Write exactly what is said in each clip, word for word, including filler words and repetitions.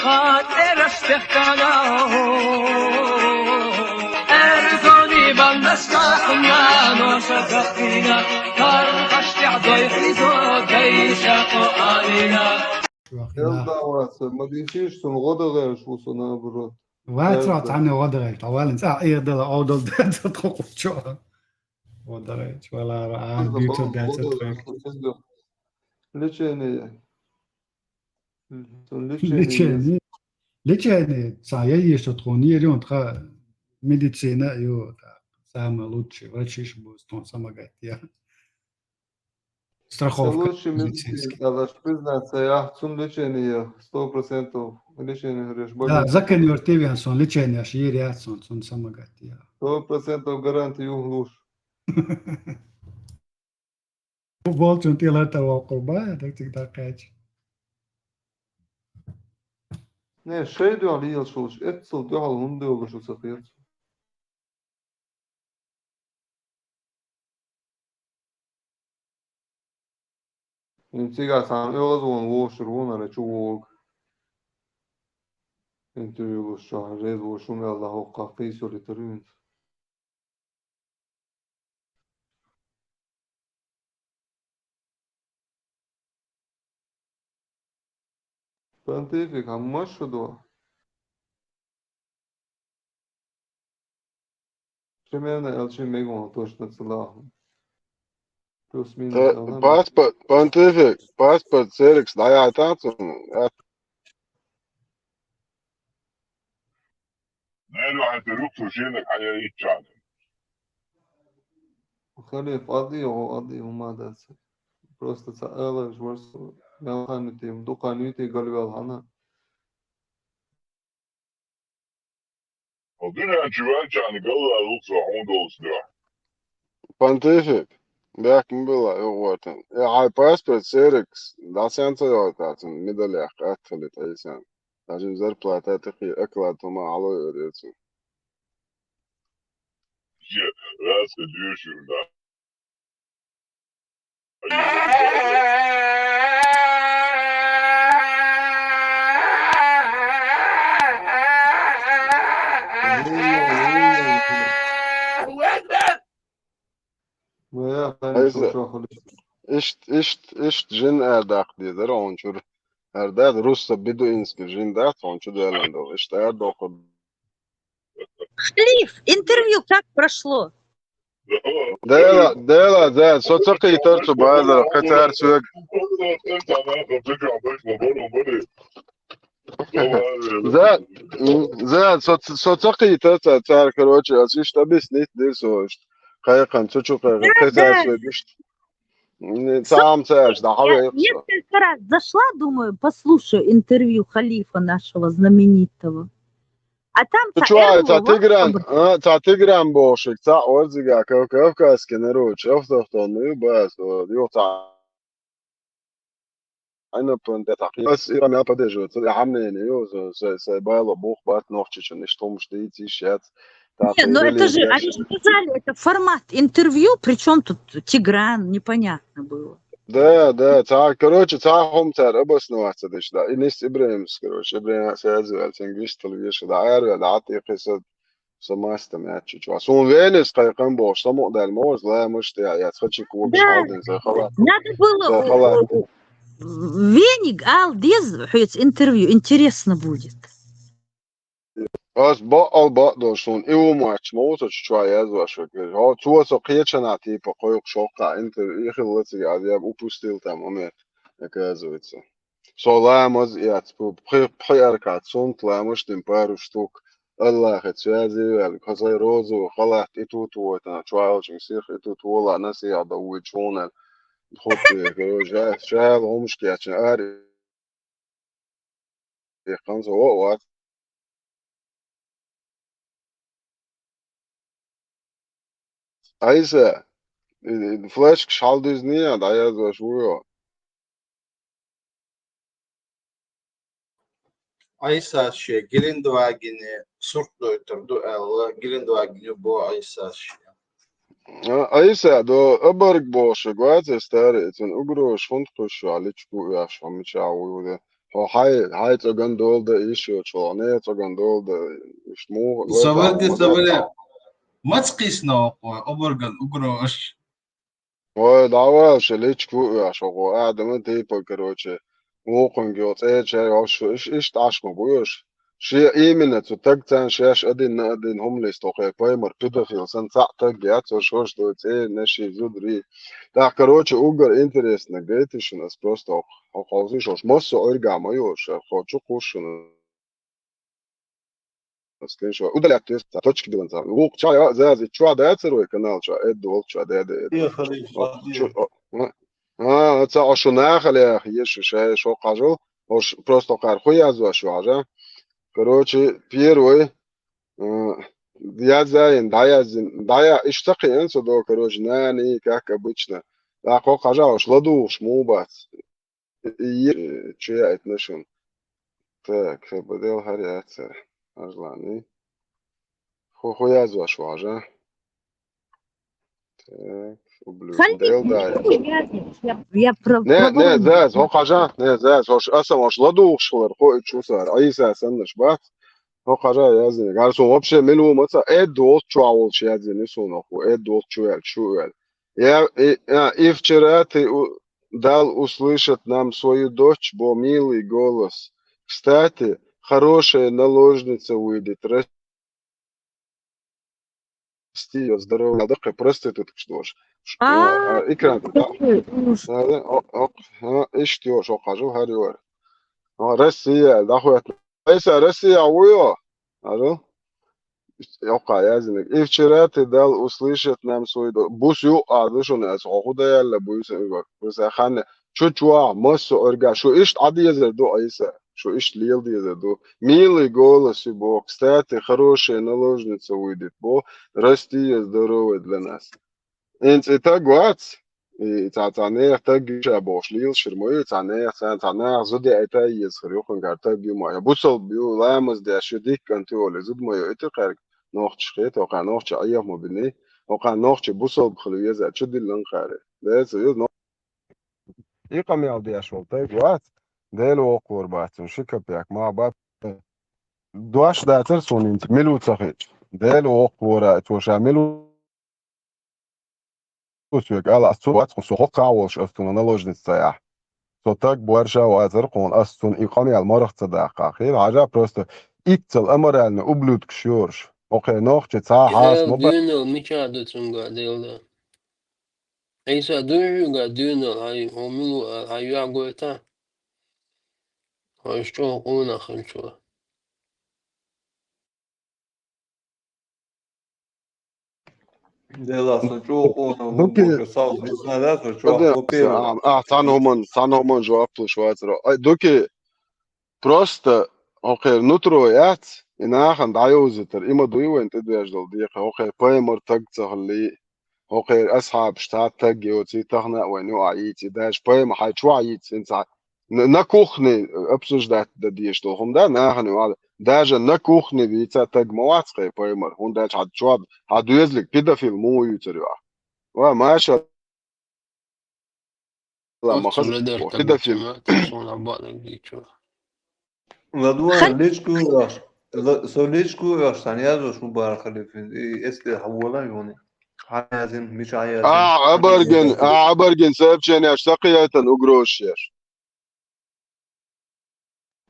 Ӏераш техкана, эрзони бандашка хӀуна ноша кахкина, кархаш тяхдай хизо, дайша ко алина. Эл даваца, ма дисиш, сун гъодагъеш ву сун, наоборот. Вацра цхьанне гъодагъеш, тавалин цӀа Ӏердала гъодал даца тхо къучо. Гъодагъеш, валара, ан бютер даца тхо. Лечение. Сун лечение. Лечение. Лечение, ца я есть тхо, не рён тха медицина, ё, та, самое лучшее, врачиш бу, тон самогатия. Страховка медицинская. Лучше медицина, да, признаться, я цун лечение, сто процентов лечение, говоришь, да, больница. Закон вертивен сон лечение, аш ерят сон, сон самогатия. Сто процентов гарантию лучше. Футболчун тӀелар тарвал къурба, так цигда къач. Не, шей дуьхьал йийлаш волуш, эццал дуьхьал хӀунда йолуш ю ца кхета. Ин цигахь цхьана оьгӀазвон вовшур ву нара чу вогу. Интервью луш чохь реза ву шуна аьлла, хӀокху кхийсолитар вуьнца. Понтифик, хьан маша ду? Примерно элчин мегон точно целаху. Плюс-минус. Э, алан. Паспорт, понтифик, паспорт Серикс дӀаяйтац. Нерваца рухсу шенак хьая иччан. Халиф, ади, о, ади, хӀума дац. Просто ца алаш варсу, мелханити, дукханити галвел хьана. О, дуьнен чу ваьлчарна галвел ву со хьуна долуш дуьхьа. Понтифик, бехк ма билла, югӀортан. Э, хьайн паспорт Серикс, дӀасен ца йойтацун, медалех къаттали тӀейсан. Даже зарплата тӀехи оклад хӀума хьалойур яцун. Е, раска дуьйшур, да. Ва я, Айса, хӀанчу чохули. Ишт, ишт, ишт жин эр даккха дезара хьуна чуьра. Эр дац, русса бедуинский жин дац хьуна чу делан долу. Ишт эр доккху. Халиф, интервью как прошло? Дела, дела, да, со ца кхийтар цу базара, кхин цара соьга. За, м, за, со, со ца кхийтар ца-, цара, короче, ас иштта объяснить дира со иштта. Кхайкхина, цу чу кхайкхина, кхин цара соьга иштта. М, цхьа хӀума ца аьлча, дӀахьавейкха со. Я несколько раз зашла, думаю, послушаю интервью халифа нашего знаменитого. А там цхьа чу ай, цхьа Тигран, а, цхьа Тигран бохуш, цхьа орзига кав-, кавказский народ, автохтонный ю бац, вот, ю цхьа. Айна пункт, цхьа хи-, ас и мел падежу, цхьа хьамнени ю, со, со, со байло бух бат нохчичун, иштта хӀумаш дийца йиш яц. Не, ну это же, они же сказали, это формат интервью, при чём тут Тигран, непонятно было. Да, да, цхьа, короче, цхьа хӀума цара обосноваться деш, да. И Нис Ибрахимс, короче, Ибрахим связывал, лингвистал веша, да, аьрвел, да, хьатта и кхин са, са мастам яц чу чу. Суна Венес кхайкхам бохуш, самукъадаьлла ма ваза, ламаш тӀе яц, хачик вогаш хьалдина, зай халат. Надо было, зай халат. Э, Веник ал дез, хьоьца интервью, интересно будет. Ас баъал бакъдолуш суна и ву моьттуш ма ву со чу чохь яздеш верг. Хьо цо со кхечанхьа типа кхойкхуш хӀокхахь интервью, и хилла цига, аз я б упустил там момент, оказывается. Со ламаз эц, пхи, пхи аркат суннат ламаз дина пару штук. Аллахьца связи ваьлла, хазай розу, халат и тут войтана, чохь алчун сих и тут вола, насиха дан вуй чунал. Хуппе, короче, жа-, жала хӀумаш кечна, ари Яххан со вац. Айса, и, и, флешкаш хьалдизний, дӀаяздеш ву йо. Айса шен Гелендвагене сурт дойтур ду аьлла, Гелендваген ю боху Айса шен. А, Айса, до обморок бохуш вац, старый, цун угрозаш хӀунда кхуьссуш, личку вехаш, хьо мичахь ву де. Хьо хьай, хьай цӀоган дола да, иш йоцу, хьо не цӀоган дола да, иш муха, Саварди, вай Саваре, маца кхийсна вакхо, обарган угрош? Ой, давай, ше личку уьш, хьо адаман типа, короче, вукхунга йо цӀеча йош, иш, иш тӀаш ма буйош. Ше именно цу таг цан шеш один на один хӀума листо, хе, паймар, педофил, сан цхьаъ таг яц, ош, ош, дой, цӀе, наши, зудри. Так, короче, угар интересно, гайтишин, ас просто ох, ох, ох, иш, ош, массо оргама йош, ар, хо, чу кушин. Скриншот. Удалять, то есть, точки дилан цхьа. Вукху ча, я, зязи, чу дацар вай канал чу, эд, волчу, да, да, эд. Поехали, Вокху чу, о, а, а, ца, о, шу нахале, еш, шу шай, шо хьажал, ош, просто кхар ху язва шу хьажа. Короче, первый, э, язаин, да, язин, да, я, иш такхи, эн, со до, короче, нани, как обычно. Да, хо хьажа, ош, ладуш, му бац. И, и, чу яйт нашун. Так, хе, бадел хар яцар. Ажлани. Хо, хо язва шу хьажа. Так, ублюдок. Дел дай. Я, я про-, Не, не, пробовала. Заз, хо хьажа, не, заз, хош, аса, хош, ладугуш хилар, хо, и чу сар, Айса саннаш бац. Хо хьажа язни. Гарсун вообще милу маца, эд волчу а волчу язни, суноху, эд волчу ял, чу ял. Я, и, а, и вчера ты у-, дал услышать нам свою дочь, бо милый голос. Кстати, хорошая наложница выйдет. Прости её, здорово. Надо проституткаш дош. А, а, экран, да? Ужас. Да, да, о, о, а, ишт ё, шо хажу, харю. А, Россия, да, хуят. Айса, Россия, уё. Алло? Йоккха язиниг. И вчера ты дал услышать нам свой до-, бус ю а душун эс, о, худа ялла буйса, буйса ханна. Чу чуа, массо орга, шу ишт адъезер ду, Айса. Шу ишт лел дезер ду. Милый голос и бо. Кстати, хорошая наложница выйдет, бо. Расти её здоровье для нас. Инц и таг вац, и ца, ца нех таг иша бош лил ширмой, ца нех, ца, ца нех зуде это езхр, юхунгар таг юма. Я бусал бю, ламаз деш, ю диккан ты оли, зуд мой, это карг, нохч хет, ока нохч, а я мобини, ока нохч бусал бхлю еза, чу диллан харе. Дец, ю, но. И камял деш вол, таг вац, дел окур бацун, шикапяк, ма бат. Дуаш дацар сунинц, милу цахич. Дел окура, чоша милу. Усвек ала, ас цу вац, ху сухо каволш ас цуна наложница я. Со таг буарша вазар кун, ас цун и камял марах ца даха. Хир, хажа просто иццал аморальный ублюдкаш йорш. Окей, нохчи ца хас, Дел мо ба- дюнел, мича ду цунга, дел да. Иса дуюга дюнел, ай, омилу, ай, я гойта. Ай, што, она ханчула. Дела, со чу, она, Дуки. Бо, сал, не знаю, да, со чу, Оде, копия. А, а, цан хуман, цан хуман жуап ту швайцаро. Ай, дуки, просто, окей, нутро яц, и нахан даюзитер, има дуйвен ты деждал, дихе, окей, паймар таг цахли, окей, асхаб, штат таг, йоци, тахна, вен, ю, а, ици, даш, паймар, хай, чу, а, ици, инца, на, на кухне обсуждать да деш, то, хум, да, нахан, ю, а, даже на кухне вица таг ма вац, хай, паймар, хум, да, чад, чуад, а, дуезлик, педофил, му, ю, царю, а. Ва, маша, Ла, ма хаза, педофил. Ладуан, личку яш. Ла-, со личку яш, сан язуш у бар халифин. И эсли хавала юни. Ханязин, мича язин. А, абаргин, а, абаргин сообщение, аш сакъиятан угроза еш.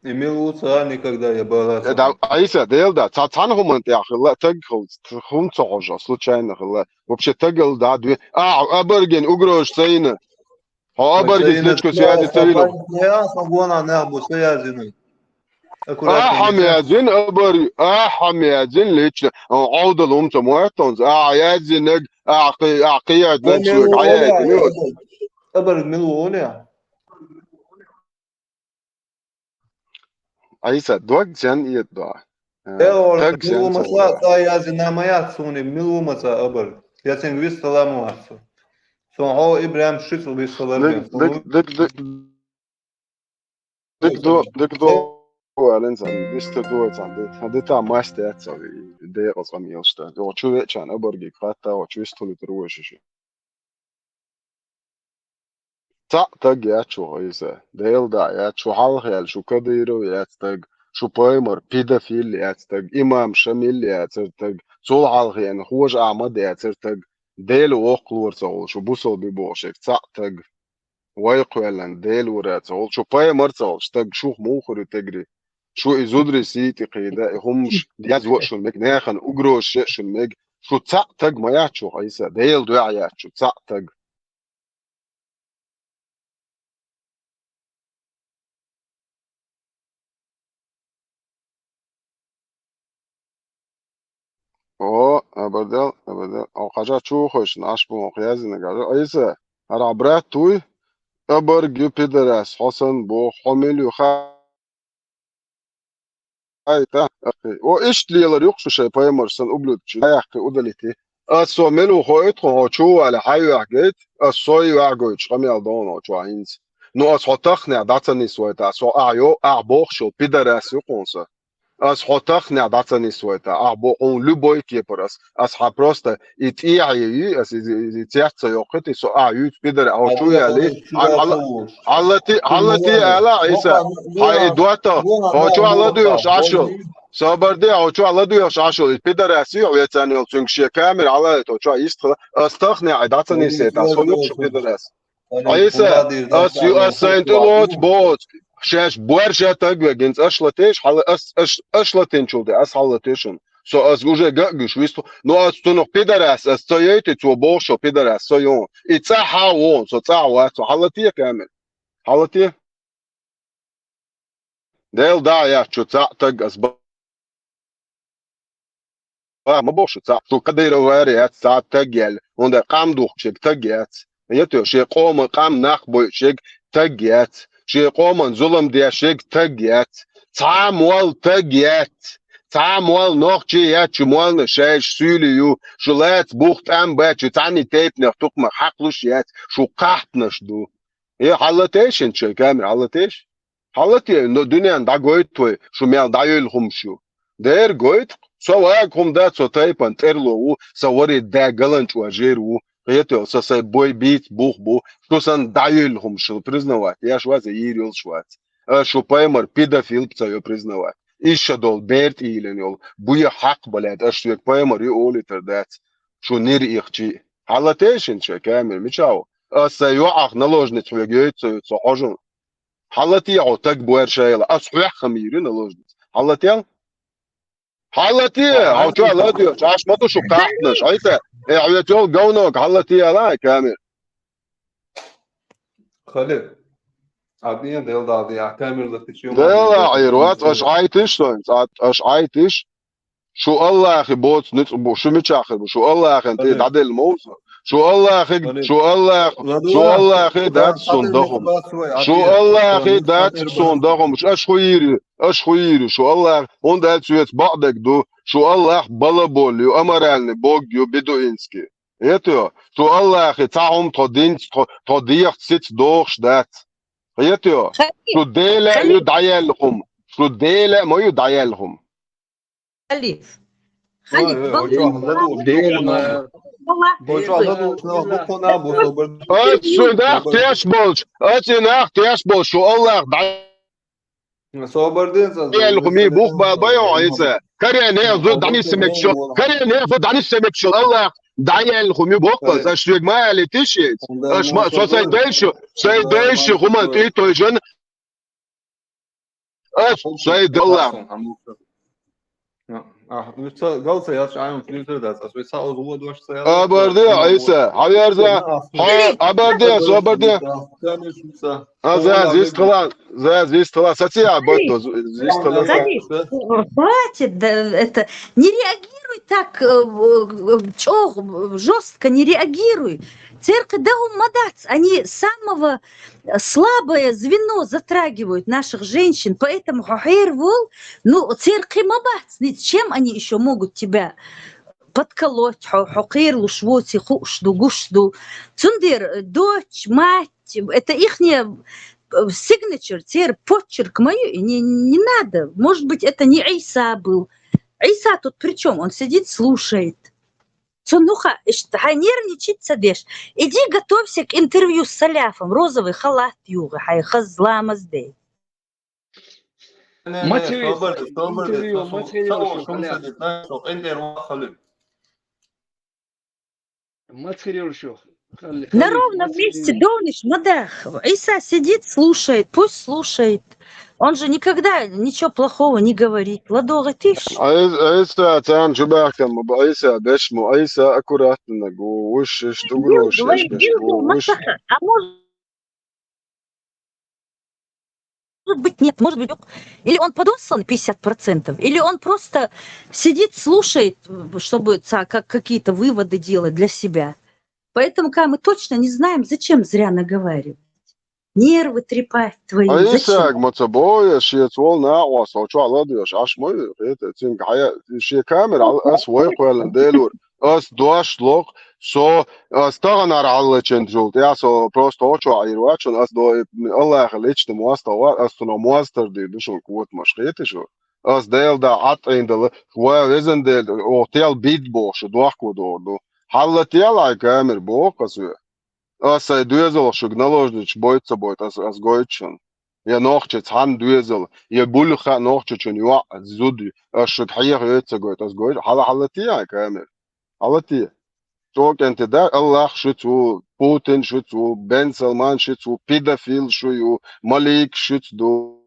Эмил уца никогда я бала. Э, да, Айса, дел да, ца-, цан хуман тя хила, таг хил, хум цохожа, случайно хила. Вообще тагал да, две. А, абаргин, угроза цайна. Ха, абаргин, личку связи цавилу. Я, сагона, на, бу связина. А, хамязин, абар, а, хамязин, лично. А, аудал умца муэттонс. А, язинег, а, хи-, а, хият, лично, а, язинег. Абар милуоля. Айса, дог сен иет да. Э, Эор, таг сен милума ца, ца язина моя цуни, милума ца абар. Я цен вис саламу ацу. Сон хо Ибрам шицу вис салам. Дик, дик, дик, дик, дик до, дик до, вален сан, дис те до сан, дит, дит а маст яц ца, де оцам елшта. О, чу вечан, абарги кватта, о, чу истули труешиши. Цхьаъ таг яц шу, Ӏийса. Делан да яц шу, хьалха яьлла шу Кадыров яц таг, шу Паймар педофил яц таг, имам Шамил яцар таг, цул хьалха яьнна Хожа Ахьмад яцар таг, Дела воккхалора ца гӀолла шу бусалба бохуш ерг цхьаъ таг. Вай кхоьллина Дела вара ца гӀолла, шу Паймар ца гӀолла, шу таг шух муха хуьру тегри? Шу и зударий сий тӀе кхийда, и хӀумаш язъян а шуна мега, нахана угрозаш ян а шуна мега, шу цхьаъ таг ма яц шу, Ӏийса, Делан дуьхьа яц шу, цхьаъ таг. О, абардел, абардел. О, кхажа чухуш, наш бу, хьязина гажа. Ӏийса, хӀара брат туй? Абарг ю пидорас, хьо сан боху, хьо мила ю ха-, Ай, та, ахи. О, иштта лелар юкъ шу шайн Паймар сан ублюдкаш, дӀаяьккхи удалити. Ас со мила ву хоуьйту хьуна, хьо чу вале хьайн юьхь гайта, ас сой юьхь гойтуш къамел дона хьо чохь хӀинца. Ну, ас хьо тахханехь дӀа ца нисвайта, со ахь йо-, ахь бохуш йолу пидорас ю хьуна сан. Ас хьо тахханехь дӀа ца нисвайта, ахь бо хьуна любой кепара ас, ас хьан просто и тӀехье йий, ас и, и, и цец ца йоккхуьйту, со ахь юьйцу пидар, хьо чу яли, хьан хьала-, хьалати, хьалати ала, Ӏийса, хьан и дота, хьо чу ала дуьйхуш Ӏаш йолу. Собар де, хьо чу ала дуьйхуш Ӏаш йолу, и пидорас ю, хьо вецан йолу цуьнга шен камера хьала, хьо чу йистхила, ас тахханехь дӀа ца нисвайта, со юкъ шу пидорас. Ӏийса, ас ю, ас сайн тӀе лоцу боцу. Шаьш борша таг вегинца аш латеш, хьала ас, аш, аш латинчул де, ас хьала латешун. Со ас уже гагуш висту, но ас цунах пидорас, ас ца йойти, цо боху шо пидорас, со йон. И цӀа хьа вон, со цӀа вац, хьала те камера. Хьала те? Дел да яц чу цӀа таг ас ба. Ва, ма боху шу цхьаъ, шу Кадыров варе яц цхьа таг яьлла, хӀунда къам духкучерг таг яц. Хетайо, шен къоман къам нах бойучерг таг яц. Шен къоман зулам дешерг таг яц. Цхьа а молла таг яц. Цхьа а молла нохчий яц, шу молланаш шайша суьйлий ю. Шу лаца бух тӀам бац, шу цхьанний тайпанех тукхамах хьакхалуш яц, шу кхахьпанаш ду. Э, хьалатешин шайн камера, хьалатеш? Хьалате, но дуьненна дӀагойту вай, шу мел дӀайойла хӀумаш ю. Дера гойту, со вага хӀума дац, со тайпан тӀерло ву, сан варе да галанчӀожер ву, хетайо, сан сайн бой бийца бух бу, шу санна дӀайойла хӀумаш шу признавать еш вац, йийр йолуш вац. Аш шу Паймар педофил ца йо признавать. Иша долу бер тӀе йиллина йолу, буя хьакха балаьд, аш соьга Паймар ю олуьйтар дац. Шу нир ихчи. Хьалатешин шайн камера, мича ву? Ас сайн йоӀах наложница хьоьга йойцу ца йойту со хьожун. Хьалатехьо таг буьйр шайла, ас хьоьххам йийр ю наложница. Хьалател? Хьалате, хьо чохь ладоьгӀуш, аш ма ду шу кхахьнаш, айта, э, хьоьца йолу говног хьалате ала, ай камера. Хали. Адин дел дади, а камера латиш ю. Дела Ӏийр вац, аш Ӏайтиш сон, аш Ӏайтиш. Шу Аллахи боцу ницкъ бу, шу мичахь хир бу, шу Аллахин тӀе дӀаделла мовза. Шу Аллахи, шу Аллах, шу Аллахи дац суна дахум. Шу Аллахи дац суна дахум. Аш хуйири, аш хуйири, шу Аллах, хӀунда аьлча соьца бакъдерг ду, шу Аллах балабол ю, аморальный бог ю, бедуинский. Эту, шу Аллахи цхьа хӀума тхо динца, тхо, тхо дехаца сица дохуш дац. Эту, шу Дела а ю дӀаяьлла хӀума, шу Дела а ма ю дӀаяьлла хӀума. Халиф. Халиф, Дела ма ю. Ас шу нах теш болчу, ас и нах теш болчу, шу Аллах дӀа- Собар дин ца. Ял хӀуми бух ба байо Ӏийса. Каре не зу дани семекшо. Каре не зу дани семекшо. Аллах даял хӀуми боккъал. Аш суьг ма али тиши. Аш ма со сай дайшу. Сай дайшу хӀума ти той жан. Аш сай далла. А, уьца галца яц айун филтр дац, ас уьца озу лодош ца яц. Абарде, Ӏийса, хьаверза, хьа, абарде, ас абарде. Камиш уьца. А, за, зис хала, за, зис хала, саци а батто, зис хала. Хватит, да, это, не реагируй так, э, э, чёх, жёстко не реагируй. Церкви дагум мадац, они самого слабое звено затрагивают наших женщин, поэтому хьо хьервол, ну, церкви ма бац, ни чем они ещё могут тебя подколоть, хьо, хьо кхерлуш воци хууш ду, гуш ду. Цундер, э, дочь, мать, это ихняя, э, signature, цер почерк ма ю, и не, не надо. Может быть, это не Иса был. Иса тут при чём? Он сидит, слушает. Цунуха, ишт, хьай нервничать ца деш. Иди готовься к интервью с Саляфом. Розовый халат югӀи, хьай хаза ламаз де. Мацерист, интервью, мацерист, Саляф. Мацерист. На ровном месте долниш ма даха. Иса сидит, слушает, пусть слушает. Он же никогда ничего плохого не говорит. ЛадогӀийташ. Ай-, Айса царна чубаьхкам, Айса беш мо, Айса аккуратно гу, уж иш Билл, дугрош вай иш беш Билл гу, уж. Масаха, а может быть, нет, может быть, юк. Или он подослан пятьдесят процентов, или он просто сидит, слушает, чтобы ца-, как, какие-то выводы делать для себя. Поэтому, ка, мы точно не знаем, зачем зря наговаривать. Нервы трепать твои. Ай, зачем? Исаак, ма ца бой, шец вол накъост, хьо чохь ладоьгӀуш, Ӏаш ма ю, хета, цуьнга хьая, шен камера, ас вай кхоьллина, Делора, ас дош локх, со, ас таханара хьаллачен жулт, я со просто хьо чохь Ӏийр вац шуна, ас до, Аллахьа лична мостагӀа вац, ас цунах мостагӀа дийр ду шуна котамаш, хета шу? Ас Дела да Ӏад Ӏийна дала, ва везан Дела, о, тел бид боху шу, дохко догӀур ду. Хьалла тел хьайн камера, боху ас ве. Ас сайн доьзалх шуьга наложницаш бойту ца бойту, ас, ас гойту шуна. Я нохча цхьанна доьзал, я буьлха нохчачун йоӀ, зуда, ас шуьга хьеха йойту ца гойту, ас гойту. Хьала, хьала те хьайн камера? Хьала те? ЧӀокӀанте да, Аллах шуьца ву, Путин шуьца ву, Бен Салман шуьца ву, педофил шу ю, Малик шуьца ду.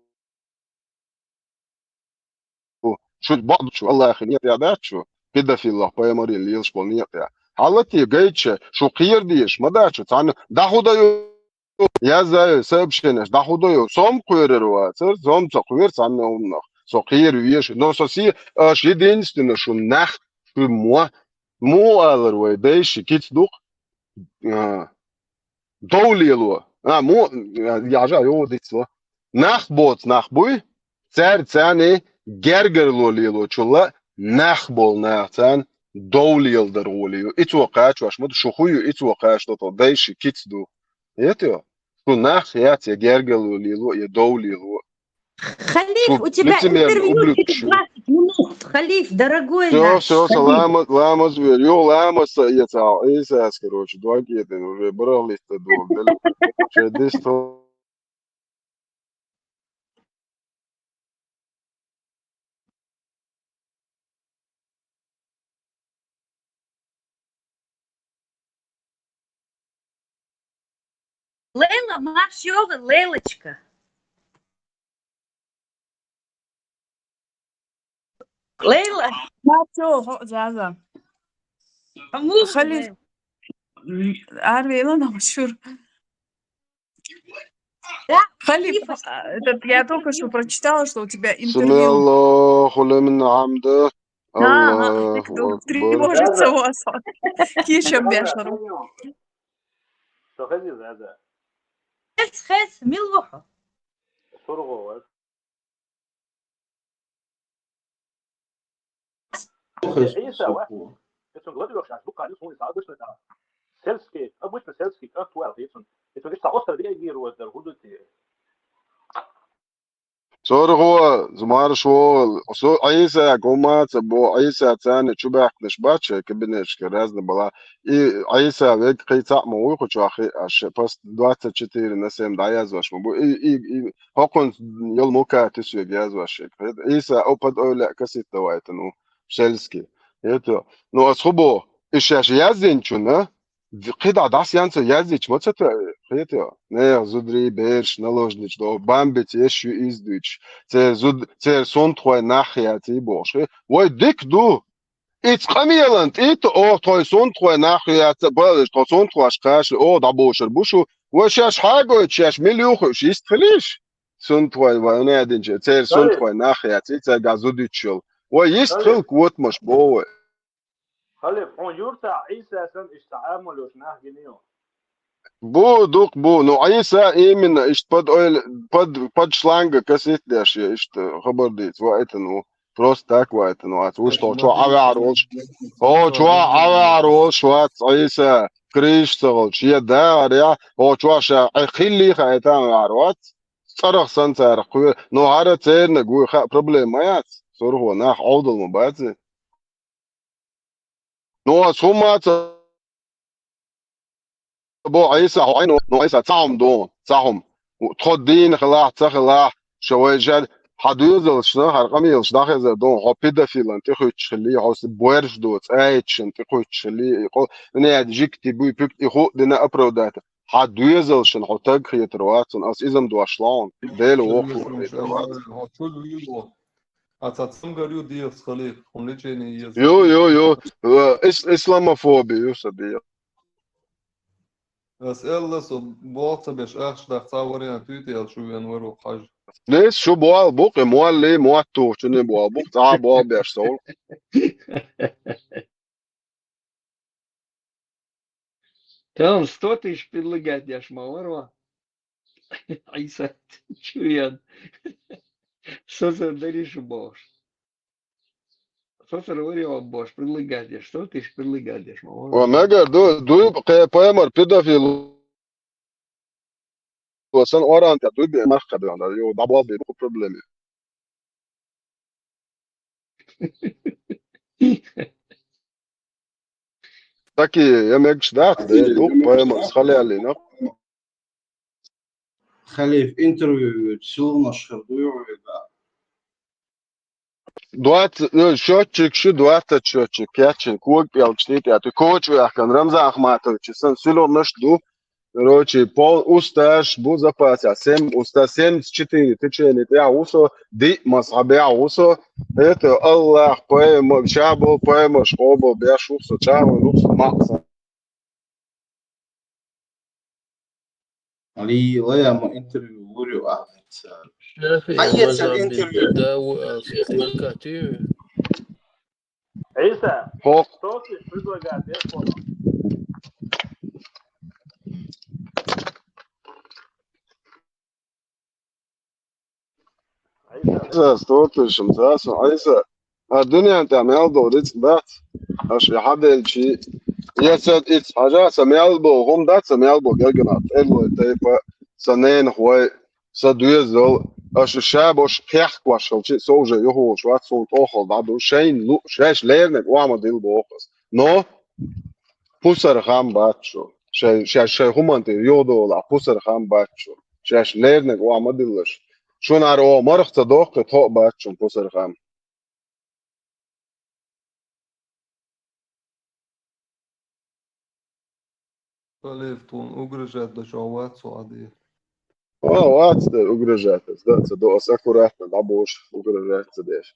Шу бакъду шу, Аллахьан некъ тӀехь дац шу, педофиллах пайхамарийн лелаш болу некъ тӀехь. Хьалатте гайча, шу кхера дезаш ма дац шу, цхьанна дӀахӀу дайо, язйо сообщенеш, дӀахӀу дайо, со-м кхоьрур вацара, со-м ца кхоьру цхьанна а хӀуманах, со кхера везаш, но со се, аша единственно шун нах, шу мо, муха алар вай дайши кица дукха, а, дов лело. А, мо, яжа, йо, дицло. Нах боцу нах буй, цаьрца царна гергарло лелочул а нах болу нах царна дов леладар гӀоле ю. И цо кхачош ма ду, шу хӀу ю, и цо кхачо тхо дайши кица ду. Эт йо? Шу нах яц я гергарло лело, я дов лело. Халиф, у тебя интервью через двадцать минут. Халиф, дорогой наш. Всё, всё, всё, ламаз, ламаз вер. Йо, ламаз са яцахь, Исас, короче, дог еден, уже барахлиста дог, дали. Шедисто. Лейла, марш йогӀу, Лейлочка. Лейла. Марш йогӀу, Заза. Амур, Халиф. Лейла. М, Арвейла, Намашур. Да, Халиф, Халиф, а, этот, я только что прочитала, что у тебя интервью. Сумма Аллаху лиман хьамда. Ага, Аллаху Аллаху Акбар. Тревожится у вас. Кешам бешару. Что ходил, да, да. Хес, хес, мил ву хьо? Сургъо вар. Хес, Ӏийса, сургъо. Ва? Эцунга ладоьгӀуш аьлла, буккъа дису хӀума схьа а гучна тӀаккха. Сельский, обычно сельский, как твой, Ӏийсун. Эцунга иштта остро реагировать дар, хӀун ду те? Сургъо, марш вогӀу. Со Ӏийса, гума ца бо, Ӏийса царна чубаьхкинарш бац шайн кабинеташкара разный бала. И Ӏийса вега кхин цхьаъ ма вуй кху чохь, хи, аш пост двадцать четыре на семь дӀаязваш ма бу. И, и, и, хӀокхунца йолу мукати соьга язваш шега. Ӏийса, о, под ойла касит давайтан ву, сельский. Это, ну, ас хӀу боху, и шаьш яздинчунна, кхидӀа дӀасаянца яздича ма ца тоьу, хетайо? Нехан зударий, бераш, наложнича догӀу, бамбица еш ю иза дуьйцуш. Церан зуд-, церан сунтхой нах яций бохуш. Вай дика ду! Ица къамелан тӀе а, оха тхой сунтхой нах яц, балаш тхо сунтхош кхачале, оха дӀабошур бу шу. Вай шаьш хьагойту, шаьш мила юхуш, йист хилийша? Сунтхой вай, вай надинча, церан сунтхой нах яций, цаьрга зудуьтуш йолу. Вай йист хила котамаш боху вай. Халиф, хьуна юьртахь Ӏийса санна иштта Ӏамал йолуш нах гина ю? Бу, дукха бу. Ну, Ӏийса именно иштта под ойл-, под, под шланга касит деш я, иштта хабар дийца ваийтина ву. Просто так ваийтина вац. Вуш тхо чохь Ӏаваьхьар волуш. Хьо чохь Ӏаваьхьар волуш вац Ӏийса. Криш ца гӀолчу. Я дагӀар я, хьо чохь ша, Ӏе хиллий хаийта а ваьхьар вац. ЦӀарах санна царах кхоьру. Ну, хӀара церниг вуй хаьа, проблема ма яц. Сурхо, нах Ӏовдал ма бац. Ну, ас хӀума ца бо Ӏийса, хьо Ӏийно, ну, Ӏийса, цхьа хӀума ду, цхьа хӀума. Тхо дийна хилахь, ца хилахь, ша вай жад, хьан доьзалшна, хьан къамелаш дӀахезар ду, хьо педофилан тӀехуьттуш хилли, хьо с-, боьрша ду, цӀаьхьачун тӀехуьттуш хилли, и къо-, не, жигти буй, пуьгти, и хӀу дина оправдать. Хьан доьзалшна хьо таг хетар вац, ас иза-м дош лоун, Дела вокху хетар вац. Хьо чул вуй во? Аса цамгар ю дехас халих, хьун лечение еза. Ю, ю, ю. Э, ис-, исламофоби ю са бе. Ас элла со болх ца беш ахча даха цхьа вариант ю те, аьлла шу вен варо хьажа. Лес шу боал букъе, молли, мотт тухучуни боал букъ, цхьа боал беш сол. Там сто тысяч предлагать деш ма варо. Ӏийса, чу ян. Сосар дари шу бош. Сосар вари ва бош, предлагать деш, сто тысяч предлагать деш ма варо. Ва мегар ду, ду, кхе, паймар, педофил. Ва сан оран та, ду, бе, мах, кадра, да, ё, да, бал, бе, бу, проблеме. Таки, я мегаш дац, да, ду, паймар, схалялина. Халиф, интервью силгӀанаш хир дуй хьуьга? Двадцать, ну, счётчик шу, двадцать счётчик, кечен, ког пӀелгаш тӀе тӀе, ты кочу яхкан, Рамзан Ахматович, сан силгӀанаш ду. Короче, пол усташ бу запаса, семь уста, семьдесят четыре течение тӀе усо, ди мазхабе усо. Это Аллах, поэма, шабо, поэма, шкобо, бяш усо, чаво, усо, макса. Али, лаяма интервью лурю ахца. Шафи, Хайя, маза интервью. Бида у, а, фикха тю. Иса, хок. Кто тебе предлагает, я понял. Ӏийса, стотушам, цасун, Ӏийса. А дуьнен тӀа мел долу рицкъ дац. Аша хьаделчи, я ца иц хьажа, ца мел бо, хӀума дац, ца мел бо, гергана, тӀеллой тайпа, ца ненах вай, ца доьзал, аша ша бош кхехкош хилчи, со уже юхулуш вац, суна тӀохал дӀаду, шайн лу, шаьш лерниг охьа ма дил боху ас. Но, пусар хам бац шу. Шай, шай, шай хӀуман тӀе юхадолахь, пусар хам бац шу. Шаьш лерниг охьа ма диллаш. Шуна ара оха марх ца дохкхи, тхо а бац шун пусар хам. Халиф, тхуна угрожать дачу вац со Ӏадийр. А, вац дер угрожать, да, ца до, ас аккуратно дӀабуш, угрожать ца деш.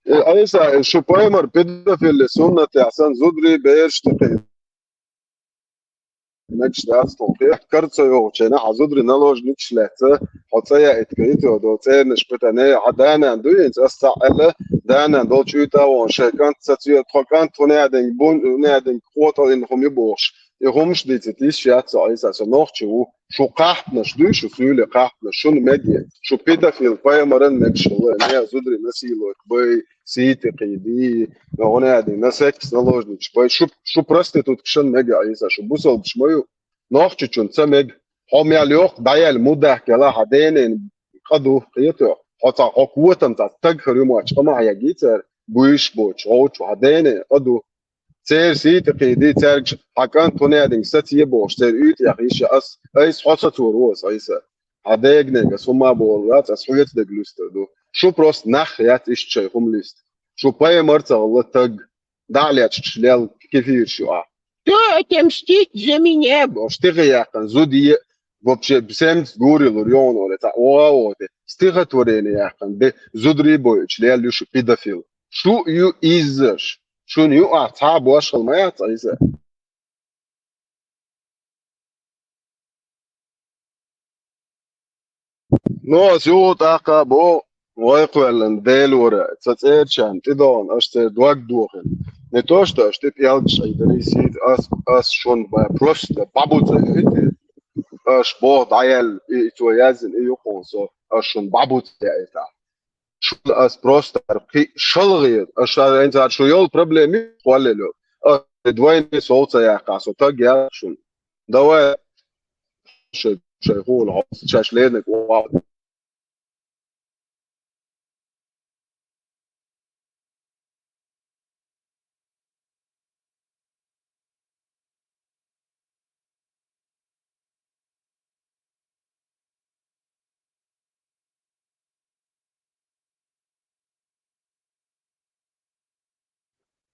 Э, Ӏийса, э, шу паймар педофилли суннатехь сан зударий бераш тӀекхийна. Мегаш дац тхуна. Хьех кара ца йогӀучу хенахь, хьан зударий наложницаш лаьцна, хьо цӀа яийта кхийта, до цӀернаш питане, хьан данан дуьйна, ас цхьаъ аьлла, данан долчу уьйтӀа а вон, шайн кӀант ца цӀе, тхо кӀант хӀун яа динг, бун хӀун яа динг, къотӀаллина хӀума ю бохуш. И хӀумаш дийцийта йиш яц со, Ӏийса, со нохчи ву. Шу кхахьпанаш дуй, шу суьйле кхахьпанаш, шуна мега. Шу педофил, паймаран мегаш хилла, не зударий насиловать бай, сий тӀекхийдий, но гӀуна яди, на секс наложницаш бай. Шу, шу проституткашан мега, Ӏийса, шу бусалбаш ма ю. Нохчичун ца мега. Хьо мел йоккха дӀаяьлла мудах гела хьан денен къа ду, кхетахь. Хьо цхьа, хьо котам цхьа стаг хир ю моч, къа ма хьегий цара, буьйш боцу, гӀовчу хьан денен къа ду. Церан сий тӀекхийдий, цаьргаш хьан кӀант хӀун яа динг сацае бохуш, церан уьйтӀех йиш я ас, айса хьо сацор ву ас, Ӏийса. Хьан дегнега ас хӀума а бохур вац, ас хьоьца дерг луьстур ду. Шу просто нах яц иштта шайн хӀума листа. Шу паймар ца гӀалла таг, дӀа а лечкъаш лел кефираш ю ахь. Кто отомстит за меня? Бо, стихи яьккхина, зуда е, вообще, семьдесят гури лур йону, цхьа, о, о, те. Стихотворение яьккхина, бе, зударий бойуч, лел ю шу педофил. Шу ю иззаш. Шуна ю а цхьа а бошхал ма яц, Ӏийса. Но, ас юха тӀаккха а боху, вай кхоьллина Делора, ца цӀерачарна тӀедогӀна, аша церан дог дохийна. Не то, что аша тӀе пӀелгаш айдарий сийта, ас, ас шуна бан просто бӀабуца яйта. Аша боху дӀаяьлла, и, и цо яздина, и юкъахь со, ас шуна бӀабуца яйта. Шу ас просто ар кхин шалгӀе, аш ар хӀинца шу йолу проблема ю, кхоллело. Ас двойный сол ца яккха, со таг яра шуна. Давай, шу шайхула, хьо шаьш ленаг ваӀ.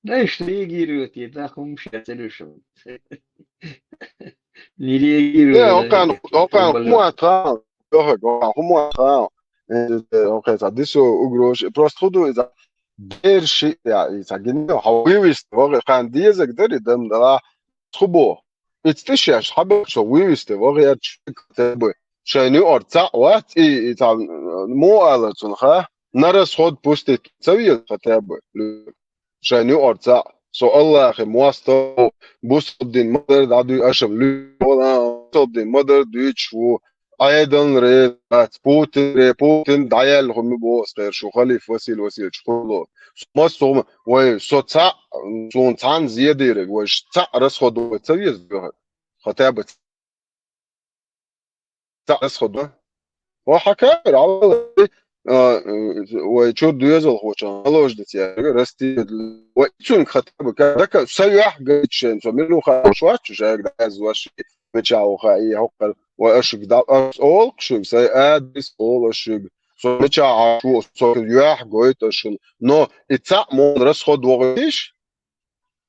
Да, и что реагирует, и так хӀумаш яц цӀерушам. Не реагирует. Не, окхан, окхан хӀума тха, окхан хӀума тха. Э, э, окхан ца дисо угрош. Просто худу иза дерши, я, иза гинно, хьо вывести ваха, хан дезаг дари дам дала. Хубо. Ицтишеш, хьабачо вывести ваха, я чик тебе. Шайни орца, ват, и, и там, э, мо ала цунха. На расход пустить ца вийл хотя бы. Шайни орца. Со Аллахи муасто бусалба дин мадар дӀадуй ашам луй. Бусалба дин мадар дуьйцуш ву. Айдан ре, Путин ре, Путин дӀаял хӀуми бос хер шу халиф Василь Васильевич хуло. Мас со, вай, со ца, сун цан зедирек, вай, ца расход ца вийл. Хотя бы ца расходу. Ва хьакар, а, вай чур доьзалхочун, наложница, расти, вай цунг хотя бы, ка-, дака, са юхь гайчен, со милуха швачу, жаг да, аз ваши, меча уха, и хоккал, вай ашуг да, ас олк шуг, сай адрес ол ашуг, со меча ашу, со юхь гойт ашун. Но и ца мон расход вогиш,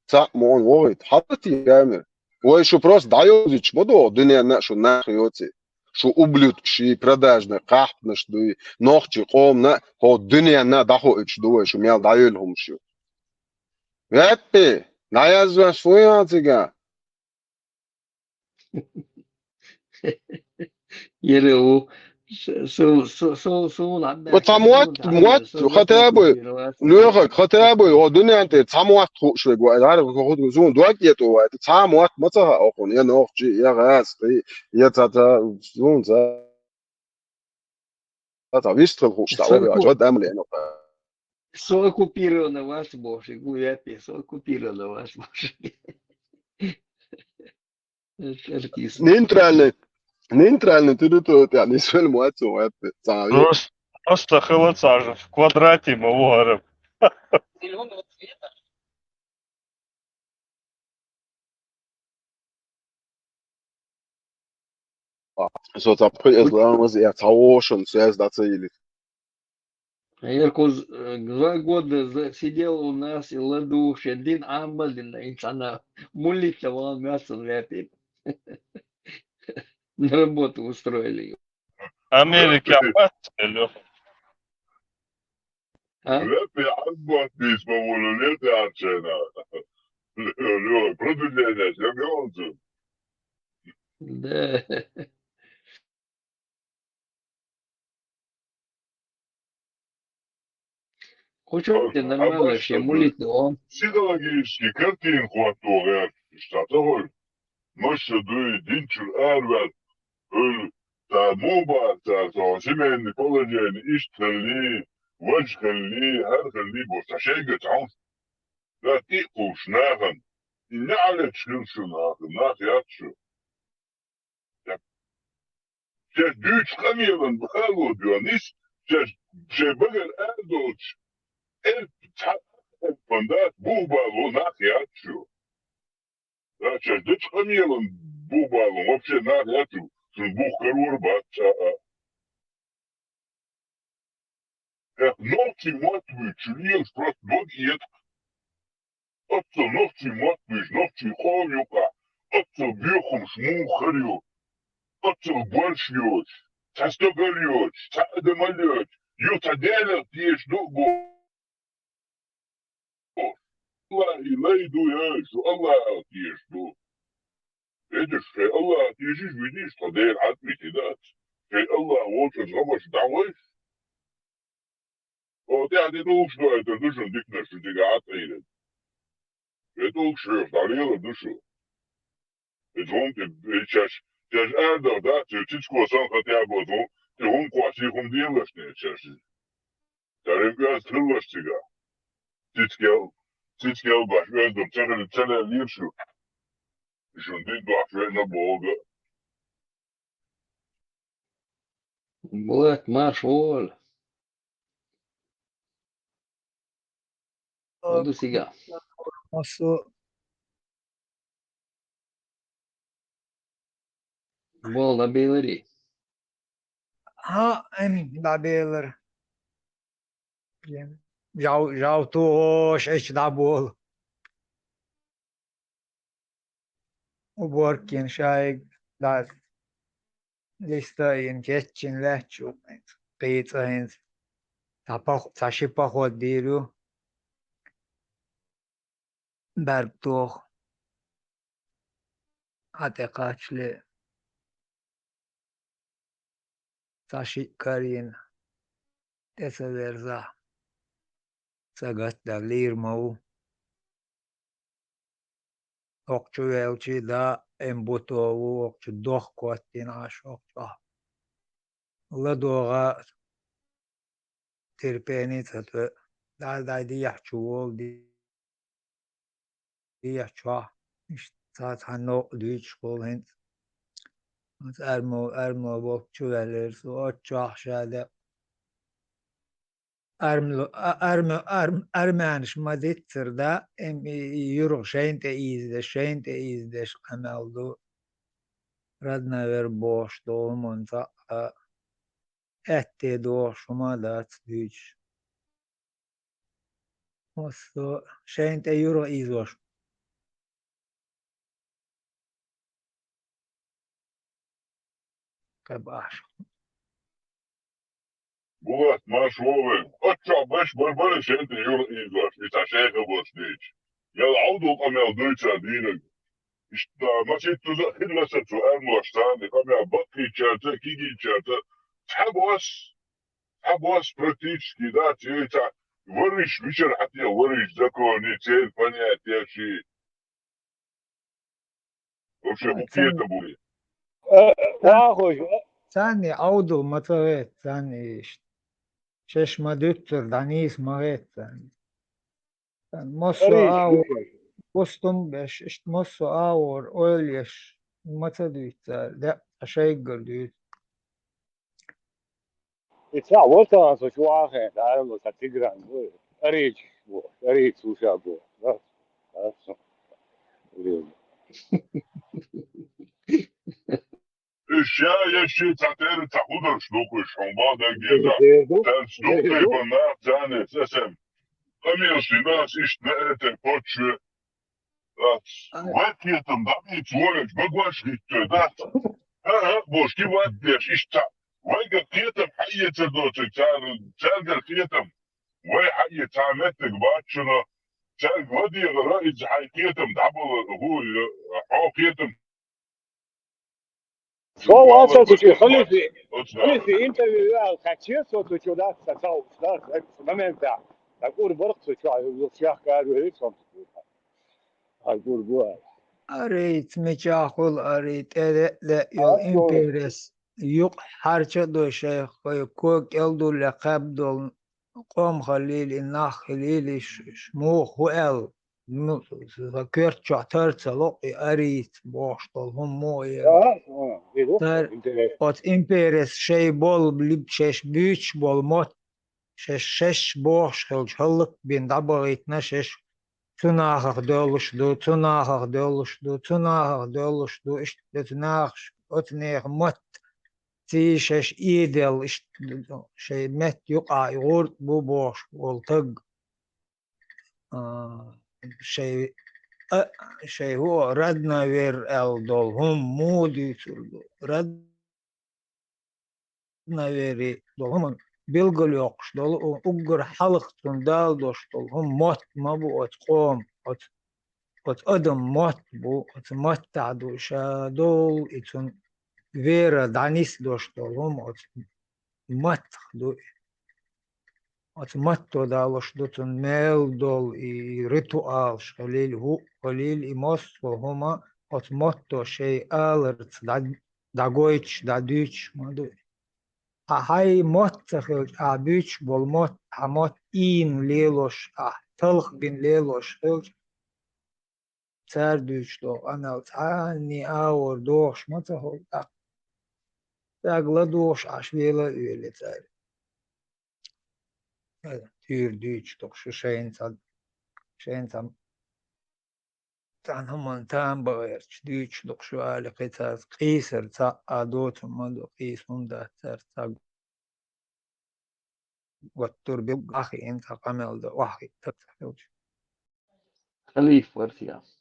Цхьаъ ма вон вогӀийта, хьалатийна гамир. Вай шу просто дӀайовзича ма догӀу, дуьненна а шу нах йоций. Шу ублюдкаш и, продажный кхахьпанаш дуй, нохчий къомана а, хӀо дуьненна а дӀахоуьйтуш ду вай, шу мел дӀайоьлу хӀумаш ю. Ваьппи, дӀаязвеш фу ян цига? Еру. Су, су, су, су, ладно. Вот там вот, вот, хотя бы, лёхак, хотя бы, о, дуьнен тӀе цхьа мотт хууш вег вай, гӀара ху-, зун дог ето вай, цхьа мотт ма ца хаьа окхунна, я нохчий, я гӀазкхий, я ца, ца, зун ца. Ца, ца, вистхила хууш ца, со вай, окку-, жод амле, ну. Со оккупирована вас боши, гуяпи, со оккупирована вас боши. Нейтральный, нейтральный территория, тӀе нисвелла ма вац вай, ца. Просто, просто хила ца же в квадрате ма ву хӀара. Со ца пхи эзла ламаз я ца вошан, со яз даца йили. Эркуз, э, два года за-, сидел у нас и ладу, шедин амалин, инсана мулица ван мясо вяпит. На работу устроили его. Америка, Лёха. А? Лепи Аббас бисма волу лепи арчена. Лё-, продвижение, всё, мёнцу. Да. Хочешь, а, нормально, а вообще, мулит, он. Психологический картин хватывает, что такое? Маша дуй, динчур арват, ул, та муба, та, та семейный положение, иш хилли, важ хилли, хӀар хилли, бо, та шайга таун. Да, ти куш нахам. И не алеч хил шу нахам, нах ят шу. Шеш дуьйцу къамелан бахьало доьнна иш, шеш, шайн багара арадолчу, элп цхьа элпан дац, бух бало нах яц шу. Да, шеш дечу къамелан бух бало вообще нах яц шу, шун бух карор бац а. Э, нохчий мотт буьйцуш лелаш просто дог эцу. Оццул нохчий мотт буьйцуш, нохчий къом юкъа, оццул боьхамаш муха хир ю. Оццул борш йоцуш, цхьа стогал йоцуш, цхьа адамал йоцуш, ю цхьа Делах теша ду бо. Аллахьи лай ду, ей, шу Аллахьах теша ду. Видиш, шайн Аллахьах тешаш вуьдийша, тхо Дела хьатӀавитина дац. Шайн Аллахь волчу гӀамаш дӀагӀойша. О, тӀаьхьа де тӀулгаш дойтур ду шуна диканаш шу цига Ӏа тӀаийрина. Де тӀулгаш хьоьхуш дӀалелар ду шу. Иза хӀума тӀе, и шаьш, шаьш арадала дац, цицко сан хатӀа бо, хӀума тӀе хӀума кхоссий хӀума делаш те шаьш. Цаьрин оьзда хиллаш цига. Цицкел, цицкел баш оьзда ца хилла ца леллера шу. Шун дин дохьуш веана бога. Булат, марш, вола. Оду сига. Массо Бол дӀабелари. Хьа, эм, дӀабелар. Жав, жав тугӀош эч дӀабол. Уборкин шайг дӀа листа ин чеччин лаьтташ ву хӀинца. Кхийца хӀинца. Цхьа пох-, цхьа ши поход дийр ю. БӀарг тоху. Хьа тӀе кхаччале. Цхьа шиъ карийна. ТӀе ца верзахь. Ца гатдаллийр ма ву. Окху чу ваьлчий да, эм буто ву, окху чу дохк хӀоттийна Ӏаш, окху чохь. ЛадогӀа терпени ца тоьа. Дай, дай, дехьа чу волу, дехьа чохь. Иштта цхьа цхьа новкъа дуьйцуш хуьлу хӀинца. Оцу армо, армо болчу ваьллера со, оцу чохь ша декъ. Армло-, а-, армё-, арм-, армянаш ма диццара да, эм, и, и юргӀа шайна тӀе ийзадеш, шайна тӀе ийзадеш къамел ду. Родной вер бохуш долу хӀуманца а, аьтте дохуш хӀума а дац дуьйцуш. Массо шайна тӀе юргӀа ийзош. Кхаба ахьа. Булат, марш вогӀу вайн. Оццахь беш бар-бара шайна тӀе юргӀа ийзош, и цхьа шайха бош дийцча. Мел Ӏовдал къамел дуй цара дийнарг. Иштта масийттаза а хилла аса цу армош царна, къамел баккхийчаьрца а, кигийчаьрца а. Цхьа бос, цхьа бос практически дац, ей цхьа варриш, мичара хьатӀе варриш, законе, церан понятие ши. Вообще, укета були. Э, вахуш, э. Царна Ӏовдал ма ца веца, царна иштта. Шеш ма дуьттур, дӀанийса ма веца царна. Царна массо а агӀор, бустум беш, иштта массо а агӀор ойла еш ма ца дуьйцу цара, декъа шайггара дуьйцу. И цхьа ватан со чу вахийна, дӀа а ло, цхьа Тигран бу, арийча бу, арийца ву ша бу. Да, да, со. Уьш ша ешши цхьа тера цхьа хӀударш ду кхуьш, хьуна бал даггера. Цаьрца дукха тайпана нах царна совсем. Къамелаш дина ас иштта на это почве. Дац. Вай кхетам дӀабийца вогӀуш багош хӀитта, дац. ХӀа-хӀа, бохуш, кхин ват деш, иштта. Вайгара кхетам хьаэца доцург, цара, цаьргара кхетам. Вай хьаэца цхьа меттиг бац шуна. Цаьрга ладегӀара иза хьайн кхетам дӀабала, хӀу, хьо кхетам. Со вацал цу чу, халифи, халифи интервью ял кхаче, со цу чу дац, ца цал, дац, моментахь. ТӀаккха ур барх цу чу, юлчех кар вери, сон цу чу. Ай, гур гу ай. Арий, мичахь хуьлу арий, тӀе ле, ле йолу имперес юкъ хьарча а дой шайх, кой, ког кӀел дулле кхаьб долу къомхаллийла, и нах хилийла, ш-, ш-, муха хӀу аьлла, ну, сан коьрта чохь тар ца ло, и арийца бохуш долу хӀума муха яра. Цара оцу имперес шай болу, либ-, шаьш буьйцуш болу мотт, шаьш, шаьш бохуш хилча, хӀаллак бина дӀабахийтина шаьш, цу нахах доьллуш ду, цу нахах доьллуш ду, цу нахах доьллуш ду, иштта оцу нахах, оцу нехан мотт, ций шаьш эделла, иштта шайн метта юкъахь гӀурт бу бохуш волу таг. А, шай, а, шай хӀу, родной вер аьлла долу хӀума муха дуьйцур ду? Родной вери долу хӀуманна билгалйоккхуш долу, у-, уггар хьалха цунна Дала дош долу хӀума мотт ма бу оцу къома, оцу, оцу адам мотт бу, оцу маттахь ду ша долу, и цунна вера дӀанисдош долу хӀума оцу маттах ду. Оцу матто далуш ду цунна мел долу и ритуалаш хилийла, хӀуъ хилийла, и массо а хӀума оцу матто шайн аларца дӀа-, дӀагойтуш, дӀадуьйцуш ма ду. Ахьа хьайн мотт ца хилча, ахьа буьйцуш болу мотт, ахьа мотт ийна лелош, ахьа талхбина лелош хилча, цара дуьйцуш долу къамел цхьанний агӀор дохуш ма ца хуьлу тӀаккха. Даг ладугӀуш Ӏаш вела а вели цара. Туьйра дуьйцуш дукха шу шайна ца, шайна ца, цхьана хӀуманна там бахарчу дуьйцуш дукха шу али кхин царца къийсар цхьаъ а доцу ма ду, къийса хӀума дац царца цхьа. Гуттар а билггал къахиъна цхьа къамел дан охьахиъна ца хилча. Халиф вара цигахь.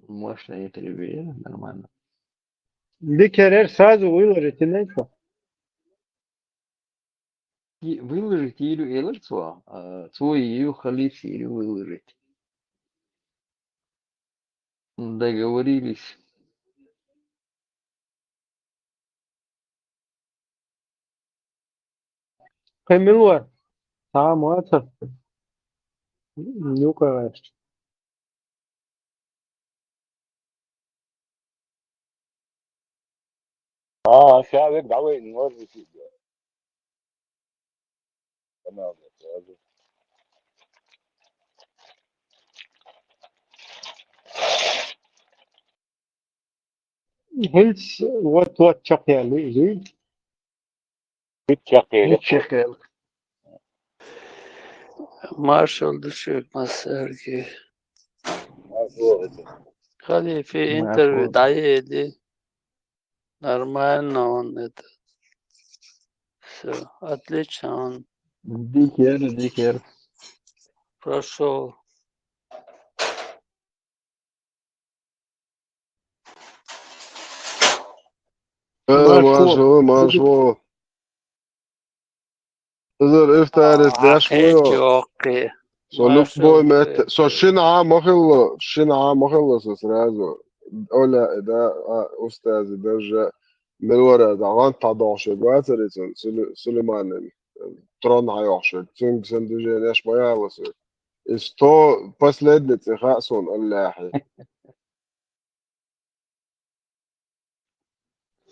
Можно и три вера, нормально. Дикерер сразу выложить и найти. И выложить или, или цо, а, цо и халиф или выложить. Договорились. Кхин мила вара? Цхьа а ма вацара. Юкъа ваьшча. А, ша век дӀавайна, может быть, и да. Канал нет, сразу. ХӀинца вот, вот чекхъяьлла иза. ХӀинца чекхъяьлла. ХӀинца чекхъяьлла. Маршал ду шуьга массаьрга. Маршал. Халифе интервью дӀаели. Нормально он это. Всё, отлично он. Дикер, дикер. Прошёл. Э, маршо, маршо, маршо. Иза ифтарит деш вуйо. Со любой метте, со шина а ма хилла, шина а ма хилла со сразу. Оля, да, а, устази даже милвара да гӀант дӀадохуш вацара иза, Суле-, Сулейманан трон хьайохуш. Цуьнга сан движениеш ма яла со. И сто последний цӀе хаьа суна, Аллахье.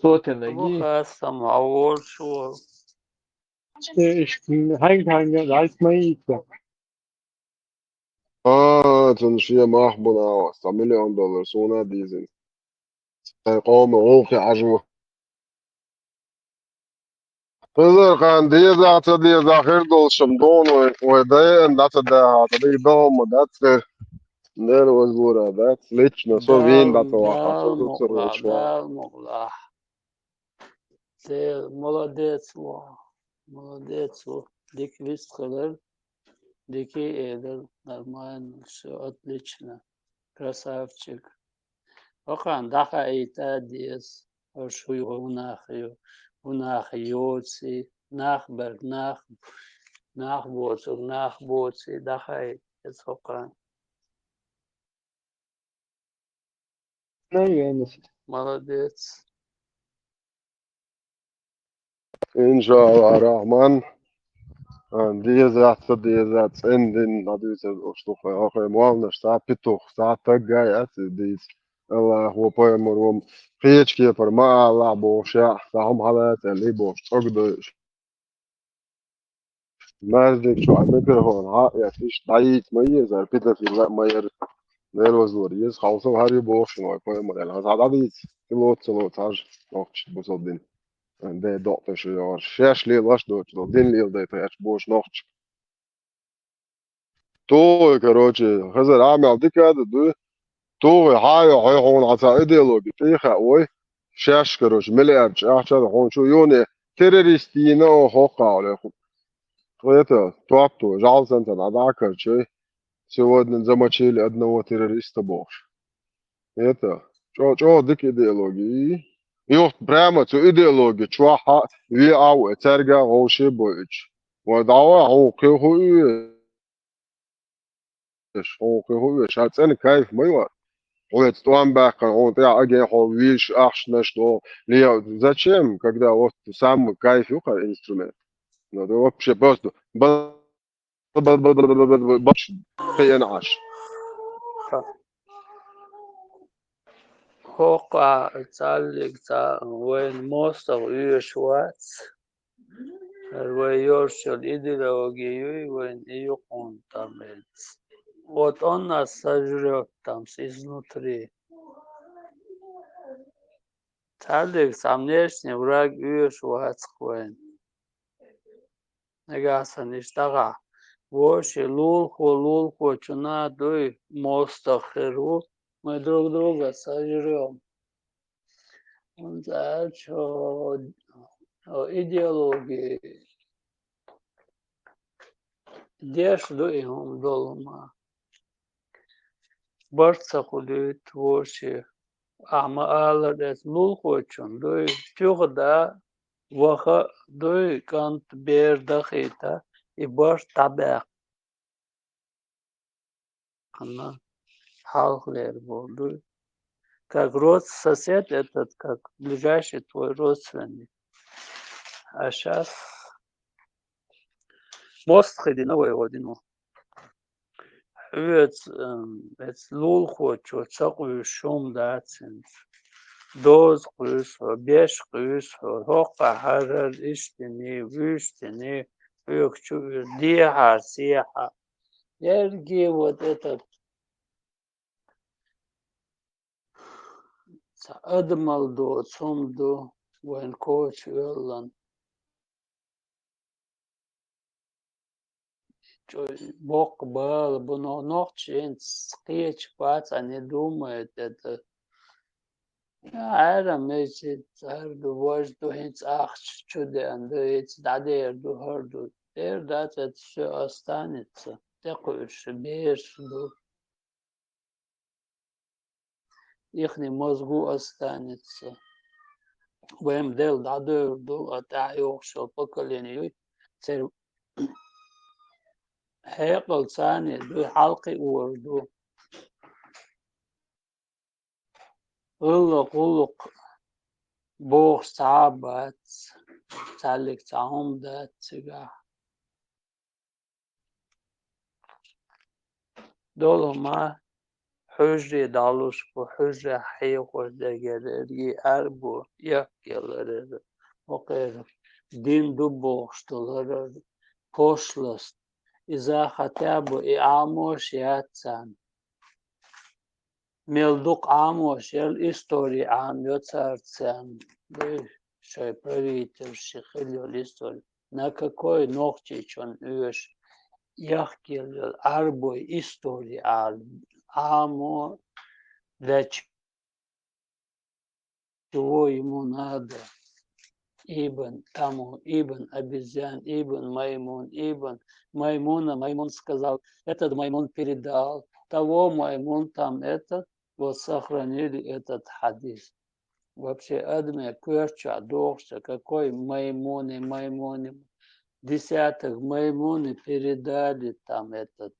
Сотенеги. Ву хастам, а волчу. Э, иш-, хьайга, хьайга, дӀайса ма йийца. А, цунна шен мах бу нагӀо, цхьа миллион доллар суна а дийзина. Сайн къоман гӀуллакхе Ӏаш ву. Хизар, кхана деза а ца деза а хир долуш-м ду вай, вай дайан дӀа ца дахьа, ца дийр ду хӀума дац хир. Дера вазлура дац, лично со вийна дӀа ца вахьа, со дуцар волчу ван. Дала мукъалахь. Те, молодец ву, молодец ву. Дика вист хилар, дика элар, нормально, всё отлично. Красавчик. Вакхана дӀахаийта а деза, аша хӀу-, хӀу нах ю, хӀу нах йоций, нах бер, нах, нах боцург, нах боций, дӀахаийта деза вакхана. Молодец. Иншаллахь, Рахман. А, деза, ца деза, цӀена дин, дӀадуьйцур долуш ду хьо, хьо, хьо, молланаш, цхьа петух, цхьа таг а яц иза дийца. Аллахьо пайхамар ву, кхечу кепара ма алалахь бохуш, цхьа хӀума хьалаца аьлла бохуш, цӀогдойуш. Маьждиг чохь микрофон хьа а эцна, иштта дӀайийца ма езара, педофил а ма яра. Нервозлур еза, хьовсал хӀара ю бохуш вай пайхамар аьлла. Хьан схьа дӀадийца, и лоцу ца лоцу хьажа, нохча бусалба дин. Де докъ тӀе шу йогӀуш. Шаьш лелош доцу, дин леладайта гӀерташ бохуш нохча. Тухуй, короче, хезар Ӏамал дика а ду. Тухуй, хьан йо, хьой хьуна хьан цхьа идеологи тӀехаъ вой. Шаьш, короче, миллиард ахча а хьуна шу юне террорист йийна о хӀокхахьа леху. Тхета, топ ту, жӀал санна дӀа дӀа а карчой. Сегодня замочили одного террориста бохуш. Это, чӀо-, чӀогӀа дика идеологи. Юхт прямо цу идеологи чохь а ве а ву, цаьрга а вовше а бойчу. Вай дӀа вай, хьуна кхин хӀу оьшу? Хьуна кхин хӀу оьшу? Ша цӀена кайф ма йо. Хьоьца тӀом баьккхина, хьуна тӀехь аген хьо вийш ахчанаш до. Ле, зачем, когда вот самый кайф ю кхара инструмент? Ну, да вообще просто ба-, ба-, ба-, ба-, ба-, ба-, ба-, бач кхиъна Ӏаш. ХӀокху цхьаллиг цхьа вайна мостагӀа оьшуш вац. ХӀара вай йолчул идеологи юй вайн и юкъун там эц. Вот он нас сожрёт там с изнутри. Дӏадигса, цхьа внешний враг оьшуш вац-кх вайна. Нагахь санна иштта дагахь. Вовши лулахо, лулахочунна дуй, мостагӏа хир ву, мы друг друга сожрём. ХӀунда аьлча, о, идеологи деш ду и хӀума долу ма. Барт ца хуьлуьйту вовши. Ахьа ма аллара, эца лулахочун дуй, туьха да, ваха дуй, кӀант, бер дахийта, и барт дӀабаьккхина. Хьалхалера боху дуй. Как род-, сосед этот, как ближайший твой родственник. А щас мостагӏа хилла вай гӀо дина. Хьоьца, эм, эца лулахочо ца къуьйсуш хӀума дац хӀинца. Доза къуьйсу хьо, беш къуьйсу хьо, хӀокхахь хӀара-хӀара иштта йиний, вуьшта йиний, хьоьга чу оьшу, дехьара, сехьара. Ерриге вот этот цхьа адамал доцу хӀума ду вайн коча оьллан. Чо-, боккха бала бу, но нохчийн кхеча паца не думает это. Ӏарам мечит цӀар ду, вож ду, хӀинца ахча чу деана ду, хӀинца дӀадер ду, хӀара ду. Дер дац, это всё останется. ТӀекхуьуш бераш ду. Ихний мозгу останется. Вайн Дела дӀадевр ду, а тӀаьхьа йогӀуш йолу поколение юй, церан хьекъал царний дуй, хьалкхиор ду. ГӀиллакх, гӀуллакх бохуш цхьа а бац, цхьаьллиг цхьа хӀума дац цигахь. Долу хӀума хьуьжаре дӀалуш бу, хьуьжарехь хьехош дерг ерриге ар бу, яхъяларара, хӀокхеран дин ду бохуш доларара, пошлость. Иза хатя бу и Ӏамош яц царна. Мел дукха Ӏамош ял, истори Ӏамайо цара царна, дуй, шайн правительство хилла йолу истори. На какой нохчичун оьшу яхъяла йолу Ӏарбой истори Ӏа-, Ӏамо, для чего ему надо? Ибн тому, ибн обезьян, ибн маймун, ибн маймуна, маймун сказал, этот маймун передал, того маймун там этот, вот сохранили этот хадис. Вообще, адамийн коьртачохь дохуш, какой маймуни, маймуни, десяток маймуни передали там этот,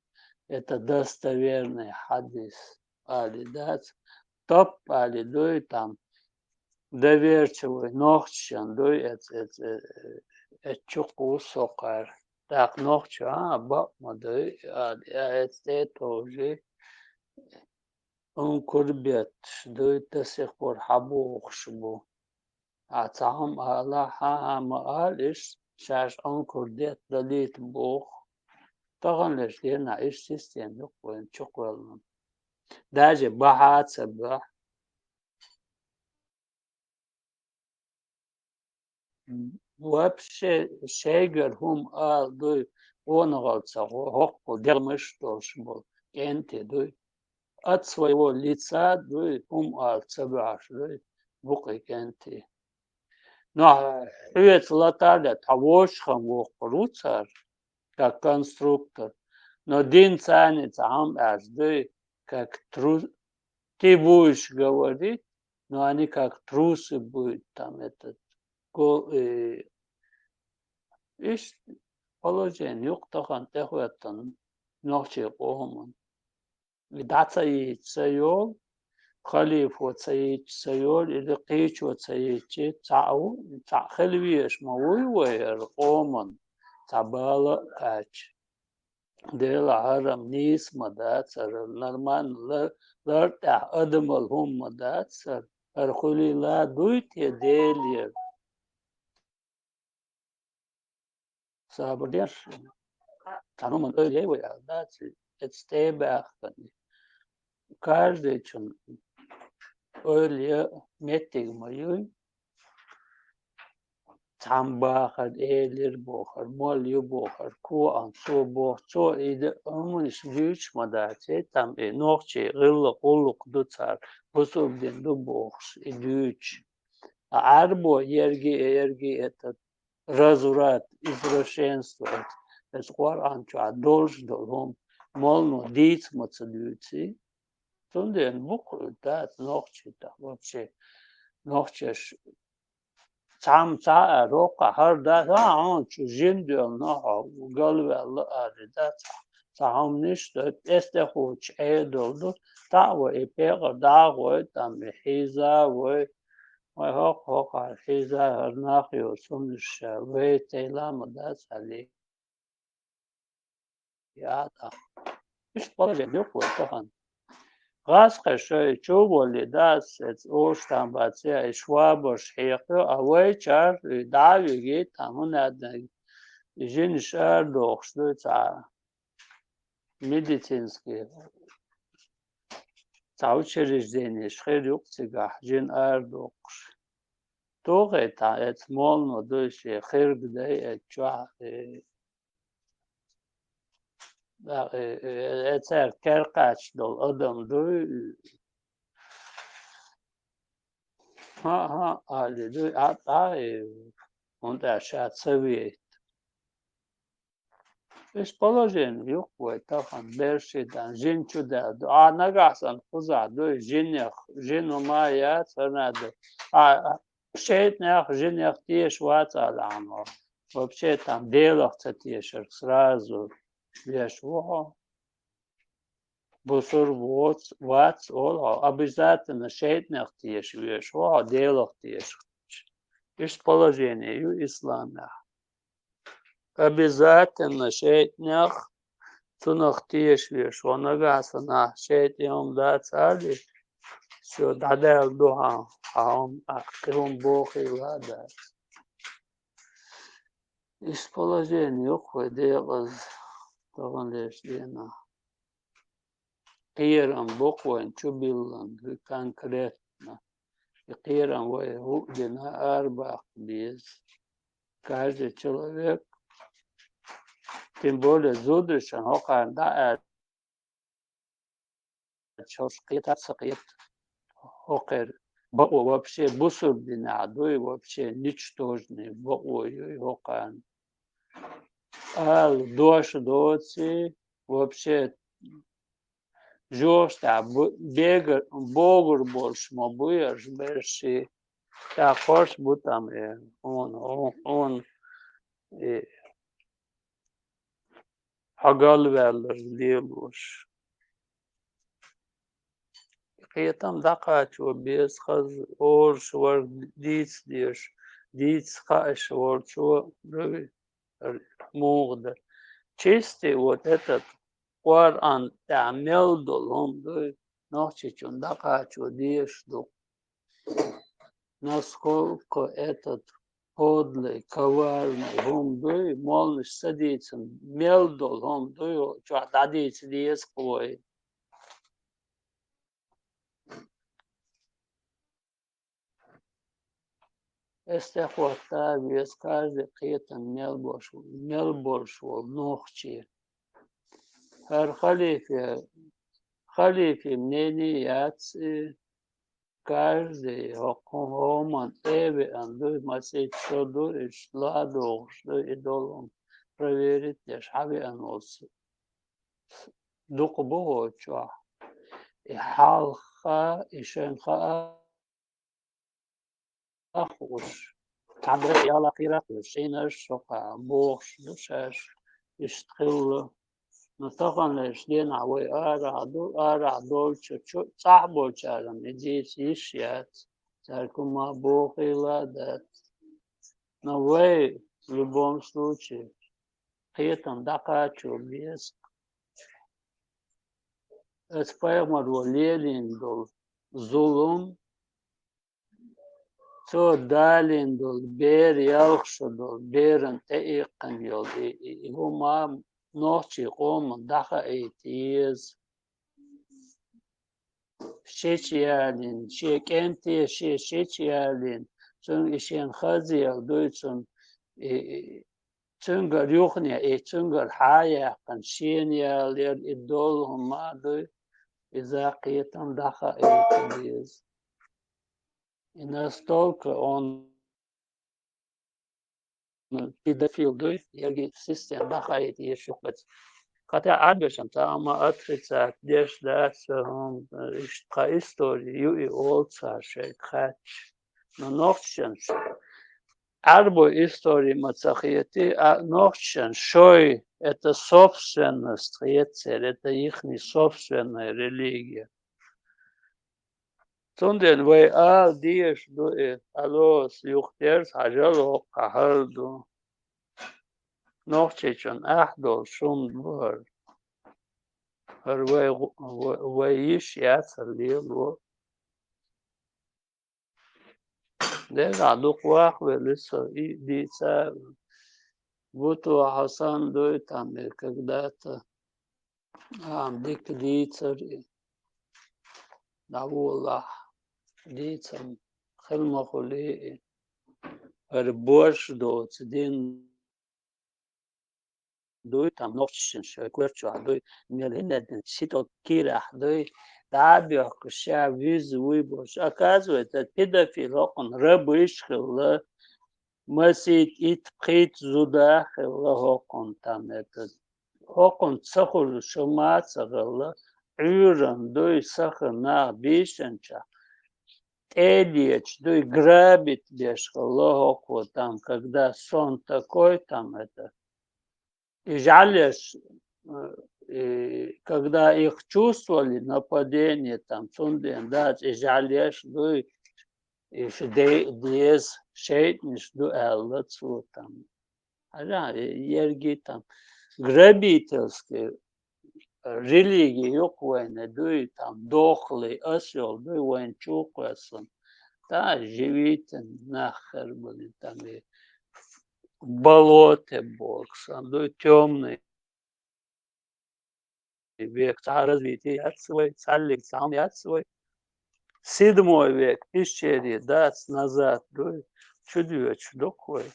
это достоверный хадис. Али дац, топ али дуй там, доверчивый нохчашна дуй, эц, эц, э, эц чукху сокхар. ТӀаккха нохчо, а, бакъ ма дуй, али, а, эц тӀе а товжий, ункур бетташ дуй, до сих пор хьабохуш бу. Ахьа цхьа хӀума ала, хьан а ма ала, иштта шаьш ункур детта далийта боху. Таханлерчу дийнахь иштта система ю-кх вайн чукхоьллина. Даже бахьа а ца бахь. Вообще, шайгара хӀума ала дуй, къонахалла ца хо-, хӀокхул дегӀмаш долуш болу кӀентий дуй. От своего лица дуй, хӀума ала ца баьхьаш дуй, букъий кӀентий. Но хьоьца латар а лаьтта, хьан вовшахана воккхур ву цара, как конструктор. Но дин царний цхьа хӀума аьлча дуй, как тру-, ты будешь говорить, но они как трусы будут там этот, го-, э, иштта положение ю-кх тахана тӀехӀоьттина нохчийн къоман. И дӀа ца йийча ца йолу, халифо ца йийча ца йолу, или кхечо ца йийча, цхьаъ ву, цхьаъ хила везаш ма вуй вай хӀара къоман, цхьа бала а кхаьчча. Делахь хӀара-м нийса ма дац, хӀара нормально лар-, лар тӀехь адамал хӀума ма дац хӀара. ХӀара хуьлийла дуй те Делера? Сабар деш, цхьана хӀуманна ойла яй вай аьлла дац, эцу тӀе а баьхкина. Каждыйчун ойла ян меттиг ма юй, цхьамма бахар, элира бохар, молла ю бохар, коа цо боху, цо и д-, хӀуманаш дуьйцуш ма дац, и там и нохчий гӀиллакх, гӀуллакх ду цара, бусурба дин ду бохуш, и дуьйцуш. А Ӏарбо ерги, ерги это разврат, извращенство, это, это Къуръан чохь долуш долу хӀума, моллано дийца ма ца дуьйций. Цундела бу-кх дац нохчий тӀаккха вообще, нохчаш цхьамма цхьа а роккхахь, хӀара дац, а, хьуна чу жин доьлна хьо, галваьлла аьлла дац, цхьа хӀуманаш ду, тӀе стехучу Ӏедал ду, таӀа вай и пекъар дӀа а гӀой, там и хьийза а вой, вай хӀокху-хӀокху хьийза а хӀара нах йоцу хӀуманаш ша, вай тайла ма дац аьлла. Я, тӀаккха. Иштта положение ю-кх вай тахана. ГӀазкхи шайн чу а волий дац, эца ош там бац, я и швабаш хьекхайо, а вайчара и дӀа а вигий, там хӀунда аьлла, и жинаш арадохуш ду, цхьа медицинский, цхьа учреждениеш хир ю-кх цигахь, жин арадоккхуш. Тухий тхан эца моллано дуй шен хирг дай эца чохь, э, э, э, э, цаьрга кер кхаьчна долу адам дуй, хӀаъ, хӀаъ, али дуй, а, а, э, хӀунда аьлча ша ца вейта. Иштта положение ю-кх вай тахана, берший дан, жин чу даьлла ду. А нагахь санна кхузахь дуй, жинех, жин хӀума яц, хӀара ду. А, а, шайтӀанех, жинех теша вац ала хьуна. Вообще там Делах ца тешарг сразу веш ву хьо. Бусурба воц, вац олу хьо, обязательно шайтӀанех теша веш ву хьо, Делах теша. Иштта положение ю исламехь. Обязательно шайтӀанех, цунах теша веш ву. Нагахь санна шайтӀан хӀума дац али, всё, дӀадаьлла ду хьан, хьан хӀума, а, кхин хӀума бохийла а дац. Иштта положение ю-кх вай декъаза, таханлерчу дийнахь. Кхерам бу-кх вайна чубиллина конкретно. И кхерам вай хӀуъа дина арабаккха беза. Каждый человек, тем более зударшна хӀокхарна дӀа а аьлча, хӀорш кхета а ца кхета. ХӀокхеран бакъо вообще бусурба динехь дуй, вообще ничтожный бакъо юй хӀокхарна. Ала дош доций, вообще жоьжахатехь бу-, бегар-, богур болуш ма бу ерш берший. ТӀаккха хӀорш бу там, э, хьуна, хьуна, хьуна, э, хьо галваьлларг лелош. Кхетам дӀакхачо беза хаза, олуш верг дийца дезаш, дийца хууш волчо, муха дан. Чистый вот этот Къуръан тӀехь мел долу хӀума дуй, нохчичунна дӀакхачо дезаш ду. Насколько этот подлый, коварный хӀума дуй, молланаш ца дийцина, мел долу хӀума дуй, чохь дӀадийца деза-кх вай. Эс тӀе хӀотта веза каждый кхетам мел болуш, мел болуш волу нохчи. ХӀара халифе, халифе мнение яц и, каждый хӀокху хӀуманна тӀе а веана дуй, масийтта шо ду, иштта ладогӀуш ду, и долу проверить деш хьан веана волу дукха бу хӀокху чохь. И хьалха, и шайн хаа а хууш, цхьана дагахь ялахь кхийрахь а, шайнаш шокхахь бохуш ду шаьш, иштта хилла. Но таханлерчу денахь вай арахь ду, арахь долчу чу-, цӀахь болчарна и дийца йиш яц, цаьрга хӀума бохийла а дац. Но вай, в любом случае, кхетам дӀакхачо беза. Оцу пайхамаро лелийна долу зулам, цо далийна долу бер, ялх шо долу беран тӀеиккхина йолу и, и, и хӀума нохчийн къоман дӀахаийта еза. Шича ялийна, шен кӀентий шен шича ялийна, цунна и шена хазъелла дуй, цунна и, и цуьнгара юхане, и цуьнгара хьаяьккхина шена яла яр, и долу хӀума а дуй, иза кхетам дӀахаийта деза. И настолько он педофил дуй, ерриг система дӀахаийта еза шух бац. Хотя Ӏарбешан цхьа хӀума отрицать деш дац, хӀума, иштта тхан истори ю и олу цара шайга хаьттича. Но нохчашан шу Ӏарбой истори ма ца хетий, а нохчашан шой, это собственность хета церан, это ихний собственная религия. Цундела вай ала дезаш ду и, алос юхатерза хьажал хӀокху хьал ду. Нохчийчун ахь долуш хӀума ду хӀара. ХӀара вай гӀу-, вай, вай йиш яцара лело. Дера дукха вахвелла со и дийца, буту хьо санна дуй там, и когда-то. А, дика дийцар и. ДӀаволахь, дийцам хила ма хуьлий и. ХӀара борш доцу дин дуй, там нохчашна шайн коьрта чохь дуй, мел хӀиннадина ситок кийрахь дуй, дӀа а боьхкуш, ша виза вуй бохуш. Оказывается, педофил хӀокхунна рабыш хилла, масийта итт-пхийтта зуда хилла хӀокхунна там, это, хӀокхунна ца хуьлуш хӀума а ца хилла, Ӏуьйранна дуй, сахана нах бийшинчохь, тӀедечу дуй, грабить деш хилла хӀокхо там, когда сон такой там, это, и жӀаьлеш, э, и когда их чувствовали, нападение там, цундела дац, и жӀаьлеш дуй, и шу де-, деза шайтӀанаш ду аьлла цо там. Хьажа, ерриге там грабительский религия юкъа вайна дуй, там дохлый осёл дуй вайна чу кхоьссина. Да, живите нахер, блин, там и в болоте бохуш, там дуй тёмный век, цхьа развитие яц вай, цхьаллиг цхьа хӀума яц вай. Седьмой век, тысячелетие дац назад дуй, чудоьдуш ду-кх вай.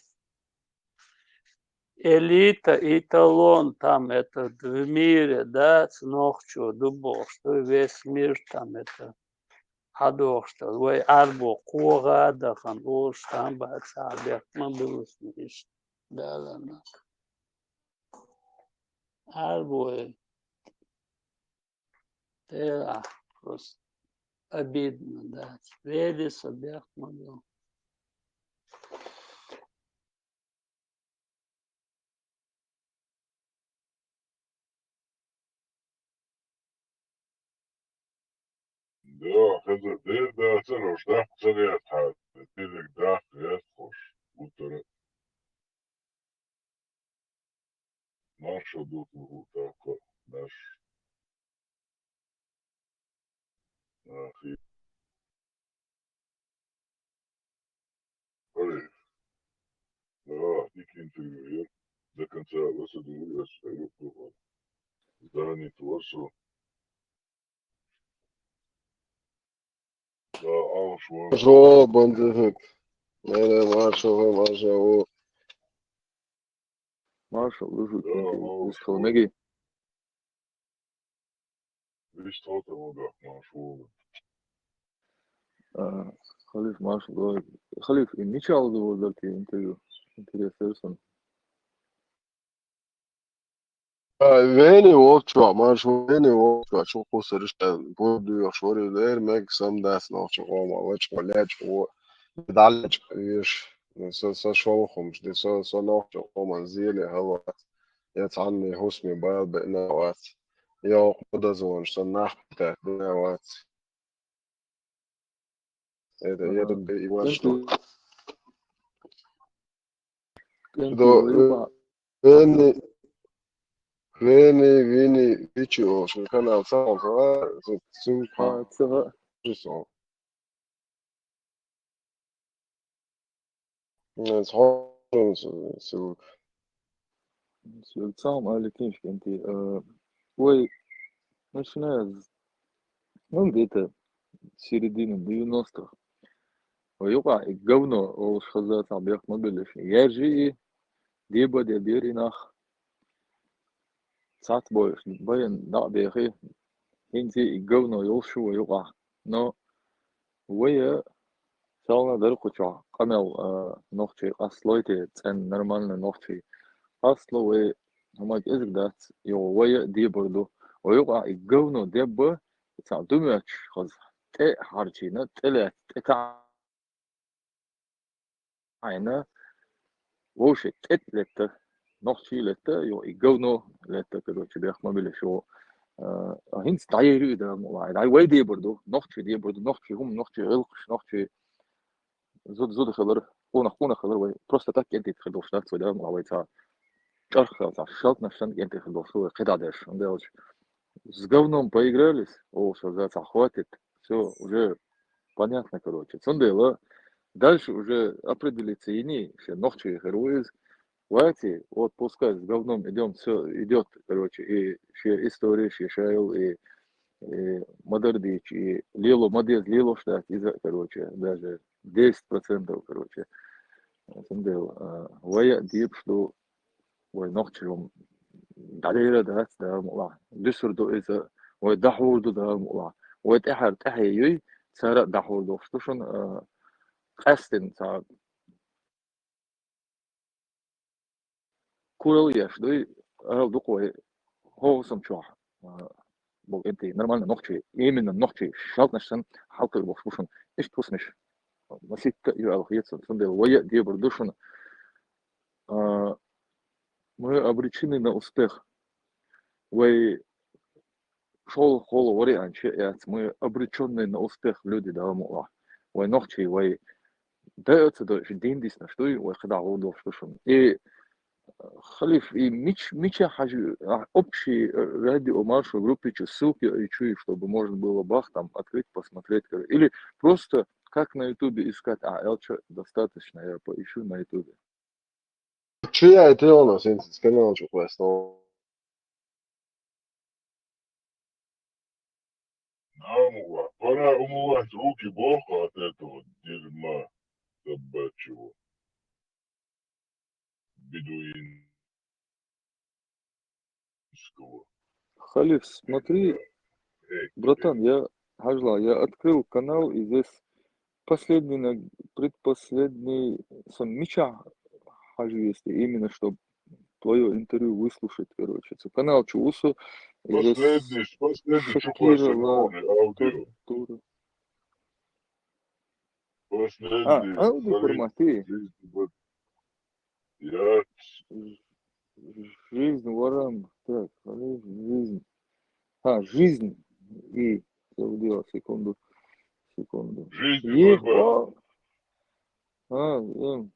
Элита, эталон там этот в мире, да, нохчо ду бохуш, ду весь мир там это хьадохуш ду. Вай Ӏарбо кхо гӀа а дахана, олуш там бац, цхьа бехк ма билла иштта. Далана. Ӏарбой делахь просто обидно, да. Вели со бехк ма билла. Да, хезар дер дацара, уьш даккха ца гӀертахьара, дерриг даккха гӀертахь уьш, гуттара. Маршалла ду хӀума тӀаккха, Даш. Ахи. Ой. Да, дика интервью яра. До конца васаду, я скажу, занят васу. Да, алш ван. Жо, бандит. Не, не, маршал, маршал. Маршал, вижу, да, алш вистхал ван. Меги. Вистхал там угах, маршал. А, Халиф, маршал, давай. Халиф, и мича ала ду вардар те интервью? Интересно, сон. А, вени вовчо, марш вени вовчо, шу кхусариш тӀе бурдуьйхуш вари лер, мега сам дац нохча къома, вачкъо лечкъо, далечкъо веш. Со, со шолхумш, де со, со нохча къоман зеле хӀалвац. Я цхьанне хӀусме бал беъна вац. Я окху дазонаш, сан нах питат бина вац. Это, это бе и ваш. До, э, Вени, Вени, Вини, Вичи, о, шин канал сам, а, су, су, а, цава. Жи сам. Нет, схожим с, с, Салам алейкум, шкенти. Э, ой, начиная с, ну, где-то середины девяностых. Ой, юкъа, и говно, олуш хаза там бехк ма билла. Яжи и деба де бери нах. Цац бойш, баян дакъ бехи. ХӀинца и говно йолуш шу вай юкъахь. Но вай а сална дара кху чохь къамел, а, нохчий къасталой те, цӀен нормальный нохчий. Къастало вай, хӀума кӀезиг дац, йо, вай а дебар ду. Вай юкъахь и говно дебба, и цхьа ду моьттуш хаза, тӀе хьарчийна, тӀе лаьтта, тӀе таӀ- Айна, вовше тӀе летта, нохчий летта, йо, и говно летта, короче, бех ма билеш, йо. А, хӀинца дӀайийр ю и, Дала мукъ лахь, дӀай вай дебар ду, нохчий дебар ду, нохчий хӀума, нохчий гӀиллакхаш, нохчий зуда, зуда хилар, къонах, къонах хилар вай. Просто так кӀентий хир долуш дац вай, Дала мукъ лахь, вай цхьа чӀарх хилла, цхьа шалкнаш санна кӀентий хир долуш ду вай, кхидӀа деш, хӀунда аьлча с говном поигрались, о, что за, цхьа хватит, всё, уже понятно, короче. Цундела дальше уже определиться йиний, шен нохчий хир ву иза. Вати, вот пускай с говном идём, всё идёт, короче, и шен история, шен шайл, и, и ма-дарра дийцича, и лело ма-дезза лелош дац иза, короче, даже десять процентов, короче. Цундела, а, вай а дебаш ду, вай нохчий хӀума дӀадийр дац, Дала мукъ лахь. Дуьсур ду иза, вай дӀахьур ду, Дала мукъ лахь. Вай тӀаьхьара тӀаьхье юй, цара а дӀахьур долуш ду шуна, а, къаьстина цхьа куралла еш дуй, арал дукха вай хӀокху хӀусам чохь, а, бо кӀентий, нормально нохчий, именно нохчий, шалкнаш санна хьалкхуьур болуш бу шуна. Иштта хӀусамаш масийтта а ю аьлла хета суна, цундела вай а дебар ду шуна. А, мы обречены на успех. Вай шолгӀа-кхоалгӀа вариант ше а яц, мы обречённые на успех люди, Дала мукъ лахь. Вай нохчий, вай даа а ца дойуш, дин диснарш дуй, вай кхидӀа гӀур долуш ду шуна. И, Халиф, и мич-, мича хьажа, а, общий, э, радио маршо группе чу ссылки и чуй, чтобы можно было бах там открыть, посмотреть, короче. Или просто как на Ютубе искать, а, элча достаточно, я поищу на Ютубе. Чу яйтина хьуна, хӀинца канал чу кхоьссина? Дала мукъ лахь, пора умывать руки, боху, от этого дерьма собачьего, бедуинского. Халиф, смотри, эй, братан, я, хьажал, я открыл канал, и здесь последний, на-, предпоследний, сан мичахь хьажа вести, именно чтоб твоё интервью выслушать, короче. Цу канал чу ву со, и здесь последний, последний чу Шакира кхоьссина ла хьуна аудио. Культура. А, последний, аудио формат и? Жизнь, вот. Я. Жизнь ворам. Так, жизнь. А, жизнь и. Всё, где? Секунду. Секунду. Жизнь и борьба. А, а, эм.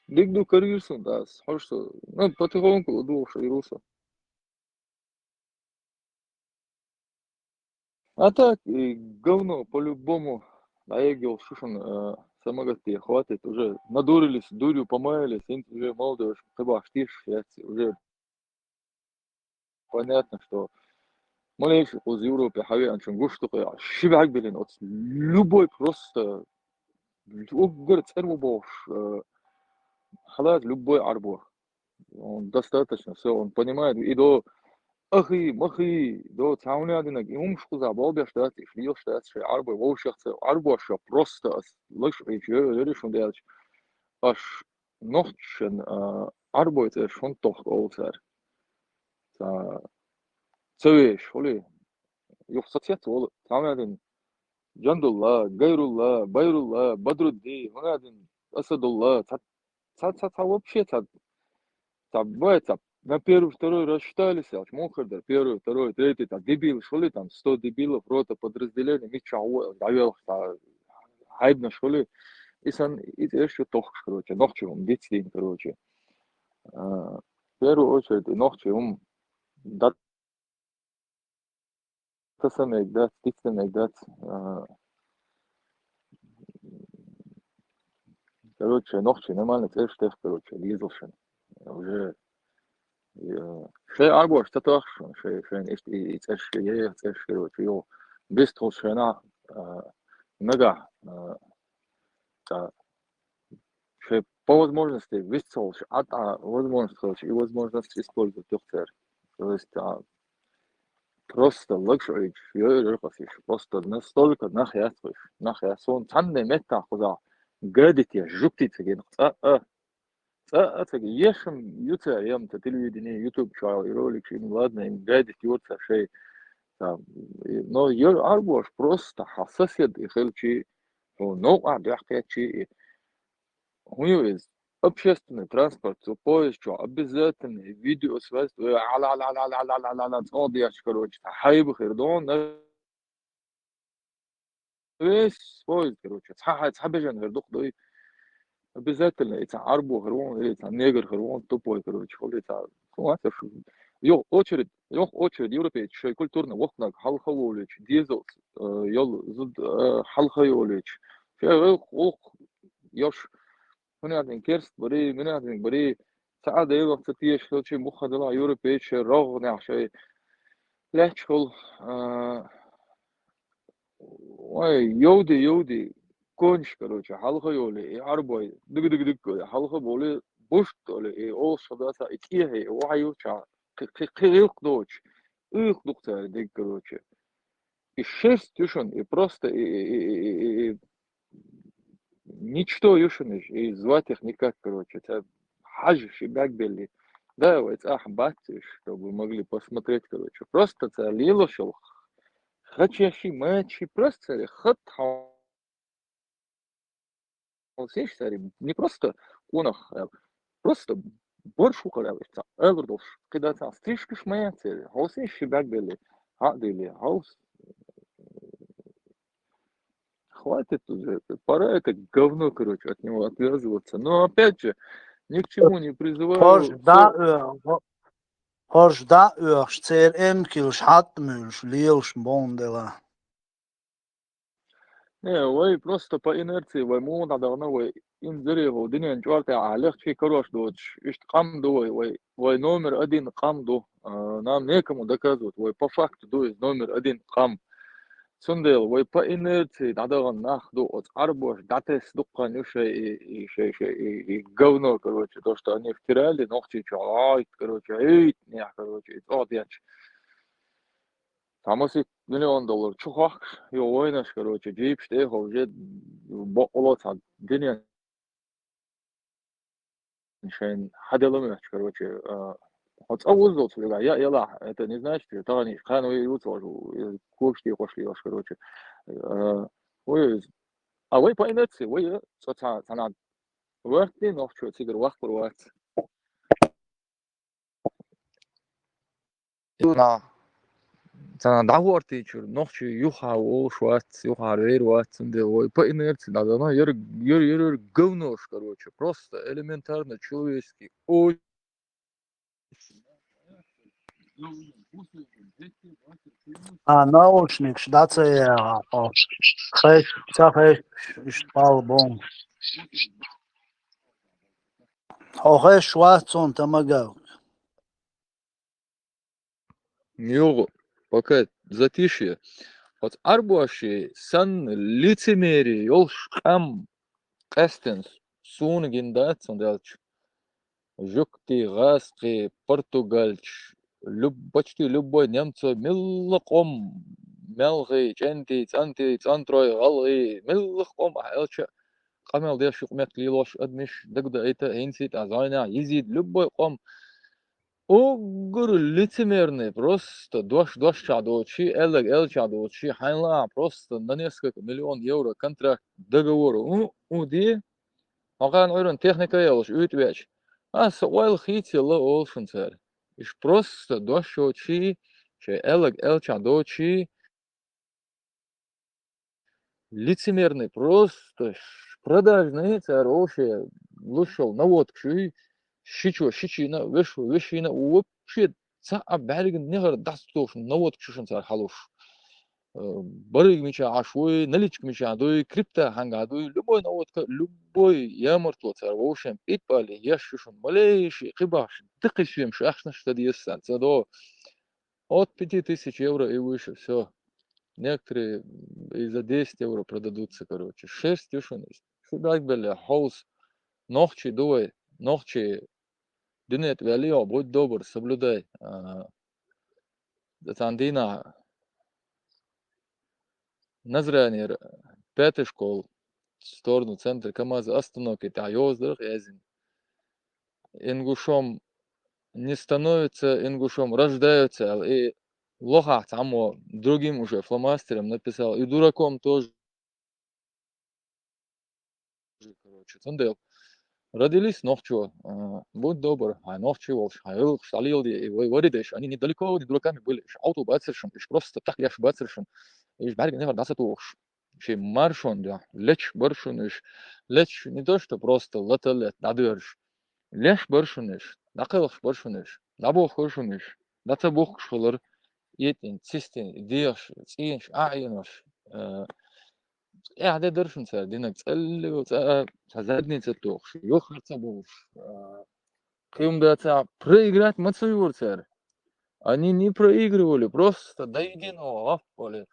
Диг ду карийра сан, да, хьожуш со. Ну, потихоньку ладугӀуш Ӏийра со. А так, и говно, по-любому, дӀаегга йолуш шу шуна, э, самогатте хватит, уже надурились, дурью помаялись, хӀинца уже молодёжь кхин баш тешаш яц, уже понятно, что малейший кхуза Европе хьавеанчун гуш ду-кх, ши бӀаьрг биллина оцу любой просто уггар цӀена ву бохуш, э, хьалаца любой Ӏарбо. Он достаточно, всё, он понимает, и до ахи, махи, до цхьа хӀума динарг, и хӀумаш кхузахь болх беш дац, и лелаш дац, шайн Ӏарбой вовшахца, Ӏарбоша просто ас лаш Ӏийча, йо-, йо-, йо-, шуна даьлча, аш нохчашан, а, Ӏарбой цӀераш хӀунда тохку олу цара? Ца, ца веш, хӀули? Юха сацецволу, цхьа хӀума дина, Джандулла, Гайрулла, Байрулла, Бадрудди, хӀума дина, Асадулла, цхьа, цхьа, цхьа, цхьа вообще цхьа, цхьа бай, цхьа на первый, второй рассчитались, аьлча, муха хир дара, первый, второй, третий, цхьа дебилаш хуьлий, там, сто дебилов, рота подразделение, миччахь ву, дӀавелха, цхьа хьайбанаш хуьлий, и сан, и цӀераш ю тохкаш, короче, нохчий хӀума дицдийна, короче. А, в первую очередь, и нохчий хӀума дан Таса мега дац, тица мега дац. А, короче, нохчий нормально цӀераш тех, короче, дезалшан. Уже, э, шайн Ӏарбош ца тохуш, шайн, шайн иштта и, и цӀераш, еха цӀераш, короче, йо, бистхуш шайна, а, нагахь, а, цхьа шайн по возможности виссалш, а, а возможность хилча, и возможность использовать юхтер. То есть, а, просто лакшоич, йойрер касиш, просто настолько нах ясхуш, нах ясон, цанне метта хуза, гадите, жуктица ген, а, а, а, а, ца ешим, юца, ям, та телевидение, YouTube чуал, и ролик, им, ладно, им гадит юрца шей. Та, и, но йор арбош просто ха сосед и хилчи, ху, но, а, дяхкачи, и, ху, из, общественный транспорт, цу поезд чу, обязательно, видеосвязь, э, ала, ала, ала, цо дяч, короче, та хайб хирдон, на весь поезд, короче, ца, ца бежен хирдух дой. Обязательно, и ца арбо хирвон, или ца негр хирвон, тупой, короче, хол, и ца, ху, а, ца шу. Йо, очередь, йо, очередь, европейч, шей культурно, вохнаг, халха волич, дезос, э, йол, зуд, э, халха йолич. Шей, э, ох, йош, хунятин керст бари, минятин бари, ца а дейлох ца тиеш хилчи, муха дала европейч, шей, рог, нях, шей, леч хол, э, ой, йовди, йовди, конч, короче, халха йоли, и арбой, дыг, дыг, дыг, халха боли, бушт оли, и ол шадаса, и кихе, и ваю ча, кы-, кы-, кы-, илк доч, илк духтар, дыг, короче. И шерсть юшун, и просто, и, и, и, и, и, и ничто юшун, и, и звать их никак, короче, это хажи, шибяк бели. Да, вот, ах, батюш, чтобы могли посмотреть, короче. Просто ца лило шел, хачи, мачи, просто ца хат, ха-, сеш, ца, не просто кунах, э, просто боршу, короче, ца, элр долш, когда ца, стрижка шмая, ца, хол сеш, шибяк бели, а, дели, хол с-, хватит уже, пора это говно, короче, от него отвязываться. Но опять же, ни к чему не призываю. Хорж да, всё. Э, хо-, хорж да, э, цер эм килш, хат мюлш, лилш, бон дела. Не, вай просто по инерции, вай муна дагна, вай инзыре, вай динен чуарта, а легче, короче, доч, ишт кам ду, вай, вай, вай номер один кам ду. А, нам некому доказывать, вай по факту ду из номер один кам. Цундел, вай по инерции, дадаган нах ду, от арбош, датес дуккан юше, и, и, ше, ше, и, и говно, короче, то, что они втирали, ногти чуайт, короче, эйт, не, короче, и тот яч. Тамаси миллион доллар чухахш, ё войнаш, короче, джипш, те, хо, уже бо-, оло, ца, динен шейн хаделамеш, короче, а, хоц авуздол цулига, я, яла, это не значит, что тагани хана вы юцважу, кушти кошли ваш, короче. А, ой, а вы по инерции, вы, э, ца, ца, ца, на, варти, но в чё, цигар вах, курват. На, цана дагьортийчур, нохчи юха волуш вац, юха вер вац, цундел вай по инерции надо, но ер, ер, ер, ер говнош, короче, просто элементарно человеческий. Ой. А, наушник, да, це я, о, хеш, це хеш, ш-, ш-, пал бом. О, хеш, вац он, тамагав. Югу, пока затишье. Вот арбуаши сан лицемерие, ёлш къам къестен суна гин дац, он делч. Жукти, гъаскъи, португальч, люб-, почти любой немцо, милла къом, мелгъи, чӀенти, цӀанти, цӀантрой, гъалгъи, милла къом, а, элча, къамел деш юкъ мекк лилош, адмиш, дагда айта, хӀинци тӀа зайна, йизид, любой къом. Уггар лицемерный, просто дош, дош ча дочи, эллаг, эл ча дочи, хьайла, просто на несколько миллион евро контракт, договор, у, у, ди, Хьо кхаьна Ӏуьйранна техника йолуш, уьйтӀа веача, аса ойла хийцаелла олу шуна цара. Иш просто дош йоций, шайн эллаг элчахь доций, лицемерный, просто ш-, продажный цара олуш, луш йолу наводкаш ю, шичо шичина, вешо вешина, вообще цхьа а бӀаьрган негӀар дӀасатухуш наводкаш ю шуна цара хьалуш. Э, бариг мича Ӏаш вуй, наличка мича дуй, крипта хьанга дуй, любой наводка, любой ямартло цара вовшийн пиппали еш ю шуна, малейший кхибахш дакхий соьмаш ахчанаш ца деза сан, ца до. От пяти тысяч евро и выше, всё. Некоторые и за десять евро продадутся, короче. Шерсть ю шуна. Шу дагбелле хьовса. нохчий ду вай, нохчий дуьнен тӀа ваьллий хьо, будь добр, соблюдай. А, цхьана дийнахьа Назранера пятая школа, в сторону центра КамАЗа остановки тӀехь йоза дара яздина: «Ингушом не становится, ингушом рождаются», аьлла, и лохахь цхьаммо другим уже фломастером написал, и дураком тоже. Короче, цундела родились нохчо, а, будь добр, хьайн нохчий волуш, хьайн гӀиллакхаш дӀалеладе, и вай вари деш, они недалеко не дураками были, уьш Ӏовто бацара шуна, уьш просто так еш бацара шуна, уьш бӀаьрга негӀар дӀа ца тухуш, шен маршонна дуьхьа леташ бара шуна уьш, леташ не то что просто лата лет дӀадоьрзуш, леш бара шуна уьш, дӀакхелхаш бара шуна уьш, дӀабохкура шуна уьш, дӀа ца бухкуш хилар, этӀина, цистина, дехаш, цӀенош, Ӏаьхьенош, а, эхь де дара шуна цара динарг, цӀеллига, цӀа-, цхьа задница тухуш, юххера ца бовлуш, а, кхин хӀума дацахь, проиграть ма ца йора цара. Они не проигрывали, просто до единого лаппали.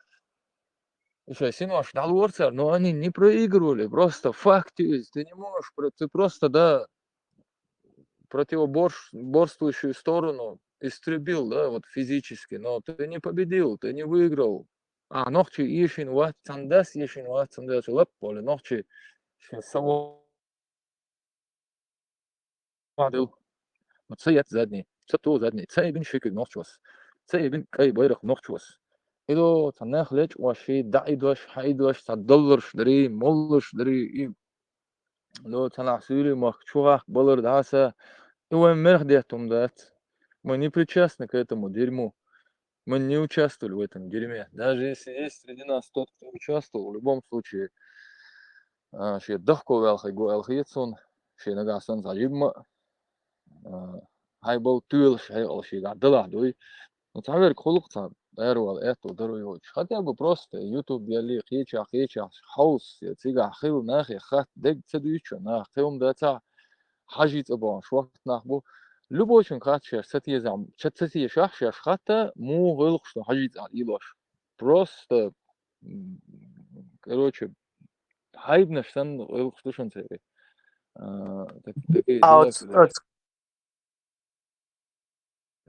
И шайн синош дӀалора цара, но они не проигрывали, просто факт из, ты не можешь, про-, ты просто, да, противоборствующую сторону истребил, да, вот физически, но ты не победил, ты не выиграл. А нохчий эшийна вац, цхьана дас эшийна вац, цхьана дас лап болу нохчий шен саво вадил. Ну, ца ецна задний, ца ту задний, ца ибин шикиг нохчос, ца ибин кӀай байракх нохчос. Идо цхьа нах лечкъош, дӀаидош, хьаидош, цхьа долларш дарий, молларш дарий, и Ну, цхьанахь суьйре махка чу гӀахка балар дӀаса, и вайн мерх детта хӀума дац. Мы не причастны к этому дерьму. Мы не участвовали в этом дерьме. Даже если есть среди нас тот, кто участвовал, в любом случае, а, шен дахко ваьлла хир ву аьлла хета суна, шен нагахь санна цхьа жимма, а, хьайбал тоьлаш хьекъал шегахь далахь дуй. Ну, цхьаверг хӀуллакх цхьа аравала аьтто даро йоцуш. Хотя бы просто YouTube яллий, кхечахь, кхечахь, хьовса, я цигахь хилла нахе хатта дерг ца дуьйцучо, нах кхин хӀума дацахь, хьажий цӀа бохуш вахт нах бу. Любойчун хатта шаьш ца тезам-, ца, ца тешахь, шаьш хатта, муха гӀиллакхаш ду хьажий цӀа ийлош. Просто, м, короче, хьайбанаш санна гӀиллакхаш ду шуна церан. А, так, такие А, дела, оц-, короче. Оц-,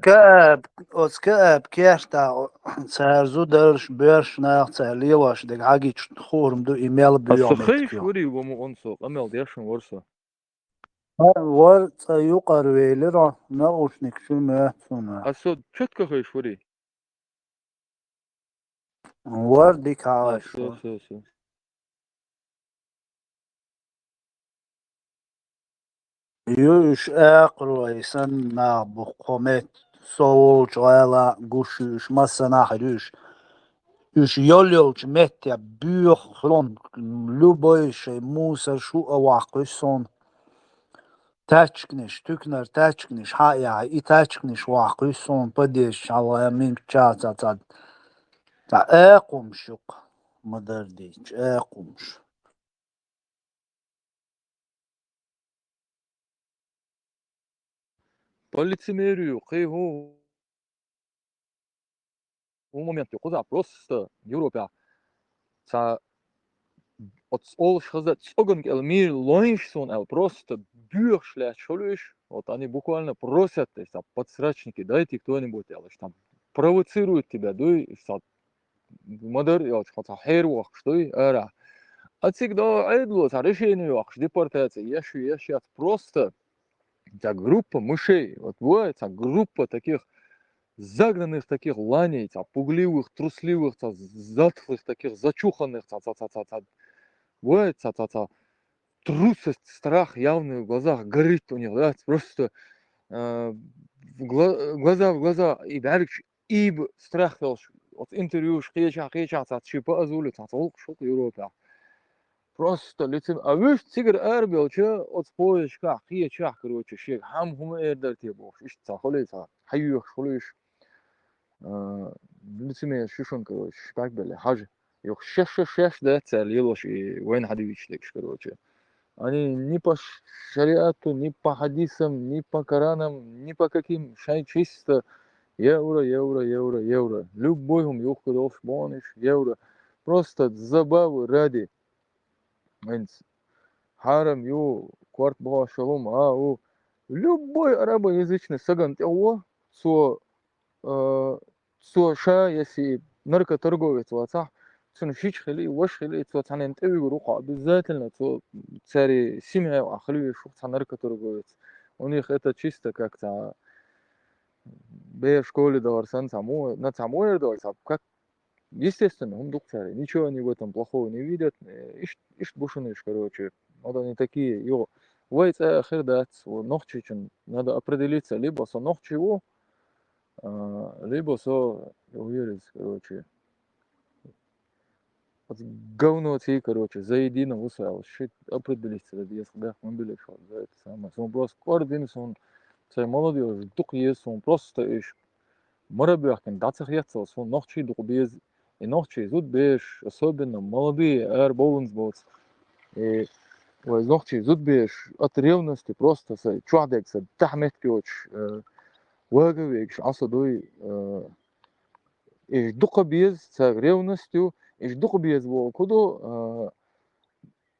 Кааб, оцу Кааб кертахь цара зударш, боьрша нах цара лелош дерг хьагича хуур ма ду и мел Аса буьйгӀу хайш меттиг ю. Вари, вамо онсо, къамел дешна вара со. Вар цӀа юкъара велира, наушник чу моьтту суна. Аса со четко хайш вари. Вар дика А, хьалаш со, вар. Со, со. Ю уьш акхарой санна нах бу кхо метта, со волчу гӀала гуш ю уьш, массанахь ю уьш. Уьш йол йолчу метте боьха хилон, любой шайн мусор шу а ваккхуьйту суна. Тачканаш, туькнара тачканаш хьа а яхьа, и тачканаш ваккхуьйту суна, подъезд чу хьалха минкача ца цад. Ца экхумаш юкъа ма дара дийча, экхумаш. По лицемерию, кхин хӀу-, хӀу момент ю кхузахь просто Европехь. Цхьа оцу олуш хаза цӀоган кӀел мийра лойнаш суна аьлла, просто боьхуш лаьтташ хуьлу уьш. Вот они буквально просят, то есть, там, подсрачники, дайте кто-нибудь, аьлла, там, провоцируют тебя, дуй, цхьа ма-дарра йолчу, хьо цхьа хьеравоккхуш дуй арахь. А цига до Ӏедало цхьа решение йоккхуш, депортация еш ю, еш яц. Просто цхьа группа мышей, вот бывает, цхьа группа таких загнанных таких ланей, цхьа пугливых, трусливых, цхьа затхлых таких, зачуханных, цхьа, цхьа, цхьа, цхьа, цхьа, бывает, цхьа, цхьа, цхьа трусость, страх явный в глазах горит у них, да, просто, э, в гла-, глаза в глаза, и бӀаьргаш ийба страх йолуш, оцу интервьюш кхечахь, кхечахь цхьацца ши паазули, цхьацца гӀуллакхаш хӀокху Европехь. Просто лицем-, а вуьш цигара арабелча, оцу поездашкахь, кхечахь, короче, шега хьан хӀума эр дара те бохуш, иштта цхьа хуьлий цхьа, хьайоьхуш хуьлуьйш. А, лицемер шу шуна, короче, шпаг белли, хьажа. Юха шеш-шеш-шеш дац цара лелош и вайна хьадуьйцуш дерш, короче. Они ни по ш-, шариату, ни по хьадисам, ни по Коранам, ни по каким, шайн чисто евро, евро, евро, евро. Любой хӀума юхкур йолуш бохуш, евро. Просто забавы ради. ХӀинца хьарам ю, корта бохош йолу, а, у, любой арабоязычный сагана тӀе гӀо, цо, а, цо ша, если наркоторговец вацахь, цуьнан шича хили, ваша хили, цо цхьанна тӀе вуьгур ву-кх обязательно, цо цаьрий семья а хила везаш ву цхьа наркоторговец. У них это чисто как цхьа бер школе дахар санна, цхьа мо-, на цхьа моьр дахар, цхьа как, естественно, хӀума ду-кх цаьрга. Ничего они в этом плохого не видят. Э, ишт-, ишт бу шуна уьш, короче. Вот они такие. Йо, вай цӀа а хир дац, вот нохчичун надо определиться, либо со нохчи ву, а, либо со, я уверен, короче, вот говноций, короче, заедино ву со аьлла. Ши определиться деза, бехк ма билла шуна за это самое. Суна просто кӀордина, суна цай молодёжь дукха еза, суна просто уьш мара боьхкина дӀа ца хеццал, суна нохчий дукха беза. И нохчий зудбераш, особенно молодые, ара бовланза боцу. И вай нохчий зудбераш от ревности просто са чохь дерг са дахьа меттиг йоцуш, э, вага вегаш Ӏа со дуй, э, Уьш дукха беза, цаьрга ревность ю, уьш дукха беза бохург ду, а,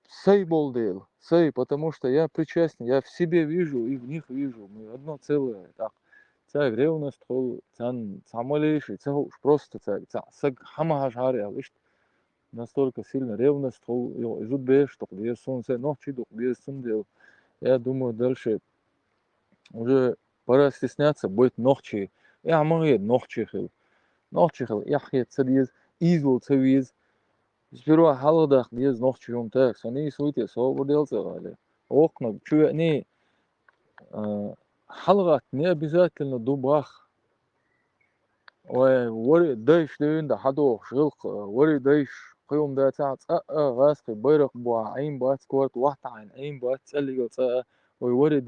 сай болу дела, сай, потому что я причастен, я в себе вижу и в них вижу, мы одно целое, так. Цаьрга ревность хуьлу, царна цхьа малейший ца хууш, просто цаьрга цхьа саг хьан ма хьажахьара аьлла, иштта настолько сильно ревность хуьлу, йо, и зудбераш дукха беза, суна сайн нохчий дукха беза, цундела, я думаю, дальше уже пора стесняться быть нохчи. Эхь ма хета нохчи хила. Нохчи хила эхь хета ца деза, ийзало ца веза. Сперва хьалхадаккха деза нохчи хӀума тӀе. Со нийса вуй те, собар дел цӀа гӀале. Воккханиг чу веъний, а, хьалагӀатта не обязательно ду бах. Вай, вари дайш дуьйна да хьадохуш гӀиллакх, вари дайш кхин хӀума дацахь, цкъа а гӀазкхи байракх бохьа Ӏийна бац, корта вахьтахьайна Ӏийна бац, цӀеллигал цкъа а. Вай вари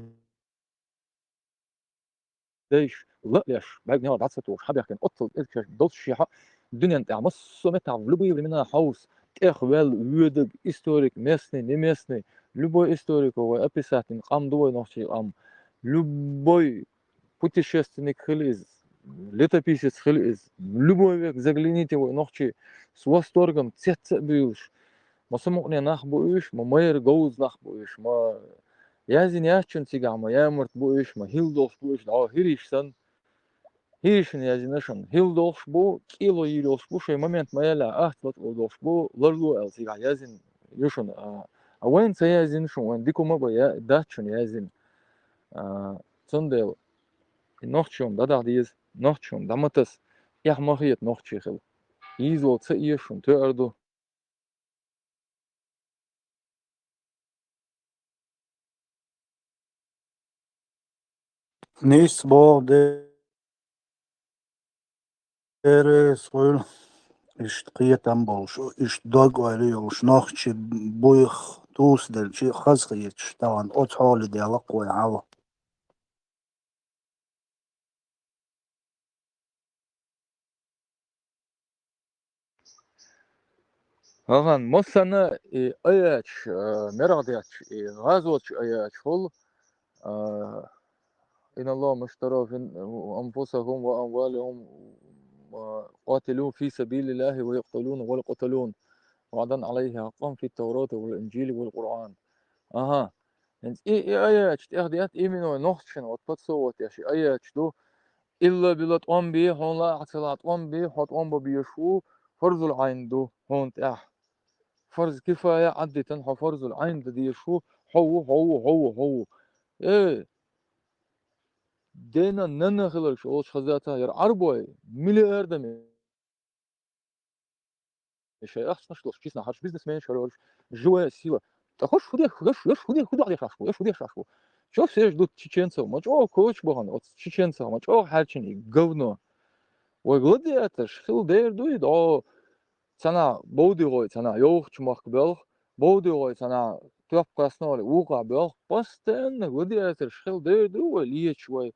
дайш ла а леш, бӀаьрг негӀар дӀа ца тухуш, хьабаьхкина оццул кӀезиг шаьш долччехьа, дуьнен тӀехь массо а меттехь, в любые времена хьовса, тӀехваьлла, воьдург, историк, местный, не местный, любой историко вай описать дина къам ду вай нохчийн къам. Любой путешественник хила иза, летописец хила иза, любой век загляните вай нохчий, с восторгом цец а буьйлуш, ма самукъане нах бу уьш, ма майра говза нах бу уьш, ма яздина яцчун цигахь ма ямарт бу уьш, ма хӀилла долуш бу уьш, дӀо хӀирийш санна. ХӀирийшна яздина шуна, хӀилла долуш бу, кӀело йийр йолуш бу, шайн момент ма яьлла, ахча латӀо долуш бу, ларло аьлла цигахь яздина ю шуна. А, а вайна ца яздина шуна, вайн дика хӀума а бан я-, дац шуна яздина. А, цундела и нохчий хӀума дӀадахьа деза, нохчий хӀума дӀа ма таса, эхь ма хета нохчий хила. Ийзало ца эша шуна, тоьар ду. Нийса боху де-, деррис хуьлу, иштта кхетам болуш, иштта дог-ойла йолуш, нохчий буйх тӀуса делчи хаза хеташ, тахана оцу хьоле делла-кх вай хьал. Ахьа, массанна и айача, а, мерах детташ, и гӀазотчу айача хуьлу, а, إن الله اشترى من أنفسكم وأموالكم قاتلوا في سبيل الله ويقتلون ويقتلون وعدا عليه حقا في التوراة والإنجيل والقرآن. Аха. ХӀинца и, и айача тӀехдетта именно нохчашна, вот подсовывать еш и айача ду. Илла билла тӀом бе, хьуна лаахь ца лаахь тӀом бе, хьо тӀом бан безаш ву, фарзул Ӏайн ду хьуна тӀехь. Фарз кифая Ӏаддитан хьо фарзул Ӏайн дан дезаш ву, хьо ву, хьо ву, хьо ву, хьо ву. Э, дена, нанна хиларш олуш хаза ца яра Ӏарбой, миллиардами шайн ахчанаш долуш, честно, хьарш бизнесменаш хьаролуш, живая сила. ТӀаккха хӀуш хӀу деш, хӀуш, хӀуш хӀу де-, хӀу деш ахь бу, хӀуш хӀу деш ахь бу. Чо сеш ду чеченцев, ма чӀогӀа коча бахана, оцу чеченцев, ма чӀогӀа хьаьрчина и говно. Вай гладиаторш хила дер дуй, до цхьана бовдигӀой цхьана йовхачу махка боьлху, бовдигӀой цхьана тоьппа кхасноле вукхахь боьлху. Постоянно гладиаторш хила дер ду вай лечу, вай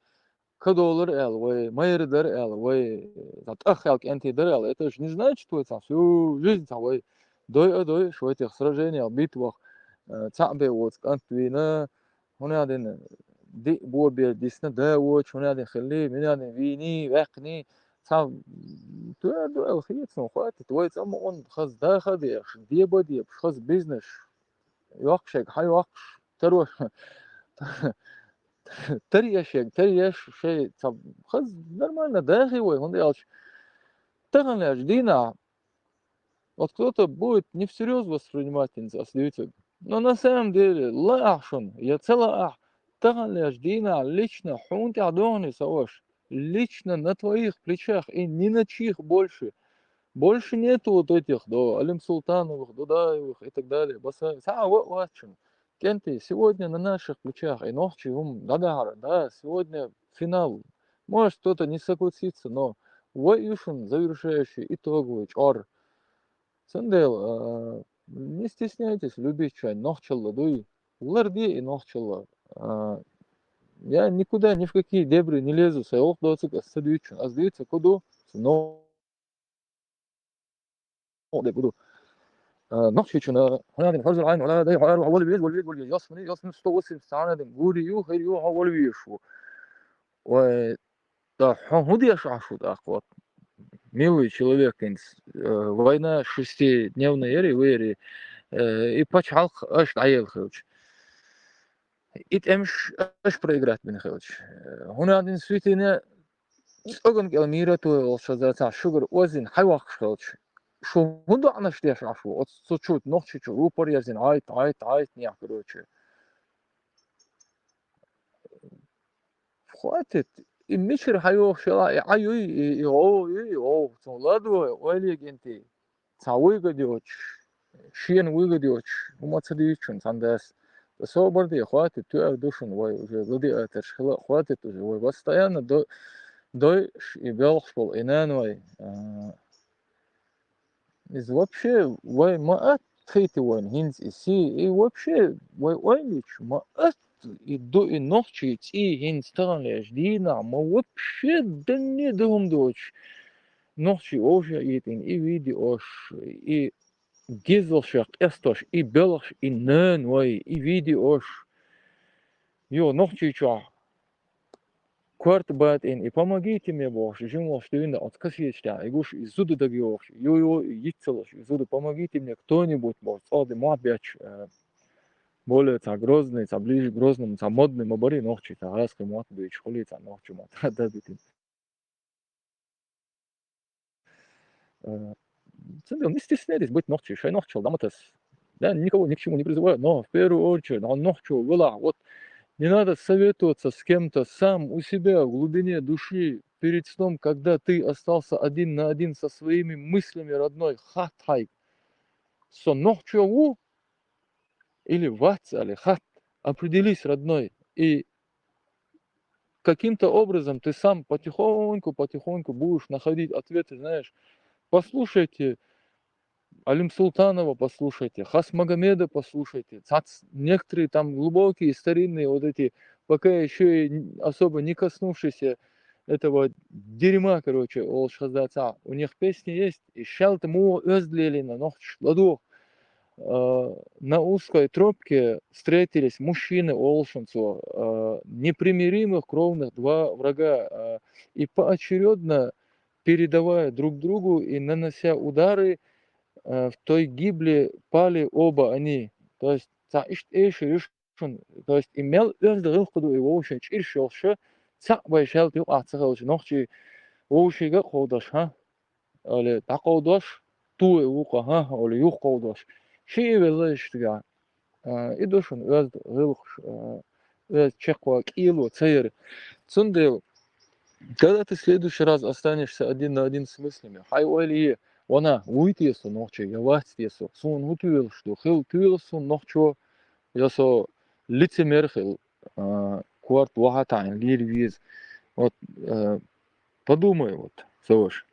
кадолар аьлла, вай майра дара аьлла, вай, э, тӀаххел кӀентий дара аьлла, это же не значит, вай цхьа всю жизнь цхьа вай дой а дойуш, вай тех сражениях, битвах, э, цхьаъ бен воцу кӀант вийна, хӀунда аьлла диъ бо бер дисна да воцуш, хӀунда аьлла хилли, мина аьлла вийний, ваьккхиний, цхьа, м, тоьар ду аьлла хета суна, хватит, вай цӀа мукъан хаза даха а дехаш, деба а дебаш, хаза бизнес йоккхуш, хьан йоккхуш, таро-, таре шег, таре шей, ца-, хаз нормально дахи вай, хӀунда аьлча таханлерча дийнахьа вот кто-то будет не всерьёз воспринимать хӀинца ас дийцарг. Но на самом деле, лаахь шуна, я ца лаахь, таханлерча дийнахьа лично хьуна тӀехь дохне со ош, лично на твоих плечах и ни на чьих больше. Больше нету вот этих, да, Алим Султановых, Дудаевых и так далее. Баса, цхьа а ва а вац шуна. КӀентий, сегодня на наших плечах и нохчий хӀума дӀадахьар, да, сегодня финал. Может, кто-то не согласится, но вай ю шуна завершающий, итоговый чӀор. Цундела, а, не стесняйтесь любить шайн нохчалла дуй. Ларде и нохчалла. А, я никуда, ни в какие дебри не лезу, сай гӀуллакх доцург ас ца дуьйцу шуна. Ас дуьйцург хӀун ду? Цу но-, де хӀун ду? А, Нохчийчуьнан, хӀунадин хьурзал Ӏайн, вала дай хьуар, вала вез, вала вез, вала вез, ялсмани, ялсмани сто восемьдесят цхьанадин гури ю, хӀир ю, хьо вала везаш ву. Вай, да, хьо хӀун деш Ӏаш ву тӀаккха, вот? Милый человек, хӀинца, э, война шестидневная яри, вари, э, и пачхьалкх аша дӀаелла хилча. И тӀемаш аша проиграть бина хилча. Э, хӀунадин суьйтина цӀоган кӀел мира той волча зацахь шугара озина хьайваккхаш хилча. Шу хӀун доӀанаш деш Ӏаш ву? Оцу цу чу нохчи чу рупор язина, гӀайт, гӀайт, гӀайт, нехь, короче. Хватит. И мичара хьайохуш яла, и Ӏа юй, и, и гӀо юй, и гӀо. Цун ладо, ойла е, КӀентий. Цхьа вуйга доцуш, шена вуйга доцуш, хӀума ца дуьйцу шуна цхьана дас. Ткъа собар де, хватит, тоьар ду шуна вай, уже ладиаторш хила, хватит уже, вай постоянно до-, дойш и белхаш болу и нана вай. А, иза вообще вай ма атта хийти вайн хӀинца и сий, и вообще вай ойла йича ма атта и ду и нохчий цӀий хӀинца таханлерча дийнахь ма вообще данне ду хӀума доцуш. Нохчий вовшех йитина и видеош, и гезалшех къестош, и белхаш, и нана вай, и видеош. Йо, Нохчийчохь корта батӀийна и «Помогите мне» бохуш, жималш дуьйна оцу кассеташ тӀехь, и гуш, и зуда дага йохуш, йо-йо, и йиццалаш, и зуда «Помогите мне кто-нибудь» бохуш, цӀогӀа ди мохь бетташ, э, более цхьа грозный, цхьа ближе к грозному, цхьа модный ма барий нохчий, цхьа гӀазкхий мотт буьйцуш хуьлий цхьа нохчо ма-, дабитина. Э, цундела не стесняйтесь быть нохчий, шайн нохчалла дӀа ма таса. Я никого ни к чему не призываю, но в первую очередь, но нохчо валахь, вот не надо советоваться с кем-то, сам у себя в глубине души, перед сном, когда ты остался один на один со своими мыслями, родной, хатта хьайга: со нохчо ву или вац, али хатта, определись, родной, и каким-то образом ты сам потихоньку, потихоньку будешь находить ответы, знаешь. Послушайте Алим Султанова, послушайте, Хасмагомеда послушайте. Цац-, некоторые там глубокие, старинные вот эти, пока ещё и н-, особо не коснувшиеся этого дерьма, короче, олуш хаза ца. У них песни есть, и шаьлта муха оьзда лелийна нохчаш ладугӀу. Э, на узкой тропке встретились мужчины, олуш цо, э, непримиримых кровных два врага, э, и поочерёдно, передавая друг другу и нанося удары, э, в той гибели пали оба они. То есть, цхьа иштта эшар ю шуна, то есть, и мел оьзда гӀиллакх ду и вовшийн чӀирш йолуш, цхьаъ вай шаьлта юкъахь ца хилча, нохчий вовшийга а кховдош, хӀа? Оле, дӀакховдош, ту и вукхо, хӀа? Оле, юхакховдош. Шиъ велла иштта гахь. А, и ду шуна оьзда гӀиллакхаш, а, оьзда чекхван кӀело ца яр. Цундела, когда ты в следующий раз останешься один на один с мыслями, хьайн ойла е, вана, вуй те со нохчо, я вац те со, суна хӀун тоьлуш ду, хила тоьлу суна нохчо, я со лицемер хила, а, корта вахьа таӀийна лийла веза. Вот, а, подумай, вот, Саваш.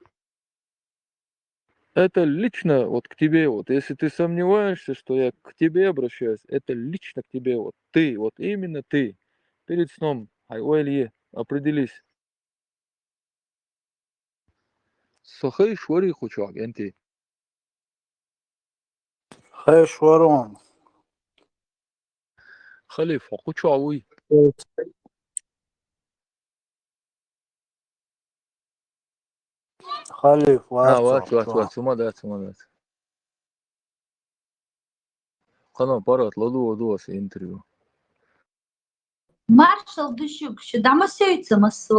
Это лично вот к тебе, вот, если ты сомневаешься, что я к тебе обращаюсь, это лично к тебе, вот ты, вот именно ты. Перед сном, хьайн ойла е, определись. Со хайш варий кху чохь, КӀентий? Хайш вара хьуна. Халиф, хьо кху чохь вуй? Халиф, а, вац, вац, вац, вац, хӀума дац, хӀума дац. Кхана паргӀат ладугӀу ду аса интервью. Маршал ду шуьга, шу дӀа ма севций массо.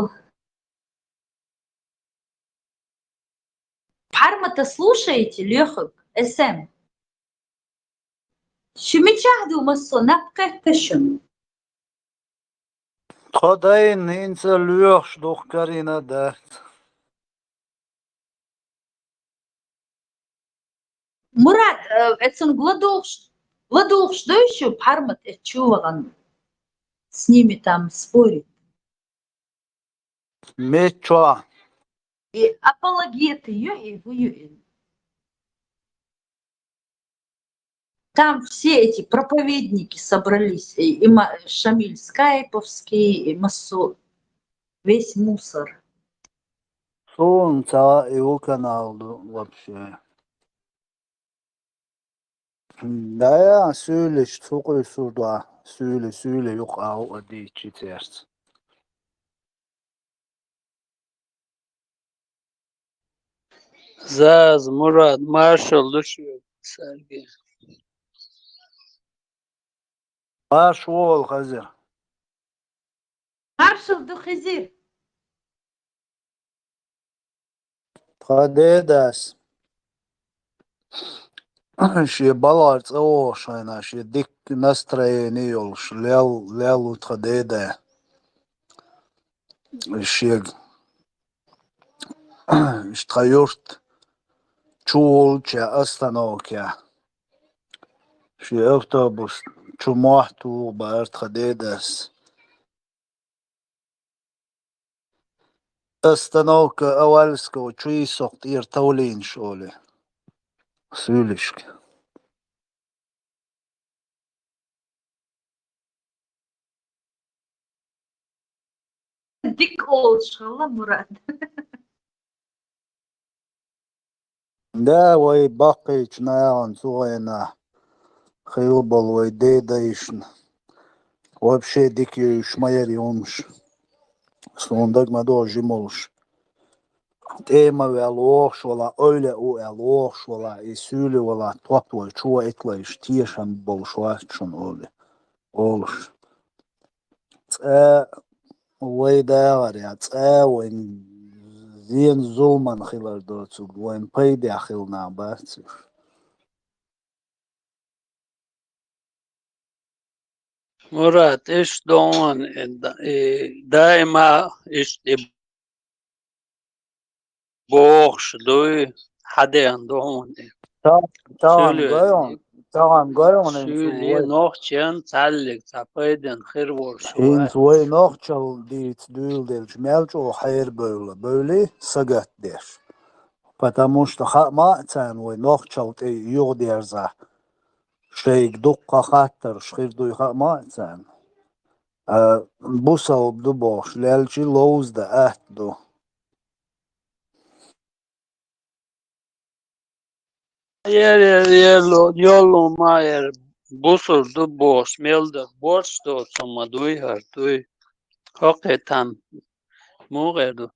Пхьармата слушаете, лоьхуг, эс эм? Шу мичахь ду массо, наб кхетта шуна? Тхо дайна хӀинца лоьхуш ду-кх, карийна дац. Мурад, э, эцунга ладугӀуш, ладугӀуш дуй шу, Пхьармат, эцу чу вахана? С ними там спорить. Мича? И апологеты ю, и хӀу ю и. Там все эти проповедники собрались, и, и ма-, Шамиль Скайповский, и массо, весь мусор. Суна ца и у канал ду вообще. Да, суьйлаш цу къуьйсур ду, суьйли, суьйли юкъа а дийчи церц. Заз, Мурад, маршал ду шуьга, Сергей. Марша вогӀийла, Хизир. Маршал ду, Хизир. Тхан дедас шен балхара цӀа вогӀуш хенахь, шен дикка настроени йолуш, лел, лел ву тхан деда. Шега, иштта тхан юрт чу волчу остановкехь, шен автобус чу мохь туху бара тхан дедас. Остановка Авальского чу йисокх тӀера товлийна шоле. Суьйлишка. Дика олуш хилла, Мурад. Да, вай баккхийчу нахана цу хенахь хилла болу вай дедайшна. Вообще дика йовзуш ма яра хӀуманаш. Суна дага ма догӀу жима волуш. ТӀе ма ваьлла вогӀуш вала, ойла а ву аьлла вогӀуш вала, и суьйли вала, топ вай чу ваитлайша, тешам болуш вац шуна олий, олуш. Цкъа вай дагӀар я, цкъа вайн зен-зуламан хилар доцург, вайн пайдехь хилла нах бац уьш. Мурад, иштта ду хьуна, и да-, и даима иштта и бохуш дуй, хьан ден ду хьуна и? Та-, тахана гой хьуна, тахана гой хьуна, суьйли нохчен цхьаьллиг цхьа пайден хир волуш ву. ХӀинца вай нохчалла дийца дуьйладелча, мел чӀогӀа хьерабевлла, бевлли сагатдеш. Потому что хаа ма а царна вай нохчалла тӀе юхадерзахь, шайга дуккха хаттарш хир дуй хаа ма а царна. А, бусалба ду бохуш, лелчи ловза дан атта ду. Ер, ер, ер, йолу ма ер бусалба ду бохуш, мел дан борш доцу ма дуй хӀара дуй. ХӀокхе там муха эр ду?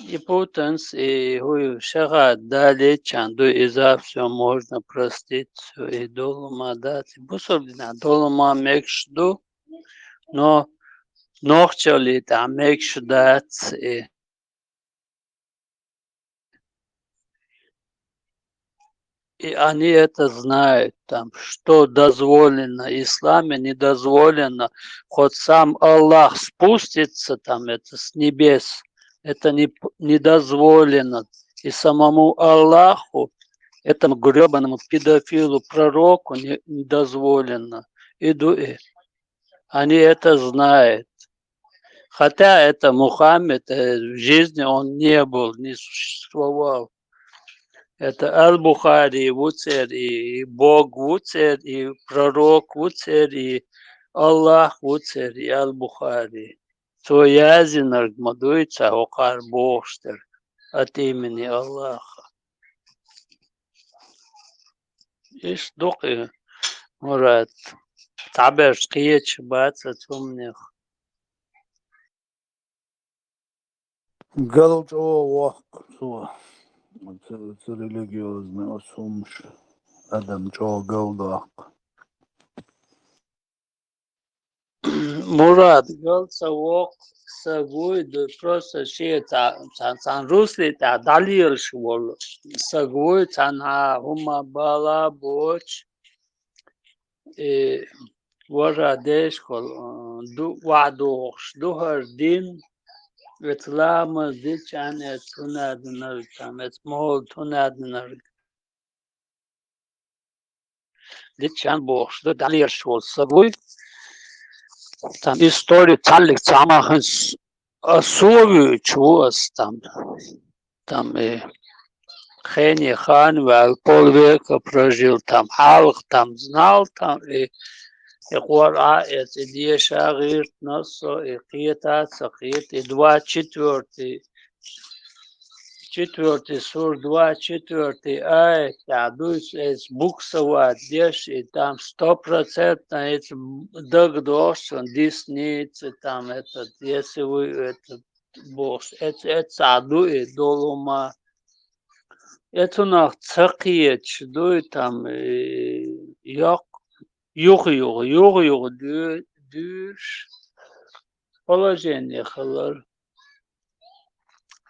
И путанс, и хӀуй шаха далечан ду, и за всё можно простить, всё, и долу ма дац. И бусалба динехь долу ма мегаш ду, но нохчаллий тӀехь мегаш дац и. И они это знают, там, что дозволено, исламе не дозволено, хоть сам Аллах спустится, там, это с небес, это не, п- не дозволено. И самому Аллаху, этому грёбаному педофилу, пророку не, не дозволено. Иду и. Они это знают. Хотя это Мухаммед, э, в жизни он не был, не существовал. Это Аль-Бухари ву церан, и, и Бог ву церан, и пророк ву церан, и Аллах ву церан, и Аль-Бухари. Цо яздинарг ма дуй цхьа хӀокхара бохуш дерг от имени Аллаха. Иштта ду-кх и, Мурат. Цхьаберш кхеча бац оцу хӀуманех. Гал чӀогӀа воккху цо. Оцу, оцу религиозный оцу хӀумаш адам чӀогӀа гал доккху. Мурад, гал ца воккха саг вуй, ду просто шен ца-, ца-, цхьан русле тӀехь дӀалелаш волу саг вуй, цхьанхьа хӀума бала боцуш, и вара дешхол, а, ду, ваӀ дохуш ду хӀара дин, вецу ламаз дичан эцу хӀунадинарг, там эцу мохӀал хӀунадинарг. Дичан бохуш ду, дӀалелаш волу саг вуй. Там история цхьаллиг цхьа махана с-, а, со вуьйчу ву ас там. Там и хене хан ваьлла, полвека прожил там, хьалха там знал там, и, и Къуръан эцу, и деша гӀиртина со, и кхета а ца кхета, и двадцать четвёртый четвёртый сур, двадцать четвёртый аят тӀехь дуьйцу, эца буксовать деш, и там стопроцентно эца дагадогӀуш, цунна дисница, там этот, если вы этот бохуш, эца, эца а ду и долу ма. Эцунах ца кхеташ дуй, там, и, йоккха, юха-юха, юха-юха дуьйш, положение хилар.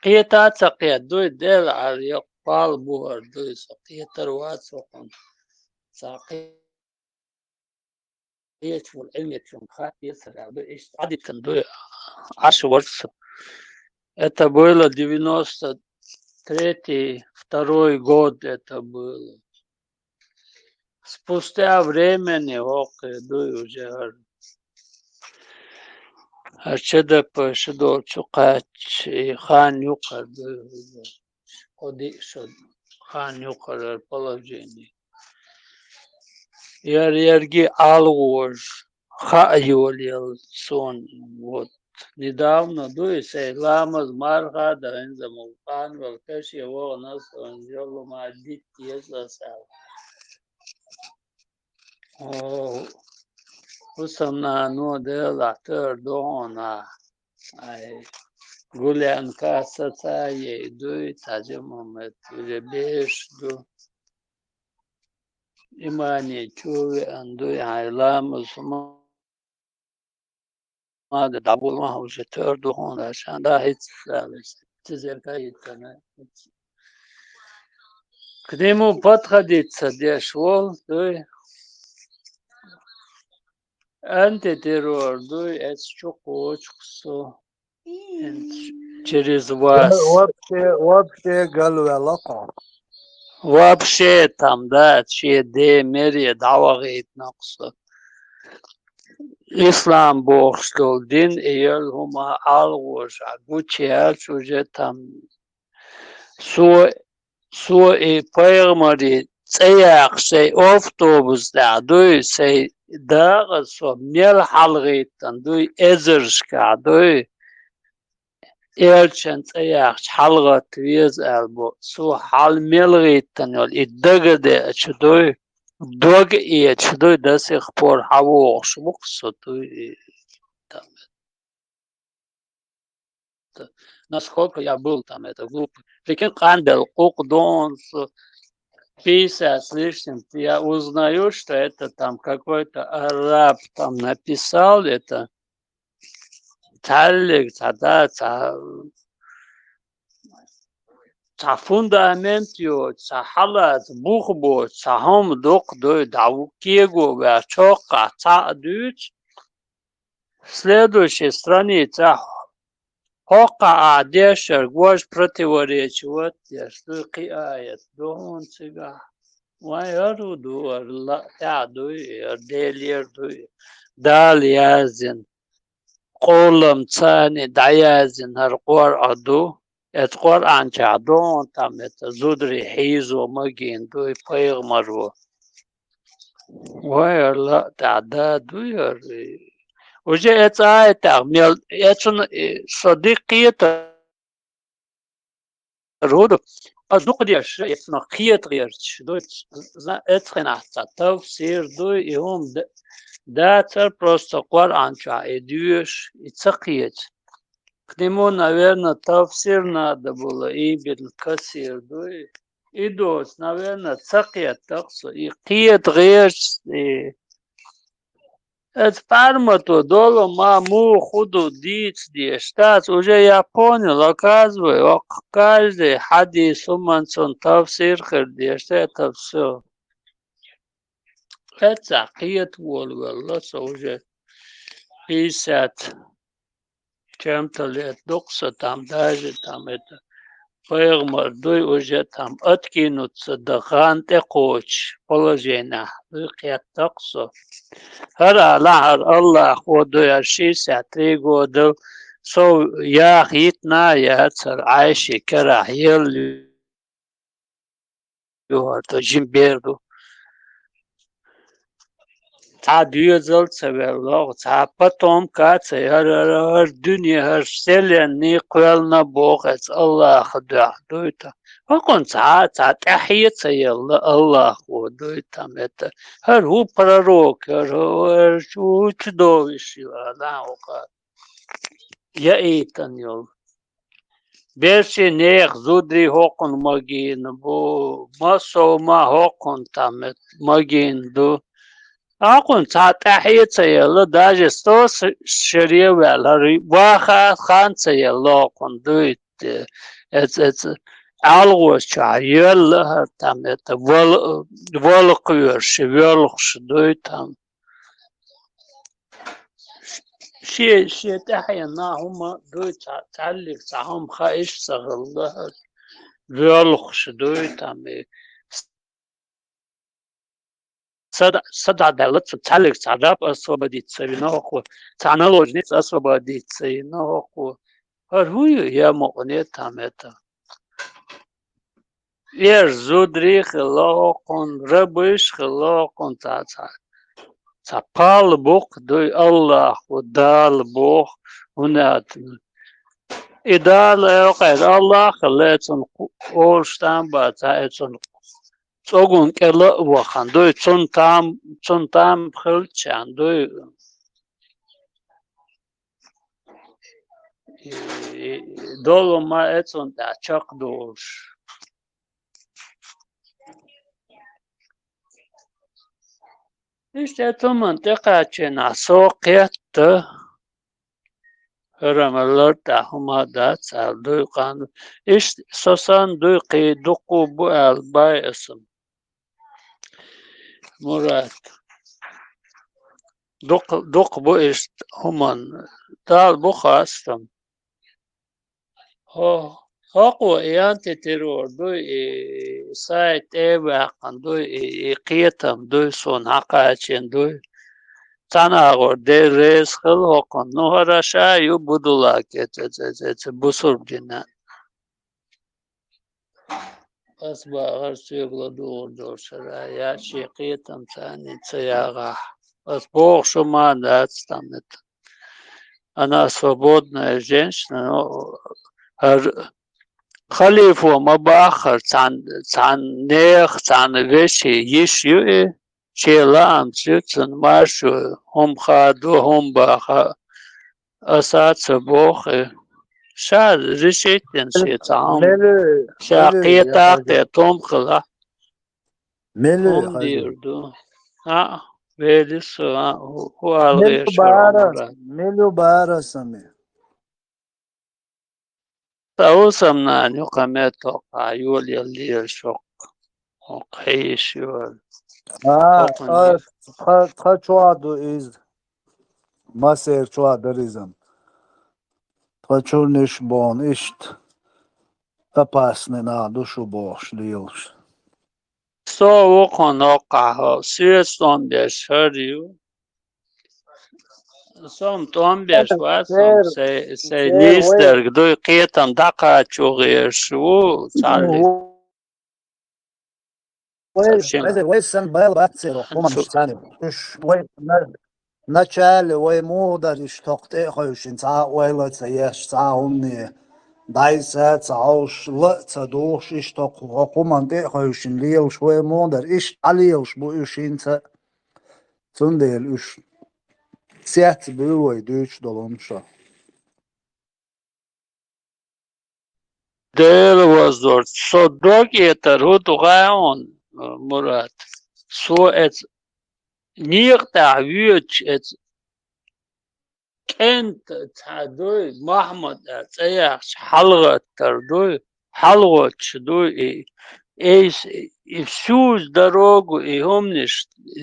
Кхета а ца кхета дуй, Дела Ӏар йоккха пал бухар дуй, со кхетар вац вахана. Ца кхе-, кхеташ волу Ӏилмечун хаттар аьлла дуй, иштта Ӏадитан дуй, Ӏаш варца. Это было девяносто третий, второй год это было. Спустя времени хӀокху дуй уже хӀара. ХӀара Ч Д П шу долчу кхаьчча, и хан юккъара дуй уже. Кхо-диъ шо хан юккъара положение. Яр-, ярги алгӀожа хаа йолаелла суна, вот. Недавно дуй, сай ламаз марха дан, хӀинца мукъан вала каше вахана, сон йолу ма дитт еза сал. О, хӀусамнано Делахь тера ду хьуна. Ай, гулянка саца ей дуй, цхьа жимма мет уже беш ду. Имане чу веана дуй, хьайн ламаз ма Мада дӀаболу ма уже тера ду хьуна, ша да хӀинца сала, тизерка йиттана. К нему подходить ца деш волу, дуй. Антитеррор дуй, эца чу кхочух со. Через вас. Вообще, вообще галвелла кхо. Вообще там, да, че де мере дӀавахийтина кху со. Ислам бохуш долу дин, и йолу хӀума алгӀоша гучуяьлча, уже там со, со и пайхамаре цӀе яьккхича, сайн автобус тӀехь дуй, сайн дакъа со мел хьалгӀиттина дуй, эзаршкахь дуй. Элчан цӀе яьккхича хьалагӀатта веза аьлла бо, со хьал мел гӀиттина йолу и дага деача дуй, дог эча дуй, до сих пор хьавогӀуш ву-кх со дуй, и там это, насколько я был там это глупый. Прикинь, къанбелла кху-кх донца пятьдесят с лишним, я узнаю, что это там какой-то араб там написал это. Цхьаьллиг цхьа да, цхьа, цхьа фундамент йоцу, цхьа хьалаца бух боцу, цхьа хӀума дукха дуй, дӀа ву кего ваьлла, чоккхахь цхьаъ дуьйцу. Следующий страница хӀокхахь ахь дешарг вож противоречивать деш дуй, кхин аят ду хьуна цигахь. Вайн хӀара ду, хӀара ла-, тӀаьхьа дуй, хӀара Делера дуй. Дала яздина. Къолам царна дӀаяздина хӀара Къуръан ду. Эцу Къуръан чохь ду хьуна там, эцу зударий хьийзо магийна дуй пайхамаро. Вай, хӀара ла-, тӀаьхьа да дуй хӀара. Уже эцу аятехь мел, эцунна, э, со дика кхета хӀуду, ас дукха деш, эцунах кхета гӀерташ ду, зна-, эцу хенахь цхьа тафсир дуй, и хӀума д-, дацар просто Къуръан чохь и доьшуш, и ца кхета. К нему, наверное, тафсир надо было, Ибн Касир дуй. И доцу, наверное, ца кхетта-кх со, и кхета гӀерташ, и Эцу пхьармато долу ма муха хӀун ду дийца дезаш дац, уже я понял, оказывай, оккха каждый хьадис хӀуманца тафсир хир дезаш, это всё. Эццахь кхета волавелла со уже пятьдесят чем-то лет ду-кх со там, даже там это, пайхамар дуй уже там откинуться дан хан тӀекхочуш положенехь дуй кхетта-кх со. ХӀара алахьара Аллахо дуй, хӀара шестьдесят три года со яха йитина а яцара Ӏайши карахь елла ю хӀара, то жима бер ду. Цхьа доьзал ца велла, цхьа потомка ца, хӀара, хӀара, хӀара дуьне, хӀара вселенная кхоьллина боху эцу Аллахьан дуьхьа дуй-кх. ХӀокхунна цхьа, цхьа тӀаьхье ца елла Аллахьо дуй-кх, это. ХӀара хӀун пророк, хӀара, хӀара чу, чу довиш ю, алан вукха. Яийтина йолу. Берши нехан зударий хӀокхунна магийна бу, массо а ма хӀокхунна там магийна ду. ХӀокхунна цхьа тӀаьхье ца елла, даже сто шаре ваьлла, хӀара ваха хан ца елла хӀокхунна дуй-кх. Эца, эца, ӀаьлгӀочохь йоьлла хӀара там, это, вал-, валкхоьруш, воьлхуш дуй там. Шен, шен тӀаьхьенна хӀума дуй, ца-, цхьаьллиг цхьа хӀума хаийша ца хилла, воьлхуш дуй там, и сада-, садӀа даьлла, ца-, цхьаьллиг цхьа раб освободить ца вина хӀокхо, цхьа наложница освободить ца вина хӀокхо. ХӀара хӀун ю, я мукъане там, это? Эр зударий хилла хӀокхунна, рабыш хилла хӀокхунна, цхьа, цхьа, цхьа пал бу-кх дуй, Аллахьо Дала боху, хӀунда аьлча и Дала, хӀокхуьнан Аллахь хилла, эцунна олуш там бац, эцунна цӀоган кӀела а вахана дуй, цунна там, цунна там хилчарна дуй. И, и долу ма эцунна тӀехь чекхдолуш. Иштта цу хӀуманна тӀекхаьччинехь со кхетта, хӀара ма лартӀехь хӀума дац аьлла дуй кхана. Иштта со санна дуй кхин дуккха а бу аьлла бай аса. Мурат. Дукха, дукха бу иштта хӀуманна. Дала бу хастам. ХӀо-, хӀокхо и антитеррор дуй, и сайт тӀе а ваьккхина дуй, и, и кхетам дуй, суна хьакхачийна дуй. Цхьана агӀор Дела реза хила хӀокхунна. Ну, хӀара ша ю будулак, эца, эца, эца, эца бусург дина. Ас бахар соьга ладугӀур долу шара, я шен кхетам царний ца ягӀахь. Ас боху шу ма дац там это. Она свободная женщина, но хӀара халифо ма баххара, цхьана, цхьана нехан, цхьана вешин йиш ю и. Шен лаамца ю цунна маршо, хӀума хадо, хӀума баха. Аса ца боху и. Ша решить дина шен цхьа хӀума. Мелуй, ша мелуй, кхетахь я те, том хилахь. Мелуй, хӀума хаза дийр ду. А, вели со, а, хӀу, хӀу алгӀеш вара бара. Мелу бара сами. Сан хӀусамнана юкъа меттахь йолаелла лела шоккха. Хьо кхийша йолу. А, хӀокхуьнга. Тха, тха, тха чохь ду иза. Масер чохь дара иза. Тха чурниш бохна иштта. Опасный нах ду шу бохуш лелаш. Со ву хьуна хӀоккхахь, соьца тӀом беш хӀара ю. Со-м тӀом беш вац, со-м сай, сай нийсдерг дуй, кхетам дӀакхачо гӀерташ ву, цхьаьллиг. Вай, вай, вай сан байла бац церан хӀуманаш царна. Уьш вай на-, начале вай муха дара иштта хӀокху тӀе а хевшина, цхьа а ойла а ца еш, цхьа а хӀумане дӀасса а ца хьовш, ла а ца духуш, иштта хӀокху, хӀокху хӀуманна тӀе а хевшина лелаш вай муха дара, иштта Ӏа лелаш бу уьш хӀинца а. Цундела уьш цецбуьйлу вай дуьйцуш долу хӀума шо. Дела ваздорт, со дог этар хӀун ду хаьий хьуна, Мурат? Со эца некъа тӀехь воьдуш, эца кӀентӀа цхьа дуй, Махьмад аьлла цӀе яхача хьалгӀаттар дуй, хьалгӀотташ дуй и. Эйс, и всю дорогу и хӀуманаш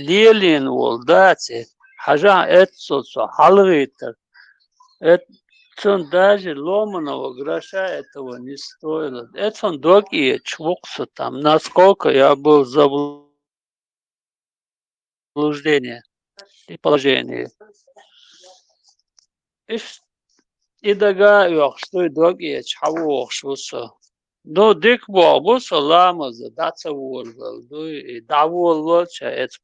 лелийна волу дац и. Хьажахь, эццул цо хьалгӀийтар. Эт-, цунна даже ломаного гроша этого не стоило. Эцунна дог эцаш ву-кх со там, насколько я был заблуждение и положение. Иш-, и дага а оьхуш дуй, дог эцаш хьавогӀуш ву со. Ну, дика боху бу со ламаза дӀа ца волавелла дуй, и дӀаволавелча эцу.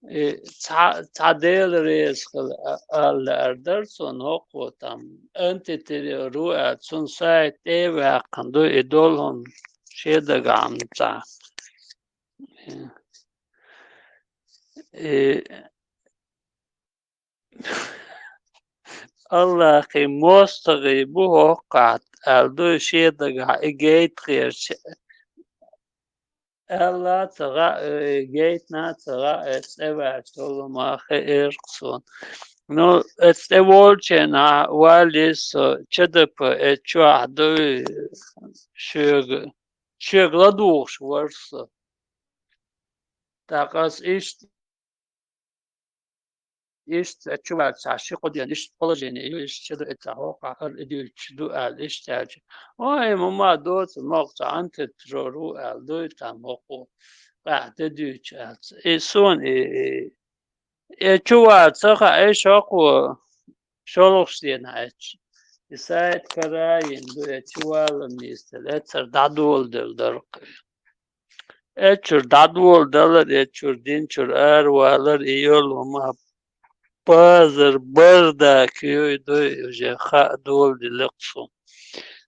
И цхьа, цхьа Дела реза хила а-, ала лаьара дара цунна хӀокхо там, антитеррор ву аьлла, цунна сайт тӀе а ваьккхина дуй, и долу хӀума шен дагахь ма ца. И Аллахьан мостагӀий бу хӀокхахь аьлла дуй шен дагахь и гайта гӀерташ. Аьлла ца хаьа, э, гайтина ца хаьа, эцу тӀе ваьлча долу ма хи эркъ суна. Ну, эцу тӀе волчу хенахь валлий со, Ч Д П эцу чохь дуй, шоьга, шоьга ладугӀуш вара со. ТӀаккха ас иштта Иштта чу ваьлча, цхьа ши-кхо ден иштта положение ю, иштта чу ду, и цхьа хӀокху ахь хӀара и дуьйцуш ду аьлла, иштта аьлча. Ой, ма ма доцу, мокх цхьа антитеррор ву аьлла дуй, там хӀокхо къаьхьа де дуьйцу аьлла. И суна и, и, и чу вала ца хаьа, и шокхо шолгӀачу денахь эцча. И сайт карайина ду, и чу вала нисделла, эццара дӀадоладелла дара-кх. Эццара дӀадоладалар, эццара динчуьра аравалар, и йолу ма базар, бардак юй дуй, уже хаа доладелла-кх суна.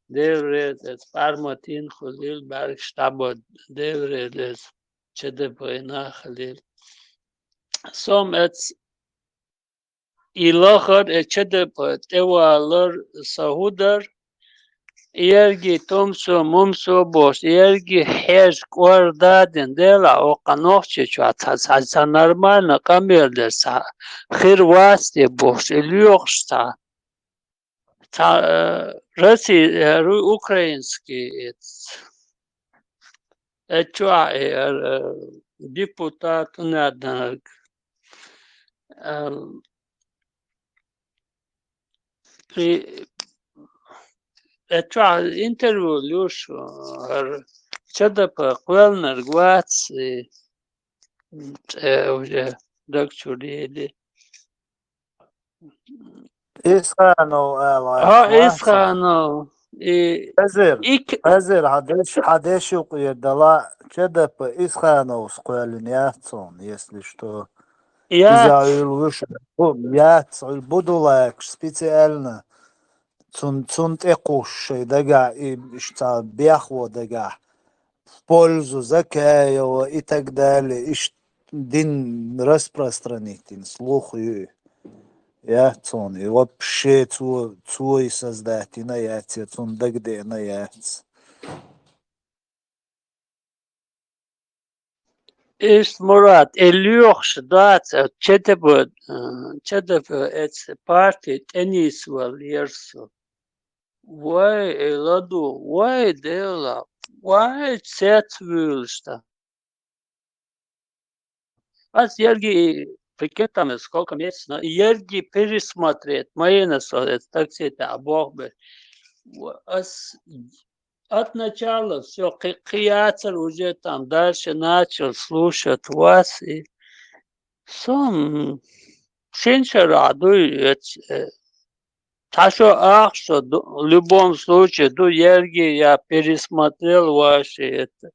Дела реза эцу парматин хуьлийла, бӀаьргаш дӀабо, Дела реза эцу Ч Д П-ийн хуьлийла. Со-м эцу и лахар, э, Ч Д П тӀевалар сан хӀун дара, ерриге тумсо, мумсо бохуш, ерриге хьежа кӀордадина, делахь, оккха Нохчийчохь цхьа, цхьа, цхьа нормально къамел дерг цхьа хир вац те бохуш, и лоьхуш цхьа, цхьа, э, Росси-, э, ру-, украинский, э, Э, чохь, э, э, депутат, хӀун аьлла, э, при-, э, чохь интервью луш, э, хӀара Ч Д П кхоьллинарг вац, э, э, уже даг чуьра ели. Исханов ала. ХӀа, Исханов. И, хазир, и к- хазир, хьан деш, хьан деш юкъера дала, Ч Д П Исхановс кхоьллина яц цунна, если что. Яц. Иза Ӏуьллуш, яц, Ӏуьллу Будулаевич специально цун, цун тӀе кхуш шайн дагахь, и, иштта бехво дагахь. В пользу Закаева и так далее, иштта дин распространить дина слух ю. Яц цунна, и вообще цо, цо и создать дина яц, я цунна дагадеана яц. Иштта, Мурат, и лоьхуш дац, Ч Д П, э, Ч Д П эца парти тӀенисвала яра со. Вай, э, ладу, вай, Дела, вай, цец вуьйлуш дан. Ас ерриге, прикинь, там сколько месяцев, но ерриге пересмотреть, ма йина со эца такси тӀехь боху беш. Ас от начала всё, кхи-, кхин яцара уже там дальше начал слушать вас, и со, м, шина шарахь дуй эца, э, Цхьа шо ах шо ду, в любом случае, ду ерриге я пересмотрел ваши это.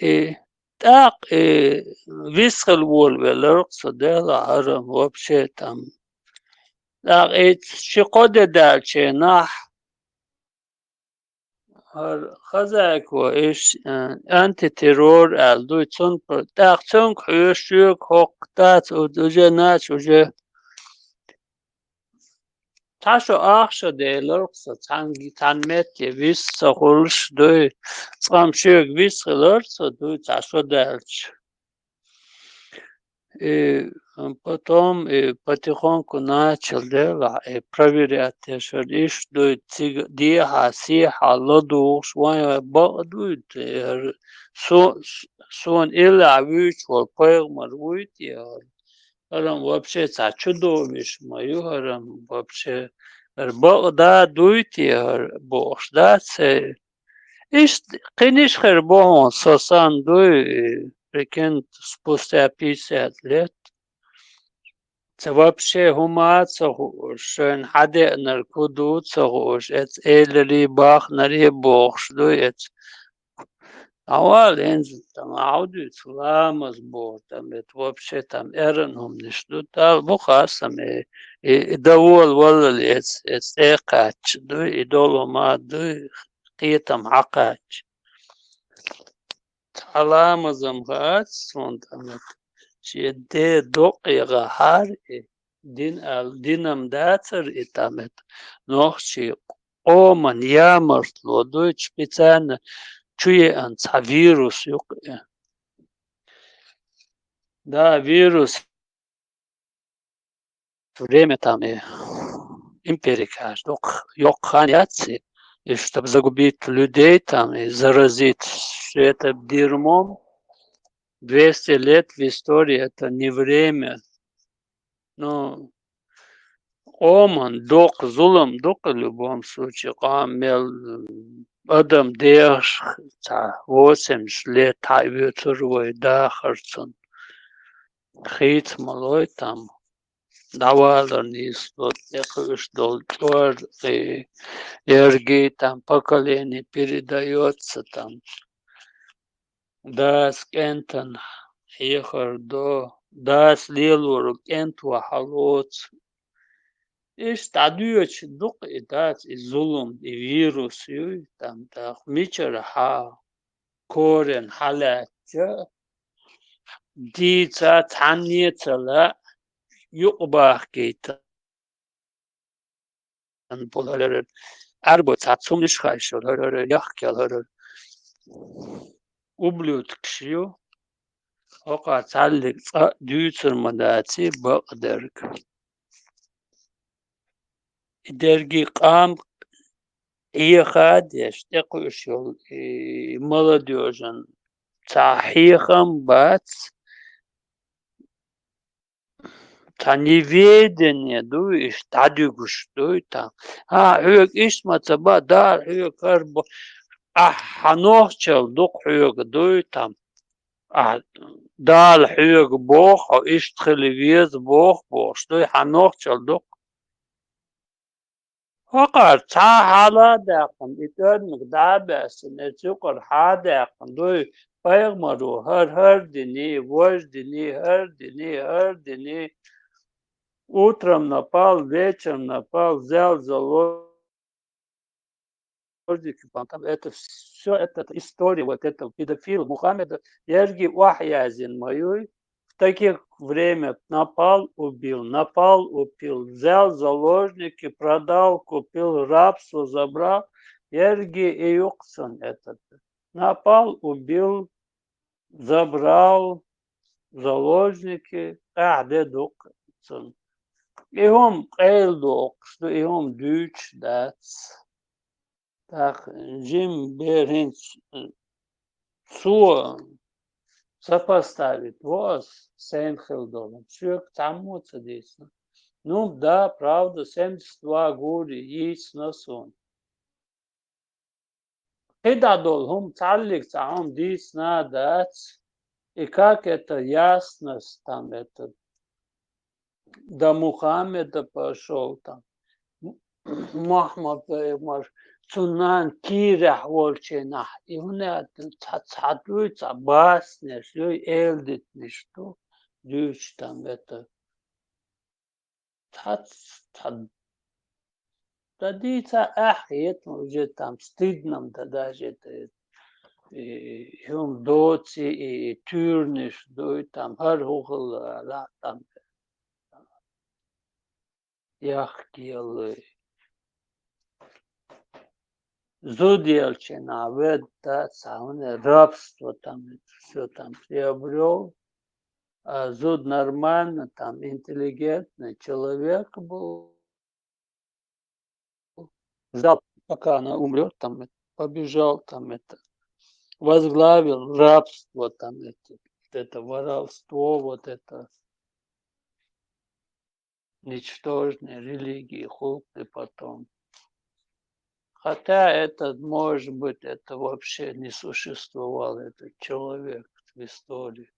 И тӀаккха, и висхила волавелларх со, делахь хӀара вообще там. ТӀаккха и ши-кхо де даьллачу хенахь, хӀара Хазаева, иш, э, антитеррор аьлла дуй, цунна пу-, тӀаккха цуьнга хьоьжуш, шуьга хӀокху дац, у-, уже нач, уже цхьа шо ах шо деларх со, цхьаьна, цхьаьна метте вист ца хуьлуш дуй, цкъа-м шуьга вист хилар со дуй, цхьа шо даьлча. И потом, и потихоньку начал делать, и проверять, я шар иш дуй, цига дехьа, сехьа, ладугӀуш, вайн бакъ дуй, те, яр, со-, сон илла вуьйч вол пайгъамар вуй, те, яр. Харам вообще ца чудовищ ма ю, харам вообще. Яр бакъ да дуй, те, яр бохуш да, це. Иштта кхиниш хир бохьун со сан дуй, прикинь, спустя пятьдесят лет. Ца вообще хӀума а ца хууш, шайна хьадеанар ку ду ца хууш, эца элари бахнари бохуш дуй эца. Авал, инза, там, Ӏавдуьйцу ламаз боху, там, это вообще, там, эран хӀуманаш ду, Дала бу хастам, и, и, и довол валлал эца, эца тӀе кхаьчча дуй, и долу хӀума дуй, кхетам хьакхаьчча. Цхьа ламазам хац суна, там, это, шен де докъе гӀахьар, и дин ал-, динам дацар, и, там, это, нохчий къоман ямартло дуй, специально чу еана цхьа вирус юкъа. Да, вирус. Время там и империкаш, докъ-, йоккха хан яц и, и чтоб загубить людей там и заразить всё это дерьмом, двести лет в истории это не время. Ну, къоман докъ-, зулам дукха, любом случае, къам мел адам дехаш цхьа восемьдесят лет хьаоьцур вай дахар цун. Хийца ма лой там. ДӀавалар нийсло, тӀекхуьуш долу чӀор, и ерги там поколение передаётся там. Дас кӀентан хьехар до, дас лелору кӀент ван хьалоцу. Иштта дӀадоьдуш дукха и дац, и зулам, и вирус юй, там, тӀаккха мичара хьа корен хьалаьцча, дийца цхьанне а ца лаьа, юкъабахкийта. Ан болалар, арбо цхьа цумниш хайшалар, яхкалар. Ублюдкаш ю. Хьокъа цхьаллиг цкъа дуьйцур ма даций бакъдерг. И дерги къам хьеха а деш, тӀекхуьуш йолу и молодёжан цхьа хьехам бац. Цхьа неведение дуй, иштта дӀадуьгуш дуй там. А, хьоьга иштта ма ца бан, Дала хьоьга хӀара бо-, ахьа нохчалла дукха хьоьга дуй там. Ахьа Дала хьоьга боху, хьо иштта хила веза боху, бохуш дуй, хьан нохчалла дукха. ХӀокхара цхьа хьала а даьккхина, и тӀоьрмиг дӀа а баьссина, эцу юкъара хьа а даьккхина дуй, пайхамаро хӀара хӀара диний, важа диний, хӀара диний, хӀара диний. Утром напал, вечером напал, взял заложники, там, это всё, это, это история вот этого педофила Мухаммеда, ерги охьаяздина ма юй. В таких время напал, убил, напал, убил, взял заложники, продал, купил, рабство забрал, ерги и юкъ цун этот. Напал, убил, забрал, заложники, къаьхьа де дукха цун. И хӀума къайла доккхуш ду, и хӀума дуьйцуш дац. ТӀаккха жима бер хӀинца цо сопоставить во ас, сайна хила долу. Соьга цхьаммо ца дийцина. Ну, да, правда, семьдесят два гури йийцина суна. КхидӀа долу хӀума цхьаллиг цхьа хӀума дийцина а дац. И как это ясность, там, это, до Мухаммеда пошёл, там, Мухаммад пайхамар, цунна кийрахь волчийнахь, и хӀунда аьлла цхьа, цхьа дуй, цхьа баснеш юй, элдитниш ду, дуьйцу там, это, цхьац-, цхьа дан дийца ахьа хета, уже там стыдно да даже это, и, и хӀума доций, и, и туьйранаш дуй, там хӀара хӀу хилла, ла, там яхкеллай. Зуда елча нах ведда, цхьа хӀуна рабство там, всё там приобрёл. А зуд нормально, там, интеллигентный человек был. Ждал, пока она умрет, там, это, побежал, там, это, возглавил рабство, там, это, вот это воровство, вот это ничтожной религии, хулк и потом. Хотя этот, может быть, это вообще не существовал, этот человек в истории.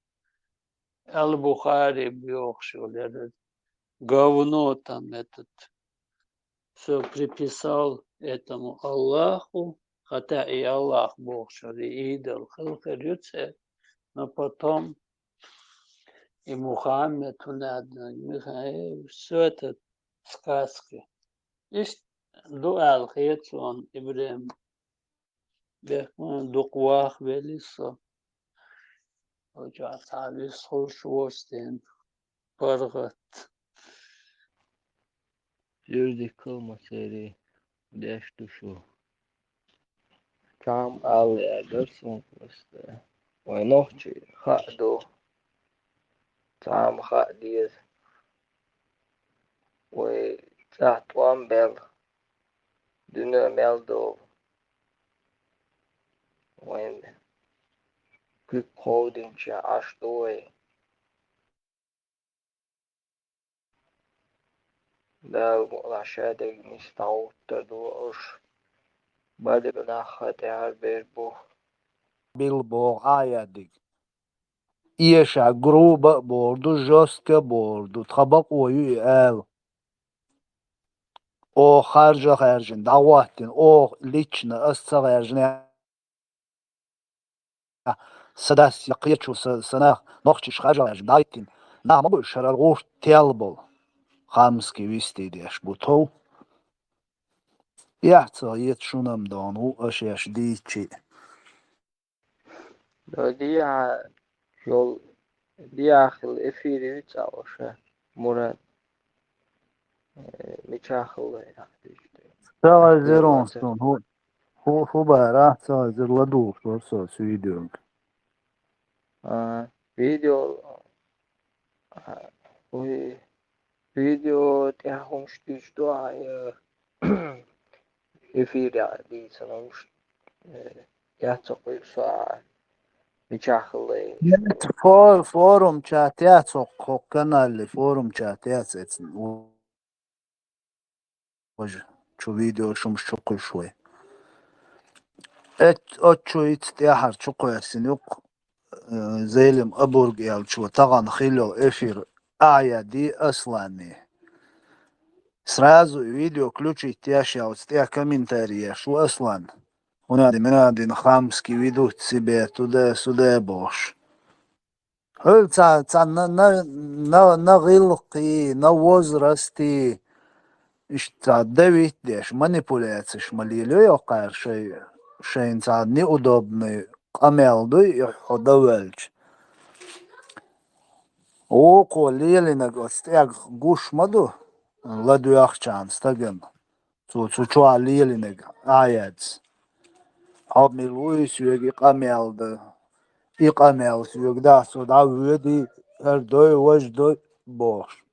Аль-Бухари бьёхшил, этот говно там этот, всё приписал этому Аллаху, хотя и Аллах бьёхшил, и идол, хилхер юце, но потом и Мухаммед, Михаил, всё это сказки. Ишт дуал хецун Ибрем. Бехман дуквах велисо. Оча цалис хуш востен паргат. Юрдикал масери деш душу. Чам ал ягар сун просто. Вай нохчи ха ду. Цам ха диез. Вай цатвам бел. Дуно мел дов. Вайн кук холдинча аш дуй. Дал лашадег мистауттар ду уш. Бадег нахатяр бер бу. Бил бо аядиг. Иеша грубо борду, жестко борду. Тхабак ою и эл. О, харжа харжин, дагваттин, о, лично, ас ца харжин. Садас якъечу са-, санах, нохчиш харжа харжин, дайтин. Нах ма бу шарар гурт тел бол. Хамски висти деш бу тов. Я ца ет шунам дон, у ашеш дичи. Додия, жол, диахил эфири вицалоша. Мурат. Э, мичахил яхдиште. Сага зерон сон, ху, ху, ху бара, сага зер ладур, сор, сор, су видео. А, видео, а, уй, видео тяхумш тиш дуа, э, эфир я, дийсан умш, э, я цокуй са, мичахлы. Нет, фо-, форум чат я цок, хок каналли, форум чат я цецн. Вож, чу видео шумш чукуй шуй. Эт, от чу ицт яхар чукуй асин юк, э, Зелим Абург ял чу таган хилел эфир ая ди Аслани. Сразу видео включить яш ял цт я комментарий яш у Аслан. Унадин, унадин хамски ведут себя туда-сюда бош. Хьол ца, ца на, на, на, на гӀиллакхи, на возрасти, иштта ца давить деш, манипуляцеш ма лелайо кхар шай, шайн ца неудобный къамел дуй, и хьо даваьлча. Око лелинаг оц тӀег гуш ма ду, ладоьгӀчан стаган. Цо цу чохь лелинарг Ӏа яц. Хьо мила вуй соьга и къамел дан? И къамел соьга дахь, со дӀа воьдий, хӀара дой, важа дой, бохуш.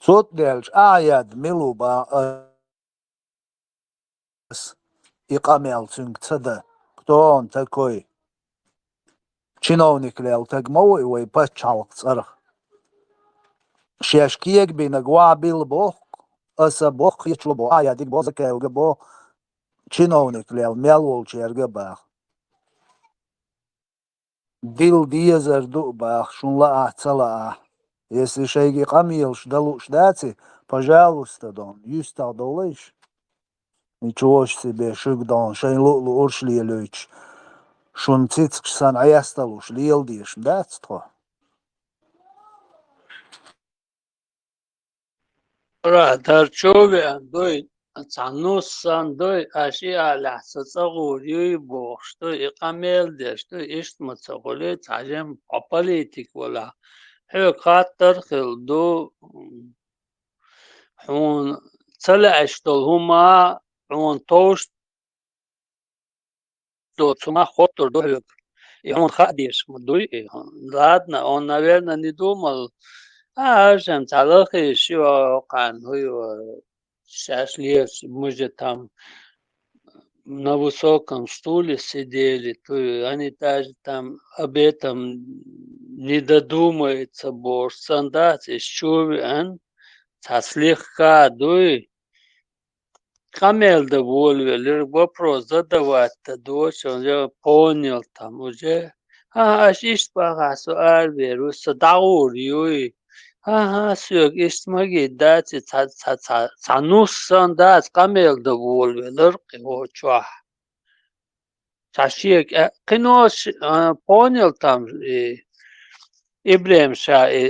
Цу тӀа даьлча Ӏа яд мила ву бан ас? И къамел цуьнга ца дан. Кто он такой? Чиновник лел таг ма ву и вай паччахьалкх цӀарах. Шаьш кегабинарг вахьа билла боху, аса боху, кхечо боху, Ӏа ядиг боху, Закаевга боху, чиновник лел мел волчерга баха. Дилла дезар ду баха, шун лаахь, ца лаахь. Если шайга и къамелаш дан лууш даци, пожалуйста, дон, юьстах довлайш. Ничего себе, шуьга дон, шайн луъ-луъурш лелойтуш, шун цицкаш санна Ӏесталуш леладеш дац тхо. Ра, дарчо веан дой, цхьа нус сан дой, аш и алехь ца цӀа гӀур юй бохуш ду, и къамел деш ду, иштта ма ца гӀули, цхьа жем хьо политик валахь. Хьоьга хаттар хилла ду, хьуна ца лаьаш долу хӀума, хьуна товш доцу хӀума хоттур ду хьоьга. И хьуна хаа дезаш ма дуй и. Ладно, он, наверное, не думал. А, ажам цхьа лахе ши окъан, хӀу ю, шашлиевс, мы же там на высоком стуле сидели, то есть они даже там об этом не додумаются, бо сан дац, из чу веан, цхьа слегка дуй, къамел да волавелира, вопрос задавать да доцу, он же понял там уже. А, аш иштта бахахь со аравер ву, со дӀагӀур юй. ХӀан-хӀа, соьга иштта магийта дац и, цхьа, цхьа, цхьа, цхьа нус санна дац, къамел дан волавелар кхин хӀокху чохь. Цхьа шега а-, кхин ош, а, понял там, и, ИбрахӀим ша, и,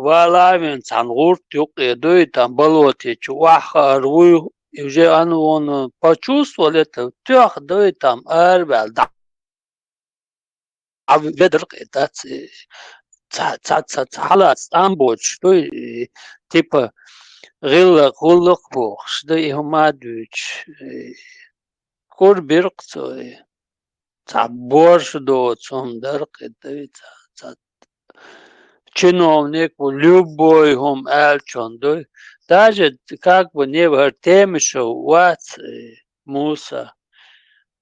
валавин цхьана гӀурт юккъе дуй там, болоте чу охьахаар вуй, и уже ан вон почувствовал это, тоьхна дуй там, араваьлла, дӀа а ведар кхин дац, э, ца, ца, ца, ца хьалаца тӀам боцуш ду, э, типа, гӀиллакх, гӀуллакх бохуш ду, и хӀума а дуьйцуш, э, кура бира-кх цо, э, цхьа борша доцу хӀума дара кхин ду, ца, ца, чиновник ву, любой хӀума аьллачун ду. Даже как бы не хӀара тема шо вац, э, Муса.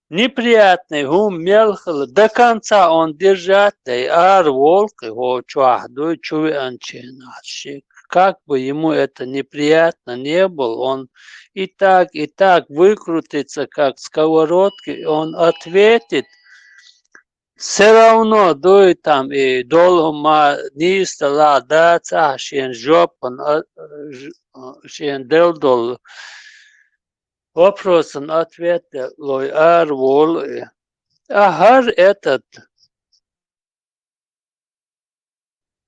Неприятный хӀума мел хила, до конца он держать дай, ара волу кхин хӀо чохь дуй, чу веанчийн ахь ши. Как бы ему это неприятно не было, он и так, и так выкрутится, как сковородки, он ответит. Всё равно дуй там и долу хӀума нийса ла дац ахь шен жопан, а, ж-, шен дел долу вопросан ответ лой ара волу и. А хӀара этот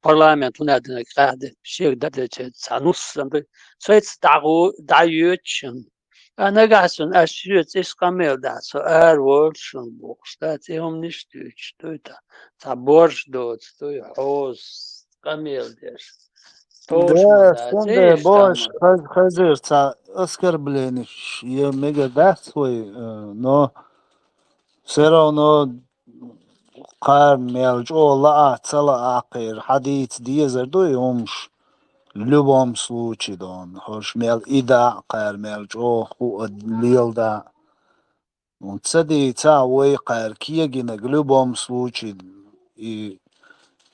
парламент хӀунда динарг къаьхьа де, шега дадеча цхьа нус сан ду. Соьца дӀагӀу-, дӀайоьдуш ю. А нагахь санна аш шуьца иштта къамел дахь, со ара волуш шуна бохуш дац, и хӀуманаш дуьйцуш дуй та. Цхьа борш доцу дуй, хьоза къамел деш. Товш ма Да, дац, цундела иштта бохуш, ма. Хаз-, хазир цхьа оскорблениш е мега дац вай, э, но всё равно кхара мел чӀогӀа лаа, ца лаа кхера, хьадийца дезар ду и хӀумаш. В любом случае, дон, хӀорш мел и даа кхара мел чӀогӀа хуу а леладаа. Ца дийца а вай кхара кегийнарг в любом случае и,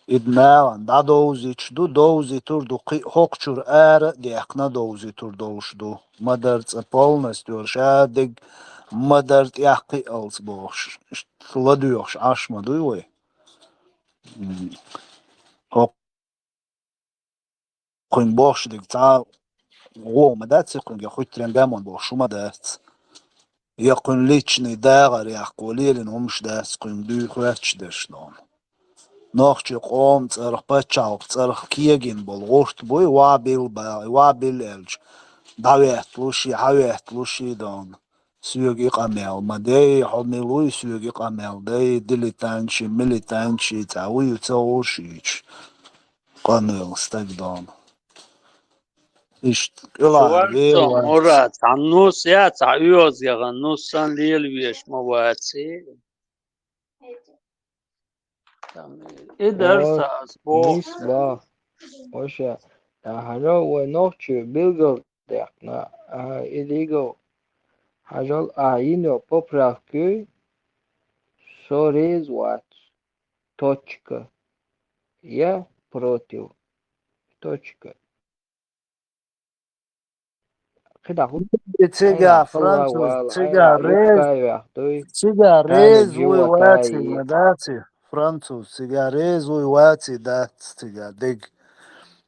и нахана дӀадовзуьйтуш ду, довзуьйтур ду, кхин а хӀокхучуьра ара а даьккхина довзуьйтур долуш ду. Ма-дарра цкъа полностью шадерг ма-дарра тӀех кхиалц бохуш, иштта ладоьгӀуш Ӏаш ма дуй вай. М. ХӀокхуьнга бохуш дерг цхьа а гӀо ма дац, кхуьнга хуьттаренга ма бохуш хӀума дац. Я кхуьнан личный дагӀар яккхо лелийна хӀумаш дац, кхуьнга дуьйхуьтташ дерш дона. Нохчийн къоман цӀарах, пачхьалкхан цӀарах кегийна болу гӀурт буй, вабил баьлла, вабил аьлча, дӀаветталуш и, хьаветталуш и дона. Соьга и къамел ма дай, хьо мила вуй, соьга и къамел дай, дилетантши, милитантши, цхьа вуй ца гӀур шийча. Къанвелла стаг дона. Иштта, кӀелахь Шварцо вер вац. Мурад, цхьа нус я, цхьа оьгӀаз яхана нус санна лелавеш ма ваций. Там, и дарса О, ас боху. Нис ба. Оша, а, хьажал вай нохчий билгал даьккхина, а, и дигал хьажал, а, йина йолу поправкой со реза вац. Точка. Я против. Точка. КхидӀа хӀун? И цига Ай, француз, вала, цига ай, рез, юккай вех дуй. Цига Ай, рез вуй юватаи. Ваци, ма даци, француз, цига рез вуй ваци, дац, цига дег.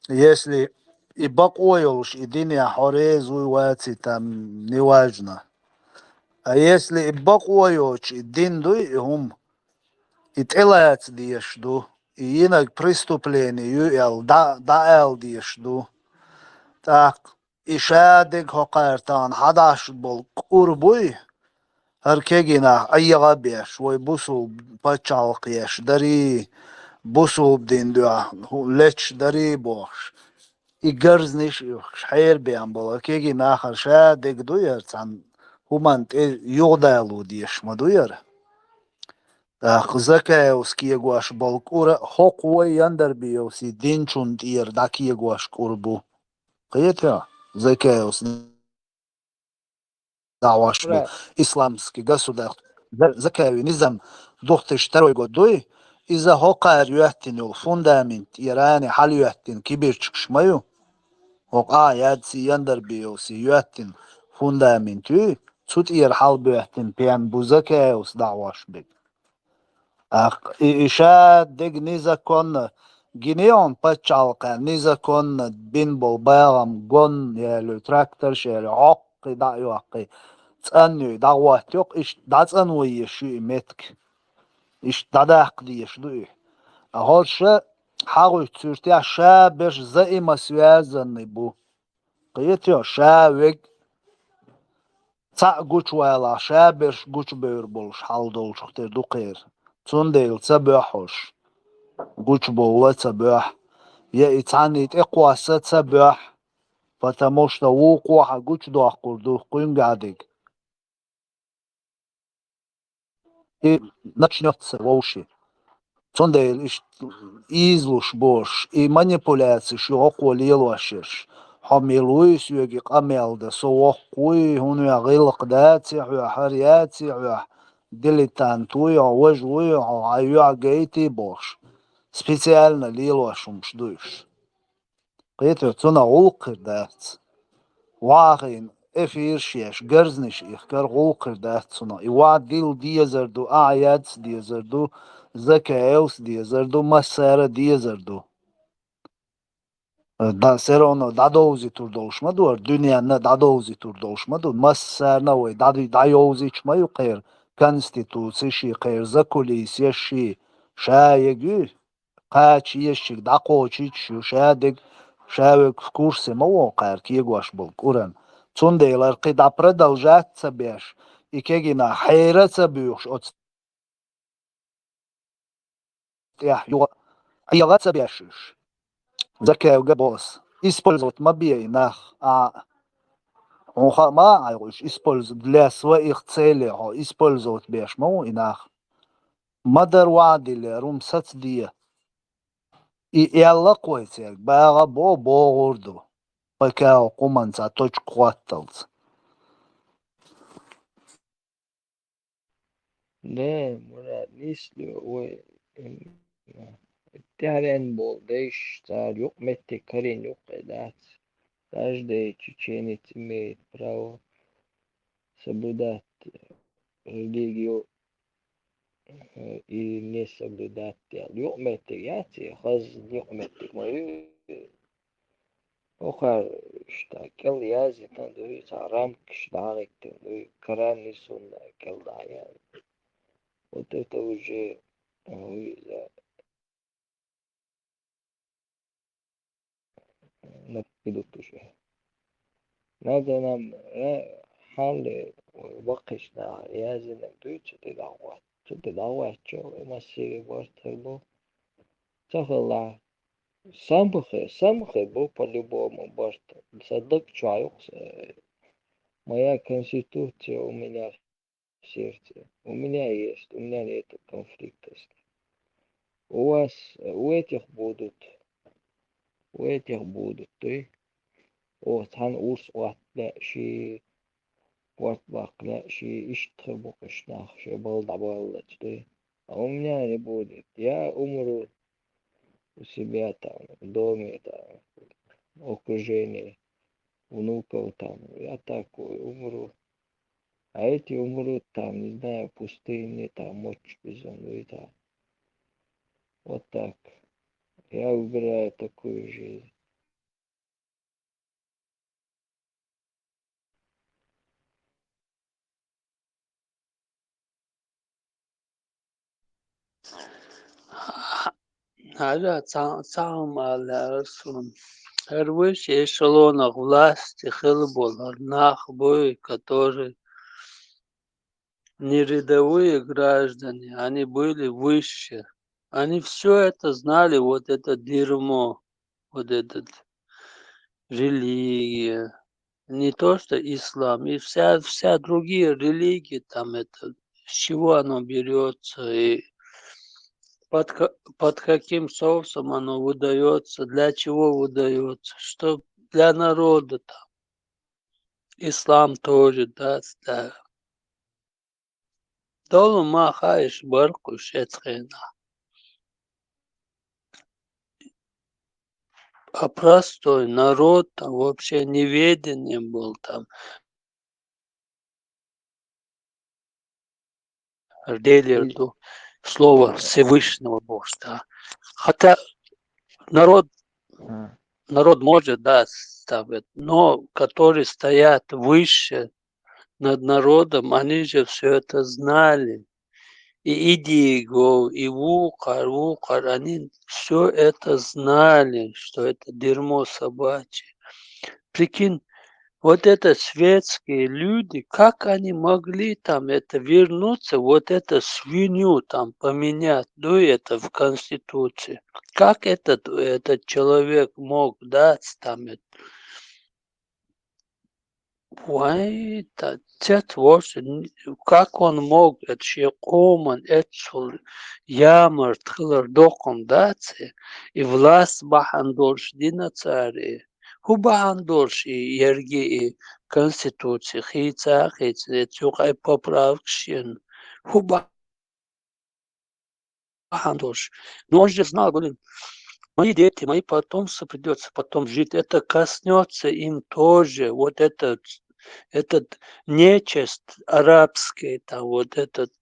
Если и бакъо йолуш, и дин я хьо рез вуй ваци, там неважно. А если и бакъо йоцуш, и дин дуй, и хӀума, и тӀелаца дезаш ду, и йинарг преступление ю аьлла, дӀа-, дӀаала дезаш ду. ТӀаккха и шадерг хӀокхара тахана хьадаш болу кӀур буй, хӀара кегий нах Ӏеха а беш, вай бусулба пачхьалкх еш дарий, бусулба дин дуьхьа хӀу-, леташ дарий бохуш. И гарзниш а уьхкуш, хьерабеана болу кегий нахана шадерг дуй хӀара цхьана хӀуманна тӀе юхадало дезаш ма дуй хӀара. ТӀаккха Закаевс кегош болу кӀура хӀокху вай Яндарбиевси динчун тӀера дӀакегош кӀура бу. Кхетий хьо? Закаевс дӀахьош бу. Ра- Исламский государство. За-, Закаеви низам духтуш тарой год дуй, иза хӀокхара йоьттина йолу фундамент тӀера хьалайоьттина кибирчигаш ма ю. ХӀокху а яций Яндарбиевси йоьттина фундамент юй, цу тӀера хьалабоьттина пен бу Закаевс дӀахьош бу. ТӀаккха и, и ша дерг незаконно гинехь пачхьалкхехь, незаконно бина болу багӀам, гонна яло, тракторш яло, хьокхий дӀа а йоккхий, цӀанйой, дӀагӀоттайо, иштта дӀацӀанво езаш ю и меттиг. Иштта дӀадаккха дезаш ду и. А хӀорш ша хьагӀуьтту суьртехь ша берш взаимосвязанный бу. Кхетий хьо, ша верг цхьаъ гучувалахь, ша берш гучубевр болуш хьал долчух тера ду кхеран. Цундела ца боьхьуш, гучубовла а ца боьхьу, я и цхьанний тӀекхосса а ца боьхьу, потому что вукхо хьан гучудоккхур ду, кхуьнгахь дерг. И начнётся вовши. Цундела иштта ийзалуш болуш, и манипуляцеш ю хӀокхо лелош ерш. Хьо мила вуй соьга и къамел дан, со воккха вуй, хӀунда гӀиллакх даций хьоьга, хӀара яций хьоьга, дилетант вуй хьо, важа вуй хьо, хьан юьхь гайтий бохуш. Специально лелош хӀумаш ду уьш. Кхетий хьо, цунах гӀуллакх хир дац. ВахӀийна эфирш еш, гарзнаш ихкар гӀуллакх хир дац цунах. И ван дилла дезар ду, ахьа яц дезар ду, Закаевс дезар ду, массара а дезар ду. Да, всё равно дӀадовзуьйтур долуш ма ду, хӀара дуьненна дӀадовзуьйтур долуш ма ду. Массарна а вай дӀа-, дӀайовзуьйтуш ма ю кхеран конституци ши, кхеран закулисеш ши, ша егуьйту. Кхача езачиг дӀакхочуьйтуш ю, ша дерг, ша верг в курсе ма ву кхара кегош болу кӀуран. Цундела хӀара кхин дӀа продолжать ца беш, и кегийнах хьера а ца буьйхуш оцу тӀехь юха Ӏела а ца беш уьш. Закаевга боху ас, использовать ма бе и нах, а, хьуна хаа ма а ӀайгӀа уьш использовать для своих целей, хьо использовать беш ма ву и нах. Ма-дарра ван диллера, хӀума сацаде. И аьлла кхойцерг, багӀа бо, богӀур ду. Пайкао кхуманца точка хӀотталц. Да, Мурат, нийса ду вай, м, тӀаьхьарен болу дайш, цара юкъаметтиг карийна юккъе дац. Каждый чеченец имеет право соблюдать религию, э, и не соблюдать дела. Юкъаметтиг яц и, хазна юкъаметтиг ма ю. Оха иштта кӀел яздина дуй, цхьа рамкаш дӀагӀиттина дуй, Коран и Сунна кӀел дӀаяздина. Вот это уже, э, Наб идуттуш. Надо нам, э, хьалли ваккхийчу наха яздинарг дуй, цу тӀе дӀагӀотту. Цу тӀе дӀагӀоттучу массиви барт хир бу. Ца хилла, самхе, самхе бу по-любому барт. Сан даг чохь юкъа, э, моя конституция у меня в сердце. У меня есть, у меня нету конфликта с ним. У вас, э, у этих будут, у этих будут, дуй. Оха цхьана урс отта лаьа ши, порт баккха лаьа ши, иштта хир бу кхуьш нах, шайн бала дӀабаллалц, дуй. А у меня не будет. Я умру у себя там, в доме там, в окружении внуков там. Я такой умру. А эти умрут там, не знаю, в пустыне, там, мочь безумный, там. Вот так. Я выбираю такую жизнь. Хьажа, цхьа-, цхьа хӀума ала лаьара суна. ХӀара вуьш эшелонах власти хила болу хӀара нах буй, которые не рядовые граждане, они были высшие. Они всё это знали, вот это дерьмо, вот этот религия. Не то что ислам, и вся, вся другие религии там это с чего оно берется и под, ка- под каким соусом оно выдается, для чего выдается, что для народа там. Ислам тоже, да, да. Долу ма хаиш баркуш эцхена. А простой народ там вообще неведение был там. Деле ду- слово Всевышнего Бога, да. Хотя народ, народ может, да, ставить, но которые стоят выше над народом, они же все это знали. И идеи го, и вукар, вукар, они все это знали, что это дерьмо собачье. Прикинь, вот это светские люди, как они могли там это вернуться, вот это свинью там поменять, ну это в Конституции. Как этот, этот человек мог дать там это? Вай, та цец вош, н- как он мог, это ши коман, это сул ямарт хылар докон даци, и власть бахан долш дина цари. Ху бахан долш и ерги и Конституции, хица, хица, цук ай поправка шин. Ху бахан долш. Но он же знал, говорит, мои дети, мои потомство придется потом жить. Это коснется им тоже. Вот этот, этот нечисть арабский, там, вот этот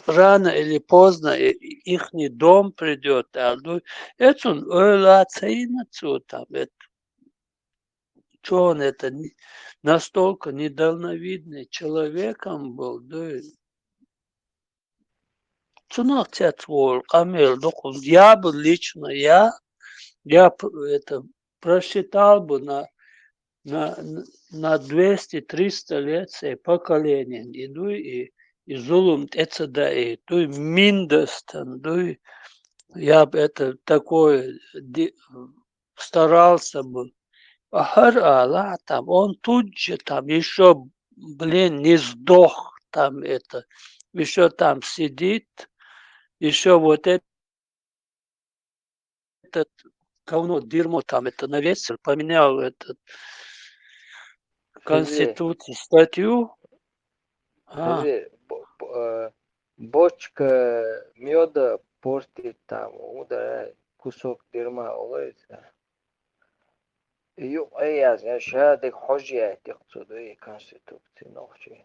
рано или поздно и- ихний дом придет, а ну, это он ойлацина цу там, это, что он это не- настолько недальновидный человеком был, да, цунах цец вол, камел докун, я бы лично, я, я п- это просчитал бы на, на, на двести-триста лет сей поколение, и дуй, и, и зулум тецада, и дуй, миндастан, дуй, я бы это такое ди- старался бы. А хар ала там, он тут же там еще, блин, не сдох там это, еще там сидит, еще вот это, этот говно, дерьмо там это навесил, поменял этот Конституцию, статью. А, Подожди, бо- бо- э, бочка меда портит там, ударяет, кусок дерьма уловится. Юкъе яз, я шадик хожи айтих цуду и Конституции нохчи.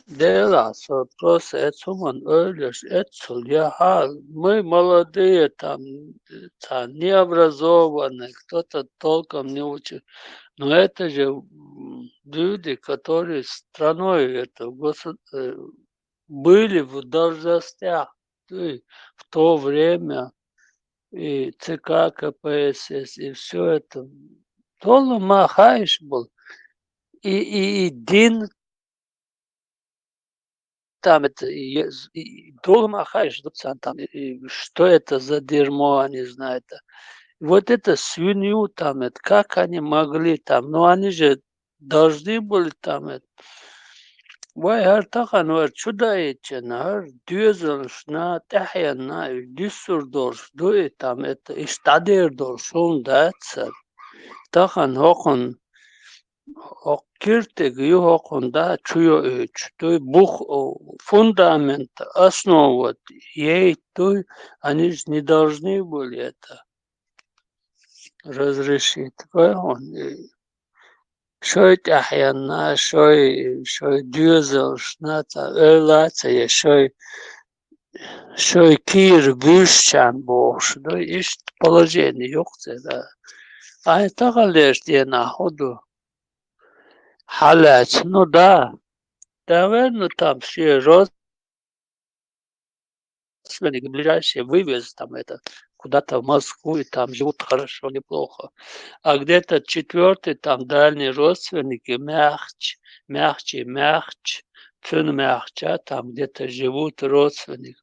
Дела со просто эцуман ойлаш эцул, я, ха, мы молодые там, там необразованные, кто-то толком не учит. Но это же м, люди, которые страной это госу- э, были в должностях, то есть в то время и ЦК КПСС, и все это. Долу ма хаиш был. И, и, и дин там это, и, и долу ма хаиш, там, и что это за дерьмо, они знают. Вот это свинью там, это, как они могли там, ну они же должны были там это. Вай, хар тахан вар чудаечен, хар дюзелшна, тахьянна, дюсур долш, дуи там это, иштадер долш, он дацар. Тахан хокон, хок киртиг ю хокон да, чуё уч, дуи бух, о, фундамент, основа, ей, дуи, они же не должны были это разрешить. Вай, он, э, шой тахьянна, шой, шой дюзелшна, та, ойлаца, я шой, шой кир гуш чан бохш, дуи ишт положение юкъце, да. Ай, тахан леш дена худу. Халац, ну да. Наверно, там все роз родственники ближайшие вывез там это куда-то в Москву, и там живут хорошо, неплохо. А где-то четвёртый там дальние родственники, мягче, мягче, мягче, цун мягче, а там где-то живут родственники.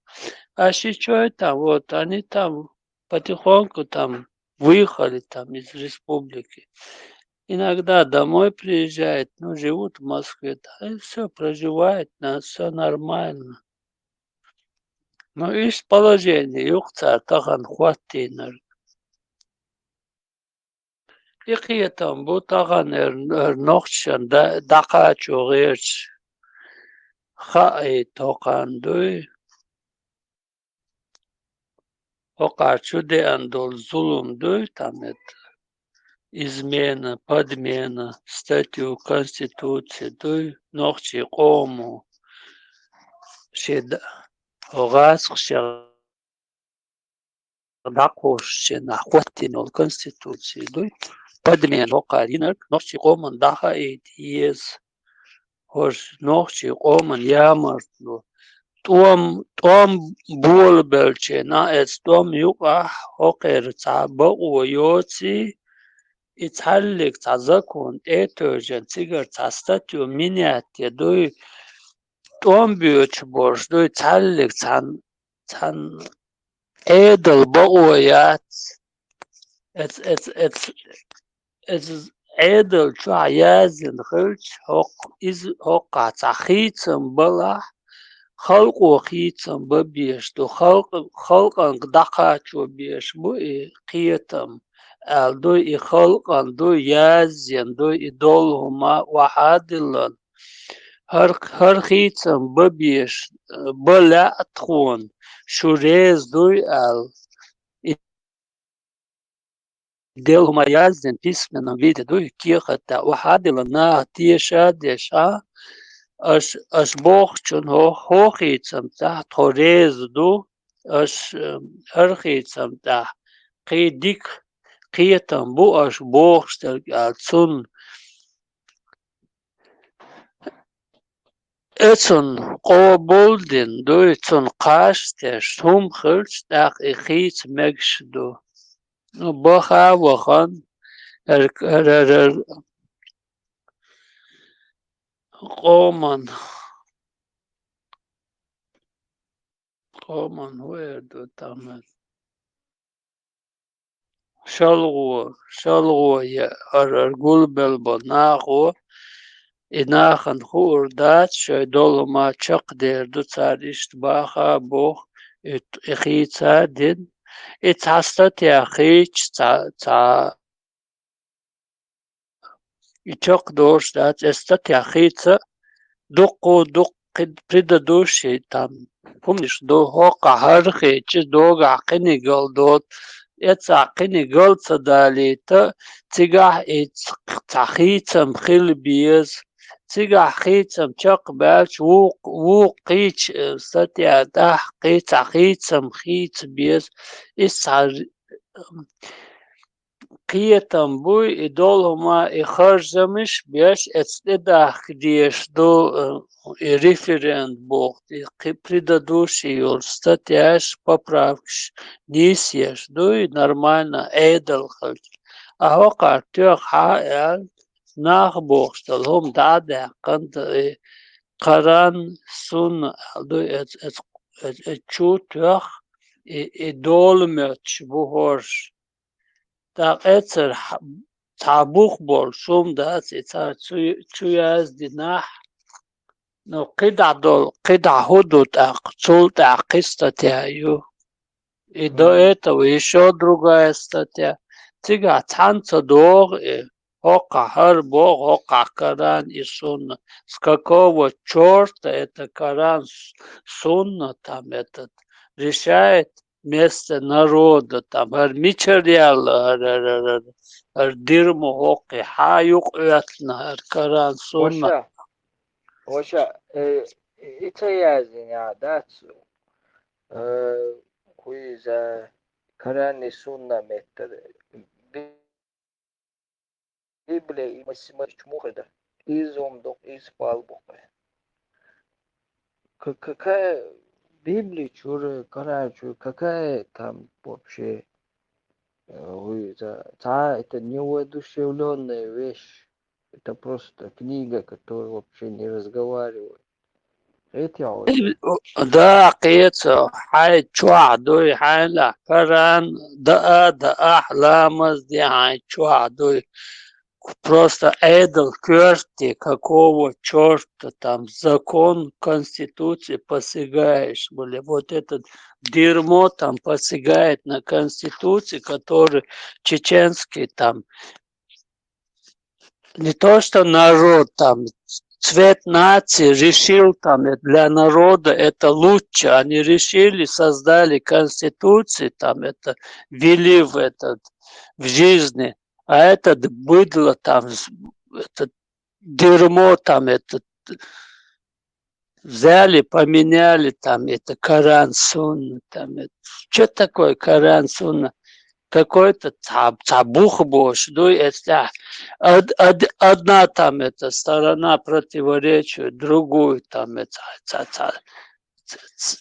А сейчас там, вот, они там потихоньку там выехали там из республики. Иногда домой приезжают, ну, живут в Москве, да, и всё, проживают, на, всё нормально. Ну, иш положение юкъ цар тахан хӀоттийнарг. И кхетам бу таханара, эр нохчашна да-, дӀакхачо гӀерташ хаийта хӀокхарна дуй. ХӀокхар чу деана долу зулам дуй, там это, измена, подмена, статью Конституции дуй, нохчийн къомо шен д-, хӀокху гӀазкхаша дӀакхочушшехь хӀоттийна волу Конституци дуй, подмена хӀокхара йинарг нохчийн къоманна дӀахаийта еза. ХӀорш нохчийн къоман ямартло. ТӀом, тӀом болабелча, а, эцу тӀом юкъахь хӀокхеран цхьа бакъо йоций, и цхьаьллиг цхьа закон тӀе а тевжина, цигара цхьа статью менять е дуй, тӀом боьдуш болуш дуй, цхьаьллиг цхьаьна, цхьаьна Ӏедал бакъо яц. Эц-, эц-, эц-, эц-, Ӏедал чохь яздина хилча, хӀокху-, иза хӀокхахь цхьа хийцам балахь, халкъо хийцам бан безаш ду, халкъ-, халкъанга дӀакхачо безаш бу и кхетам, аьлла дуй, и халкъана дуй, яздина дуй, и долу хӀума охьа а диллина. ХӀара, хӀара хийцам бан безаш, бан лаьа тхуна, шу реза дуй аьлла. И делла хӀума яздина письменном виде дуй, кехат тӀехь охьа а диллина, наха теша а деш, а, аша, аша бохучунна хӀо-, хӀокху хийцам тӀехь тхо реза ду, аша, э, хӀара хийцам тӀехь кхин дика кхетам бу аша бохуш дерг аьлла, цунна Эцунна къобалдина дуй, цунна кхаж а тесна хӀума хилча, тӀаккха и хийца мегаш ду. Ну, баха а вахана, эр-, эр-, эр-, эр-, къоман, къоман хӀун эр ду тахана? ШалгӀо, шалгӀо е, ара, ара гулбелла болу нахо, и нахана хуур дац, шайн долу хӀума чекхдер ду цара, иштта баха а боху, и, и хийца а дина. И цхьа статья хийча, цхьа, цхьа и чекхдолуш дац, эс статья хийца дуккха, дуккха кхин предыдущий там хӀуманаш ду, хӀокхахь хӀара хийча, догахь кхинигал доцу, эццахь кхинигал ца далийта, цигахь и ц-, цхьа хийцам хила беза. Цигахь хийцам чекхбаьлча, вукху-, вукху кхечу, э, статья тӀехь кхин цхьа хийцам хийца беза. Иза цхьа р-, кхетам буй, и долу хӀума, и харжамаш беш, эцу тӀедахка дезаш ду, э, и референт боху, и кхин предыдущий йолу статьяш, поправкаш нийсъеш дуй, нормально Ӏедал хилча. А хӀокхара тоьхна аьлла, нах бохуш долу хӀума дӀа а даьккхина, и Коран, Сунна аьлла дуй, эц-, эц-, эц-, эц-, чу тоьхна, и, и дола моьттуш бу хӀорш. ТӀаккха эцар хьа-, цхьа бух болуш хӀума дац, и цара чу, чу яздинехь. Ну, кхидӀа долу, кхидӀа хӀун ду тӀаккха? Цул тӀаьхьа кхин статья ю. И до этого ещё другая статья. Цигахь цхьаьна ца догӀу и. ХӀокхахь хӀара боху, хӀокхахь Коран и Сунна. С какого чёрта это Коран, с-, Сунна там этот решает вместо народа, там, хӀара мичара яьлла, хӀара, хӀара, хӀара, хӀара дирма хӀокхе, хьан юкъа оьттина хӀара Коран, Сунна? Ваша, ваша, э, и ца яздина яхьа дац, э, хӀун иза, Коран и Сунна меттар. Библия и Муслим чу муха дар? Иза хӀума ду-кх, иза пал бу-кх. К-, какая Библия чуьра, Коран чуьра, какая там вообще, э, хуй, за-, цхьа это невоодушевлённая вещь. Это просто книга, которая вообще не разговаривает. Кхетий хьо? Да, кхета, хьай чохь дуй, хьайна Коран, даа, даахь, ламаз де, хьай чохь дуй. Просто Ӏедал коьртте, какого чёрта там закон, конституции посягаешь, блин, вот этот дерьмо там посягает на конституции, который чеченский там, не то что народ там, цвет нации решил там, э, для народа это лучше. Они решили, создали конституции, там это ввели в этот, в жизни. А этот быдло там, с- это дерьмо там, это взяли, поменяли там это Коран, Сунна, там это. Что такое Коран, Сунна? Какой-то цхьа, цхьа бух бош дуй, это од-, од-, одна там эта сторона противоречивает другую, там это цхьа, цхьа, цхьа,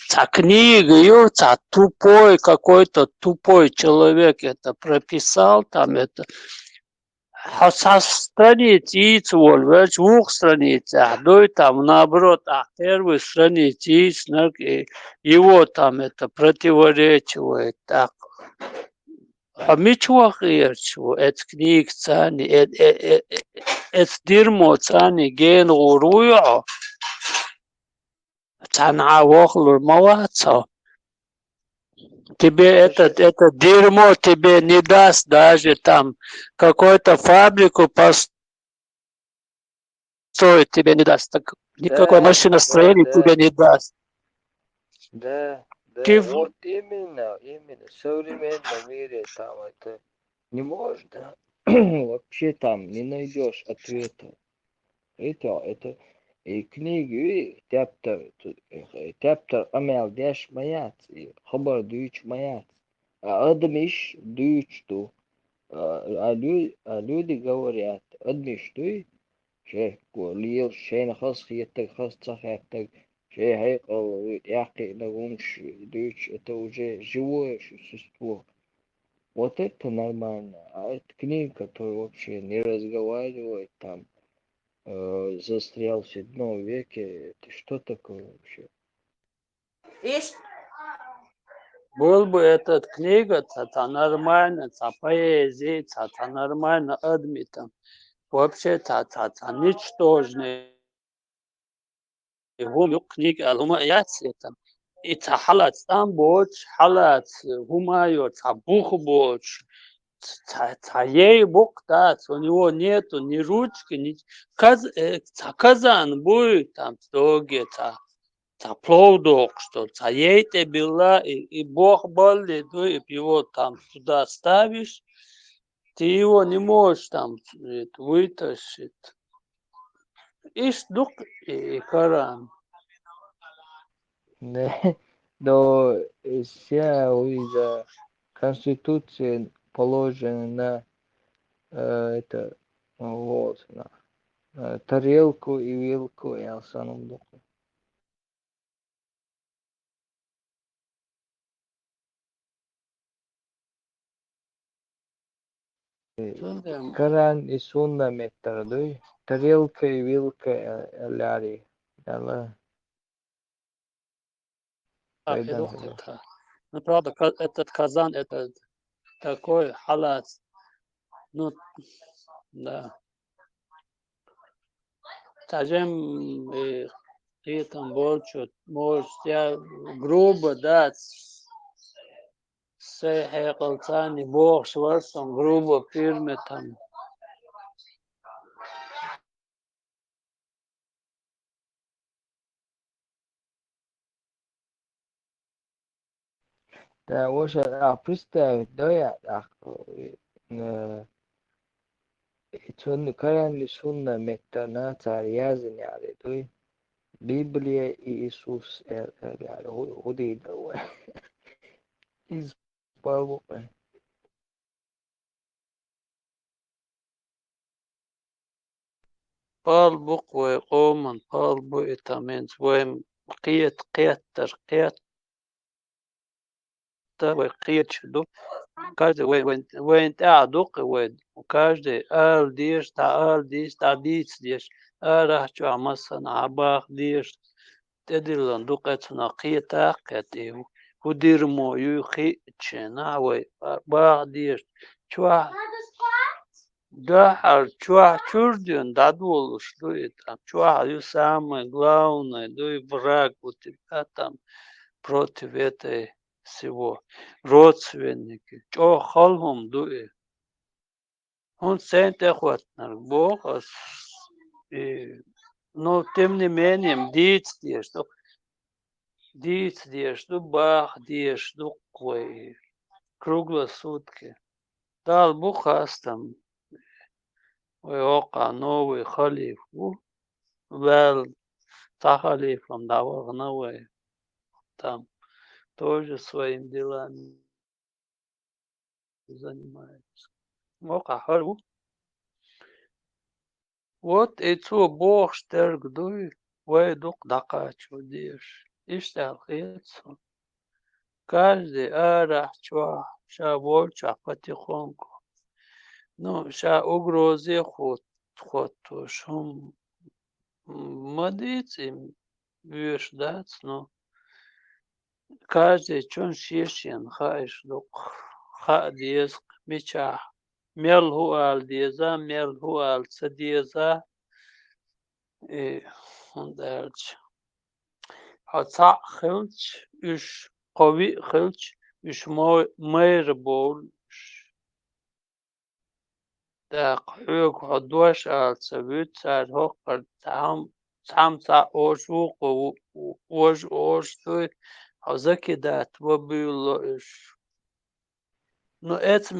цхьа книга, ю, цхьа тупой, какой-то тупой человек это прописал, там это. Хьо цхьа страница йийца волу, ваьлча вукху страницехь дуй, там, наоборот, ахь первую страницу йийцинарг, и его там это противоречивает, так. Хьо мича вахарчу ву, эца книгаца, э, э, э, э, эца дерьмоца гена гӀур вуй хьо? Цхьанхьа вохалур ма вац хьо. Тебе этот, это дерьмо тебе не даст даже там какую-то фабрику построить тебе не даст, так никакое Да, машиностроение да, тебе да. Не даст. Да, да, Ты в- вот именно, именно. В современном мире там это не может, да. Вообще там не найдешь ответа. Это, это, и книги, и тептер, ту-, э, тептер къамел деш ма яц, и хабар дуьйцуш ма яц. А адамаш дуьйцуш ду. А, а лю-, а люди говорят, адамаш дуй, шайх го-, лелаш, шайна хаза хетаг, хаза ца хеттаг, шайн хьекъал, вуй тӀаьхьакхиънарг хӀумаш дуьйцуш, это уже живое существо. Вот это нормально. А эта книга, которая вообще не разговаривает, там, э, застрял в седьмом веке, это что такое вообще? Ишт. Был бы этот книга, цхьа, цхьа нормально, цхьа поэзи, цхьа, цхьа нормально адми там. Вообще цхьа, цхьа, цхьа ничтожный. И хӀума юкъ книга аьлла хӀума яц и там. И цхьа хьалаца тӀам боцуш, хьалаца хӀума йо, цхьа бух боцуш, цхьа, цхьа ей букъ дац, у него нету ни ручки, ни каз-, э, цхьа казан буй, там, стоге, цхьа, цхьа плов дохуш долу, цхьа ей тӀе билла, и, и бох балли дуй, и его там туда ставишь, ты его не можешь там, э, вытащить. Иштта ду-кх и Коран. Не, но, э, вся из-за Конституции положено на, э, это, вот, на, э, тарелку и вилку, я сам думаю. Цундела Коран и Сунна меттара дуй? Тарелка и вилка, э, э, лари. Яла. А, Пайдан пирог хӀума. это. Ну, правда, ка-, этот казан, это такой халат. Ну, да. Тажем, э, и там больше, может, я грубо, да, с-, с хьекъалцани бохуш вара сан грубо предметом. Да, вообще, а, представить, да, я, а, э, и цунна Коран и Сунна меттана цара яздина яра дуй. Библия и Иисус, э, э, яра, ху-, ху дийна вай. Из палу, э. Пал бу-кх вай къоман, пал бу и таманца вайн кхета, кхеттар, кхетта вай кхеташ ду. Каждый вай, вайн, вайн тӀехь ду-кх вай, каждый ала дезаш, дӀаала дезаш, дӀадийца дезаш, арахь чохь массанхьа баха дезаш. тӀедиллина ду-кх цунах кхетаккха, тӀе хӀу-, хӀу дирмо юй хиъча, нах вай баха дезаш. Чохь, дуьххьара чохь чуьра дуьйна дӀадолуш ду и там. Чохь ю самое главное, ду и враг у тебя там против этой всего. Родственники. ЧӀогӀа хала хӀума ду и. ХӀунда сайна тӀехӀоттинарг боху ас, и, ну, тем не менее, дийца дезаш ду, дийца дезаш ду, баха дезаш ду-кх вай круглые сутки. Далла бу хастам, вай хӀокху новый халифа ву, ваьлла цхьа халифа-м дӀавахана вай, там тоже своими делами занимается. ХӀокхахь хӀара ву. Вот и цо бохуш дерг дуй, вай дукха дӀакхачо дезаш. Иштта аьлла хета суна. Каждый арахь, чохь, ша волчохь потихоньку. Ну, ша угрозе хӀот-, хӀоттош хӀума ма дийца и, вуьйш дац, ну, каждый чун шен-шена хаийш ду-кх, хаа деза-кх, мичахь, мел хӀу ала деза, мел хӀу ала ца деза. И, хӀунда аьлча, хьо цхьаъ хилча, уьш, кхо-виъ хилча, уьш мо-, майра бовлу уьш. ТӀаккха хьоьга хьо дош ала ца вуьту, цара хӀокхара цхьаъ-, цхьаъ-м цхьаъ олуш, вукхо ву-, ву-, важа олуш дуй, хьо закидать ма буьйлало уьш. Ну, эцу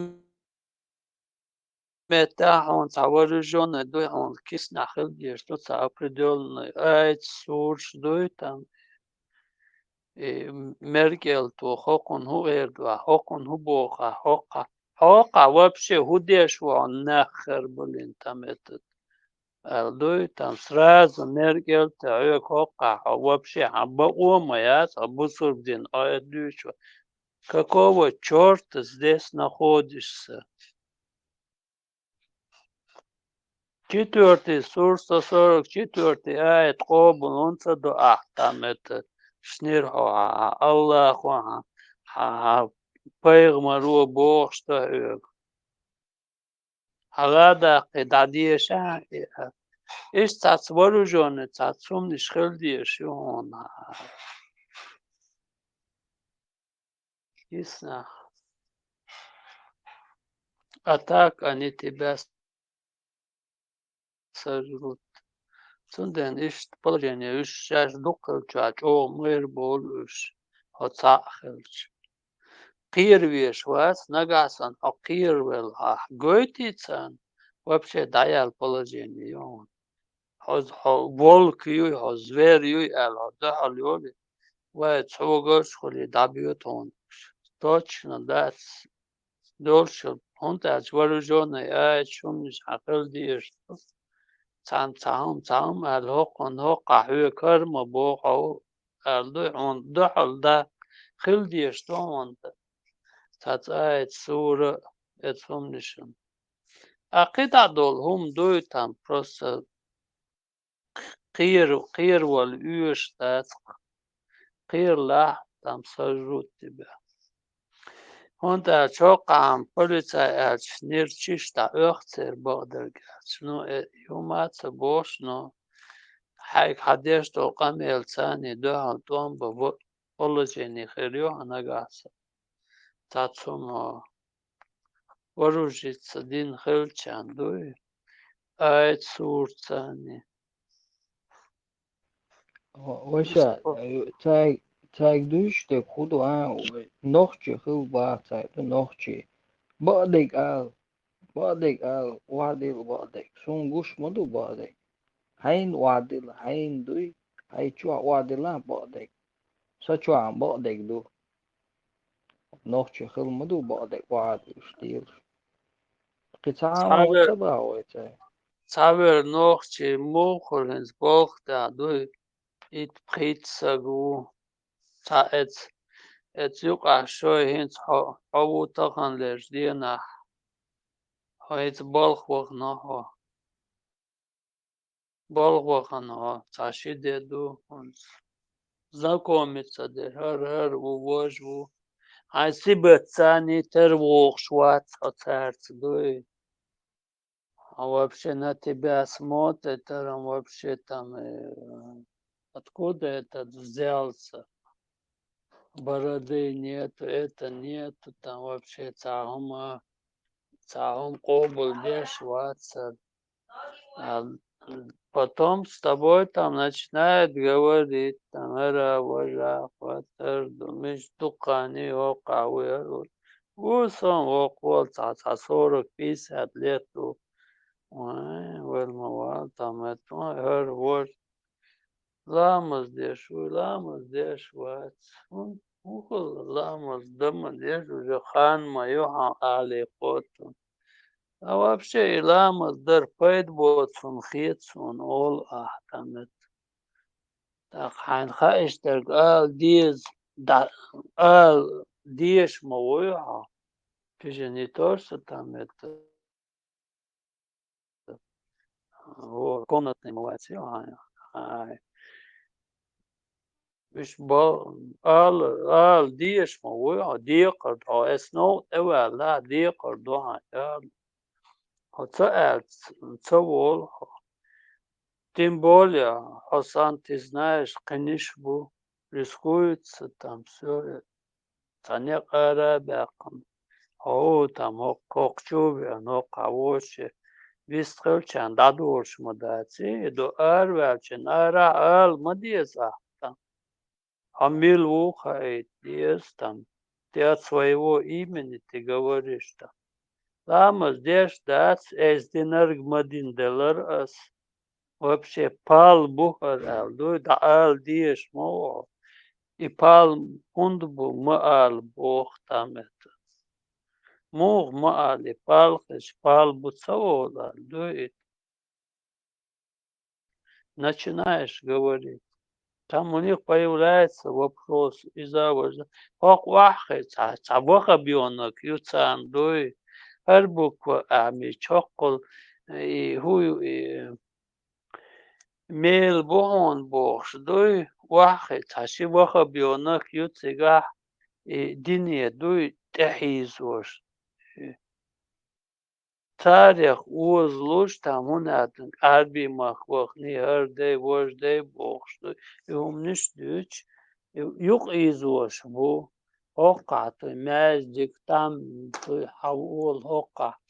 меттехь хьуна цхьа вооружённый дуй, хьуна киснахь хила дезаш ду цхьа определённый аяташ, сураш дуй там. И Меркельто хӀокхунна хӀун эр ду, хӀокхунна хӀун боху, хӀокхахь, хӀокхахь вообще хӀун деш ву хьуна нах хир, блин, там этот, аьлла дуй, там сразу Меркельта, хьоьга хӀокхахь хьо вообще хьан бакъо а ма яц, хьо бусурба дин Ӏоьдуьйтуш ву. Какого чёрта здесь находишься? Четвёртый сура, сто сорок четвёртый аят къобал хӀунда ца до ахь, там это, шинара хьо, хьан, хьан Аллахо, хьан, хьан, хьан пайхамаро бохуш ду хьоьга. Хьан ладаккхий дӀадеша, и, иштта цхьацца вооружённый, цхьацца хӀуманаш хила дезаш ю хьуна. Киснахь. А так они тебя сожрут. Цундела иштта положение, уьш шаьш дукха хилча чӀогӀа майра бовлу уьш, хьо цхьаъ хилча. Кхера везаш вац, нагахь санна хьо кхеравелла хьо, гойтий царна, вообще дӀаяьлла положение ю хьуна. Хьо, хьо волк юй, хьо звер юй аьлла, хьо дуьхьал йолий, вай цхьогаш а хуьлий дӀабоьду хьуна. Точно дац. Долуш, хӀунда аьлча вооружённый аяташ, хӀуманаш хьан хила дезаш ду. Цхьаьна цхьа хӀума, цхьа хӀума аьлла, хӀокхунна хӀокхахь хьоьга хӀара ма боху хьо аьлла дуй, хьуна дуьхьал даккха хила дезаш ду хьуна цхьацца аяташ, сура а, эцу хӀуманашна. Ткъа кхидӀа долу хӀума дуй там, просто кхера-, кхеравала оьшуш дац-кх. Кхералахь, там сожрут тебя. ХӀунда аьлча хӀокхахь полицай аьлча, нерчиш дӀаоьху церан бакъдерг аьлча. Ну, э, хӀума а ца бохуш, ну, хьайга хьан деш долу къамел царний дуьхьал тӀом бан во-, положение хир ю хьан нагахь санна. Цхьацца хӀума вооружиться дина хилчарна дуй, аяташ, сураш царний. Ва-, ваша, цаьрга, цаьрга дуьйцуш дерг хӀун ду, а, вай нохчий хила баха цаьрга ду, нохчий. Бакъдерг ала, бакъдерг ала, охьадилла бакъдерг. Суна гуш ма ду бакъдерг. Хьайна охьадилла, хьайна дуй, хьайн чохь охьадилла бакъдерг. Сан чохь бакъдерг ду. Нохчий хила ма ду бакъдерг охьадуьйш, дийлаш. Кхин цхьа а хӀума ца боху вай цаьрга. Цхьавер нохчий муха хуьлу, хӀинца балха тӀехь дуй, итт-пхийтта саг ву. Цхьа эцу, эцу юкъахь шой хӀинца хьо, хьо ву таханлерчу денахь. Хьо хӀинца балха вахана хьо. Балха вахана хьо, цхьа ши де ду хӀинца. знакомиться деш, хӀара, хӀара ву, вож ву. Хьайн сибат царний тера вогӀуш вац хьо царца, дуй. А вообще на тебя смотрит, там вообще там, э, откуда это взялся? Бороды нету, это нету, там вообще цхьа хӀума, цхьа хӀума къобалдеш вац хӀара. А потом с тобой там начинает говорить, там, хӀара, вожа, хӀара, хӀара, ду, миш дуккхани, хӀокху ву, хӀара ву. Ву сан воккха волу цхьа, цхьа сорок-пятьдесят лет ву. Ой, вала ма вала, там, это, ой, хӀара, вож. Ламаз деш ву, ламаз деш вац. ХӀун, хӀун хилла ламаз дан ма деш, уже хан ма ю хьан, алий кхочун. А вообще и ламаз дар пайда боцун хета суна, олу ахь, там, это. ТӀаккха хьайна хаийша дерг ала деза, да, ала дезаш ма вуй хьо. Ты же не то, что там это, вот, комнатный ма вац, ай. Уьш бо-, ала, ала дезаш ма вуй хьо, декхар ду хьо, эс новкъа тӀеваьлла, декхар ду хьан, ала. Хьо ца аьлла, ца волу хьо. Тем более, хьо сан, ты знаешь, кхиниш бу, рискуется там всё это. Цхьа некъ ара а баьккхина. Хьо там хӀокху, хӀокху чу а веана, хӀокху хьан вочу вист хилчарна дӀадолуш ма дац, и ду араваьллачун арахь ала ма деза ахь там. Хьо мила ву хаийта деза там. Ты от своего имени ты говоришь там. Ламаз деш дац, эс динарг ма дина делара ас. Вообще пал бу хӀара аьлла, дуй, дӀаала дезаш ма ву. И пал хӀунда бу, ма ала боху там это. Муха ма ала, и пал хезча, пал бу ца волу аьлла, дуй, и начинаешь говорить. Там у них появляется вопрос, иза вожа. ХӀокху охьахи цхьа, цхьа вахабионок ю царна, дуй. ХӀара буква а ма ю, чоккхул, и хӀу ю, и мел бу хьуна бохуш, дуй. Охьахи цхьа ши вахабионок ю цигахь, и дине, дуй, тӀехьийзош. Царех озалуш там, хӀунда аьлча Ӏарбийн махка вахана, хӀара дай, вожа дай бохуш ду. И хӀуманаш дуьйцуш, и юкъа ийзош бу. ХӀокхахь туй маьждиг там, туй хьан ву олу хӀокхахь.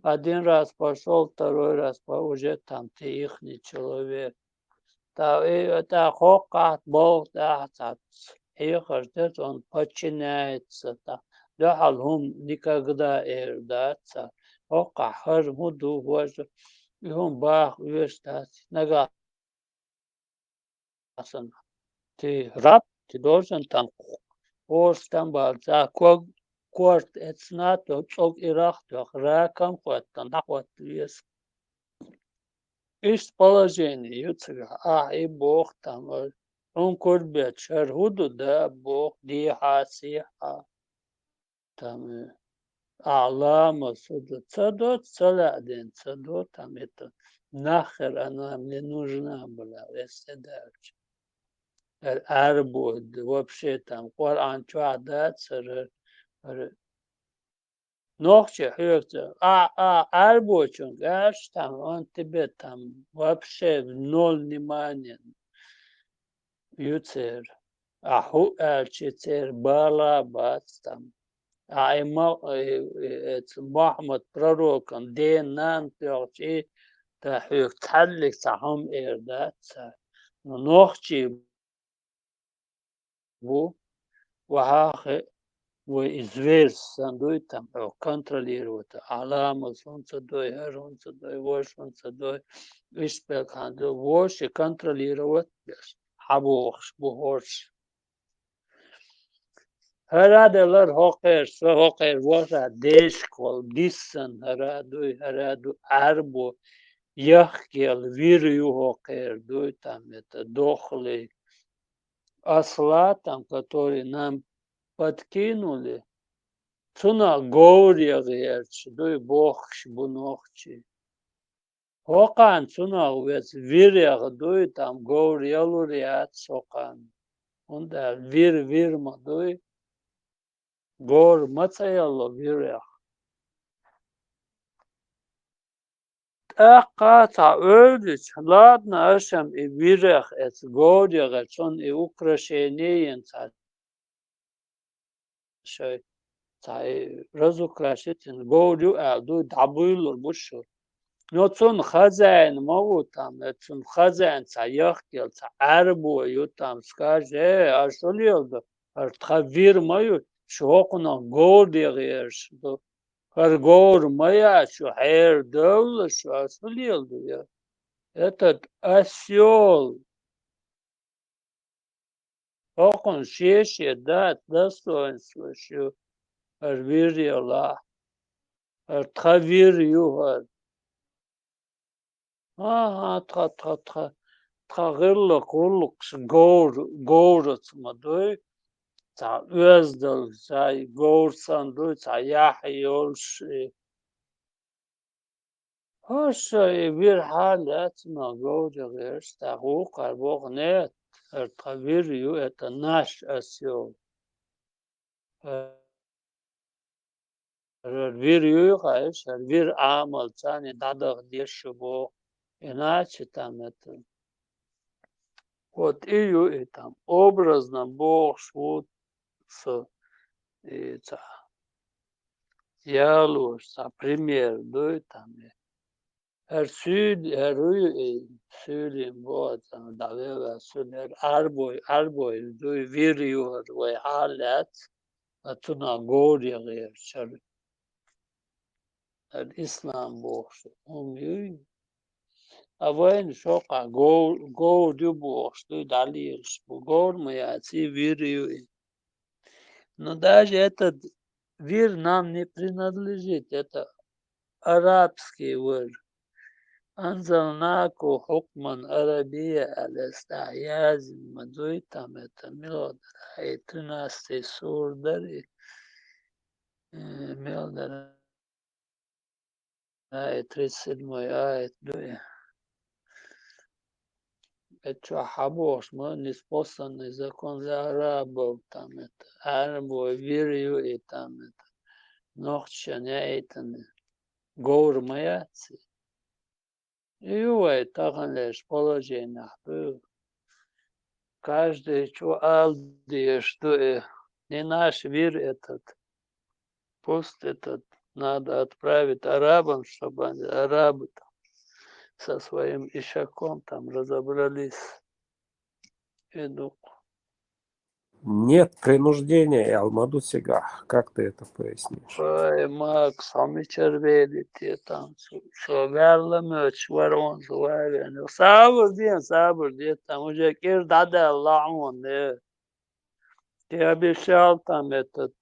Один раз пошёл, второй раз по-, уже там ты ихний человек. Та, и, тӀаккха хӀокхахь боху тӀаьхьа цхьацца хьехарш дерг, он подчиняется, та, дуьхьал хӀума никогда эр дац цара. ХӀокхахь хӀара хӀун ду, вожа, и хӀума баха оьшуш дац, нагахь санна. Ты раб, ты должен там, орца там бахьа, цхьа ког-, корта эцна, то цӀог ирахь тоьхна, ракам хӀоттана, дӀахӀотта веза. Иштта положение ю цигахь, ахь и боху там, хьуна кура бетташ, хӀара хӀун ду, да, боху, дехьа, сехьа. Там, э, ахь ламаз хӀун ду, ца до, ца лаьа ден, ца до, там, это, нахер она мне нужна была, если дальше. ХӀара Ӏаьрбо, вообще там, Къуръан чохь дац хӀара, хӀара. Нохчий хьоьга ца, а, а, Ӏаьрбочунга аьлча, там, он тебе там вообще ноль внимания ю церан. А хӀу аьлча церан бала бац там. А и ма-, и, и, эца Мухьаммад пророкан ден нана тоьхча, и та хьоьга цхьаьллиг цхьа хӀума эр дац цара. Но нохчий бу, вахьа хи, вай и зверь санна дуй там, хьо контролировать, а ламаз хӀунца дуй, хӀара хӀунца дуй, вож хӀунца дуй, иштта белхан дуй, вож и контролировать деш, хьан бохуш бу хӀорш. ХӀара делар хӀокхерчу, со хӀокхерчу вожа дешкол дисан хӀара дуй, хӀара ду Ӏаьрбо, яхкел вир ю хӀокхер дуй, там это дохлый осла, там, который нам подкинули, цунах говр ян гӀерташ дуй бохкаш бу нохчий. ХӀокхарна цунах веза вир ян дуй, там говр ялур яц хӀокхарна. ХӀунда аьлча вир, вир ма дуй, говр ма ца йоалл вирех. ТӀаккха цхьа ойла йича, ладно, аша-м и вирех, эцу говрех, цунна и украшение йина цхьа шоай, цхьа и разукрасить йина говр ю аьлла дуй, дӀабуьйлур бу шура. Но цунна хозяин ма ву там, э, цунна хозяин цхьа яхкел, цхьа Ӏаьрбо ю там, скажи, э, аша хӀун леладу? ХӀара тха вир ма ю, шу хӀокхунах говр де гӀерташ ду. ХӀара говр ма яц шу, хьерадовла шу, аша хӀун леладу я? Этот осёл. ХӀокхунна ше-ше дац достоинствош ю, хӀара вир елахь. ХӀара тха вир ю хӀара. ХӀан-хӀа, тха, тха, тха, тха гӀиллакх, гӀуллакхаш говр-, говраца ма дуй, цхьа оьздалга, цхьа говр санна дуй, цхьа яхь йолуш, и хӀорш и вир хьалаьцна говре гӀерташ, тӀаккха вукхара боху: «Нет, хӀара тха вир ю, это наш осёл». ХӀара вир юй хаьа, хӀара вир Ӏамал царна дӀадаха деза шу боху, иначе там это. Вот и ю и там, образно бохуш ву со, и цхьа ялош, цхьа пример дуй там, и хӀара суьйли-, хӀара вуй и суьйлин боху, цхьа дӀавелла суьйли, хӀара Ӏарбой, Ӏарбой дуй, вир ю хӀара вай хьалаьцна, ткъа цунах говре гӀерташ хӀара. ХӀара ислам бохуш хӀума юй. А вайна шо кхаъ говр, говр ю бохуш дуй, дӀалелаш бу. Говр ма яц и, вир ю и. Но даже этот вир нам не принадлежит, это арабский вир. «Анзалнаку хьукман арабия», аьлла, аса тӀехь яздина ма дуй там, это мила дара, и тринадцатый сура дара и, э, мила дара, и тридцать седьмой аят дуй. Эцу чохь хьан бохуш ма, ниспосланный закон для арабов там, это, Ӏаьрбой вир ю и там, это, нохчашна яийтина говр ма яц и. И ю вай таханлерчу положениехь буьйлу. Каждый чу ала дезаш ду и, не наш вир этот. Пусть этот надо отправить арабам, чтобы они, арабы там со своим ишаком там разобрались. И ду-кх. Нет принуждения, я алмаду сега. Как ты это пояснишь? Ой, Макс, хьо мичара велий те там? Со, со ваьлла моьттуш вара хьуна со ван веана. Сабур де, сабур де там, уже кӀира дӀадаьлла хьуна, э. Те обещал там этот.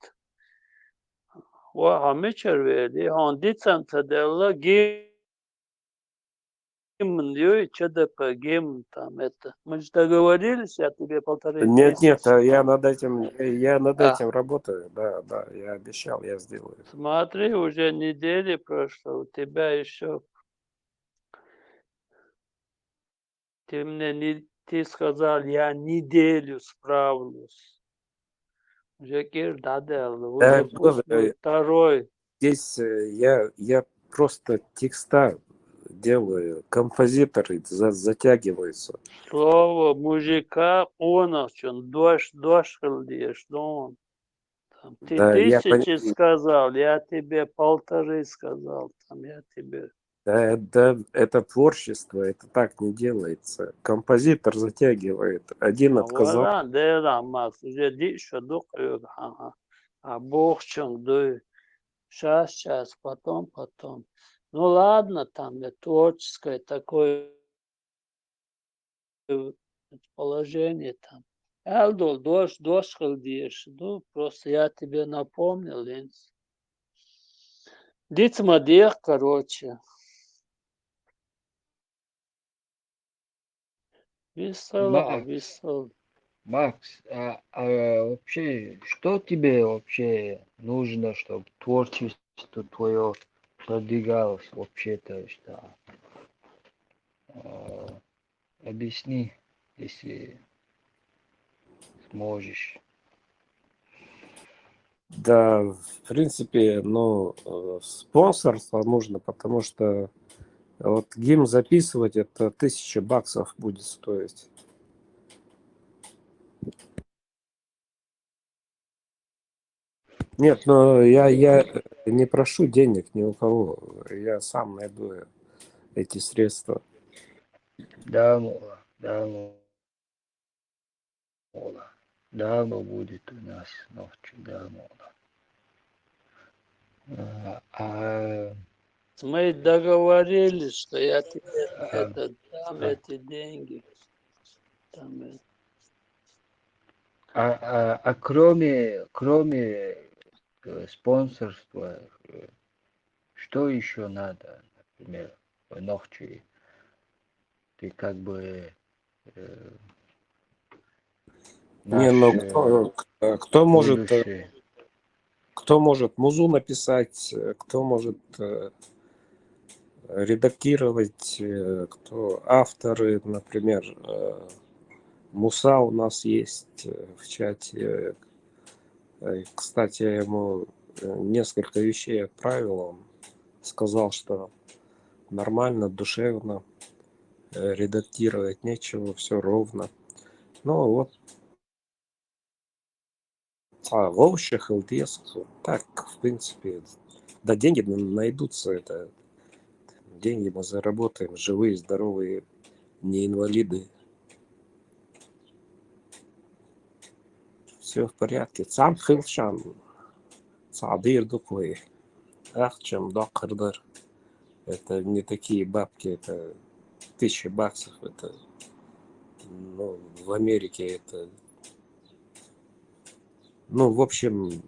Ва, хьо мичара велий? Хьуна дицан ца делла, ги- гимн, ю, ЧДП гимн там, это. Мы же договорились, я тебе полторы тысячи. Нет, нет, а я над этим, я над этим работаю, да, да, я обещал, я сделаю. Смотри, уже недели прошло, у тебя ещё. Ты мне не, ты сказал, я неделю справлюсь. Уже кӀира дӀадаьлла. Да, уже пусть будет второй. Здесь, э, я, я просто текста делаю, композиторы за-, затягиваются. Слово мужика къонахчун дош, дош хила дезаш ду. Там, ты тысячи сказал, я тебе полторы сказал, там, я тебе Да, да, это творчество, это так не делается. Композитор затягивает. Один отказал. Вара, дера, Макс, уже диъ шо ду кхуьга, хьан-хьан. А бохучунга дуй. Щас, щас, потом, потом. Ну ладно, там, я творческое такое положение там. Аьлла долу дош, дош хила дезаш ду, просто я тебе напомнил, хӀинца. Диц ма деха, короче. Виссал, Макс. Виссал. Макс, а, а вообще, что тебе вообще нужно, чтобы творчество твое продвигалось вообще, то есть, а, а, объясни, если можешь. Да, в принципе, ну, э, спонсорство нужно, потому что вот гимн записывать, это тысяча баксов будет стоить. Нет, но я, я не прошу денег ни у кого. Я сам найду эти средства. Да, мола, да, мола. Мола. Да, но будет у нас ночью, да, мола. А, а, Мы договорились, что я тебе А, это дам, а. Эти деньги. Там, э, А, а, а кроме, кроме э, спонсорства, э, что еще надо, например, в ночи? Ты как бы э, Не, ну наш, кто, э, э, кто может, э, будущий. кто может музу написать, э, кто может э, редактировать, э, кто авторы, например, э, Муса у нас есть э, в чате. Э, Кстати, я ему э, несколько вещей отправил. Он сказал, что нормально, душевно, э, редактировать нечего, все ровно. Ну вот. А, вообще, ХЛТС, так, в принципе, да, деньги н- найдутся, это, деньги мы заработаем, живые, здоровые, не инвалиды. Все в порядке. Цхьан хилчам, цхьа дир дуквы, ахчам докхар дар. Это не такие бабки, это тысяча баксов, это, ну, в Америке это, ну, в общем,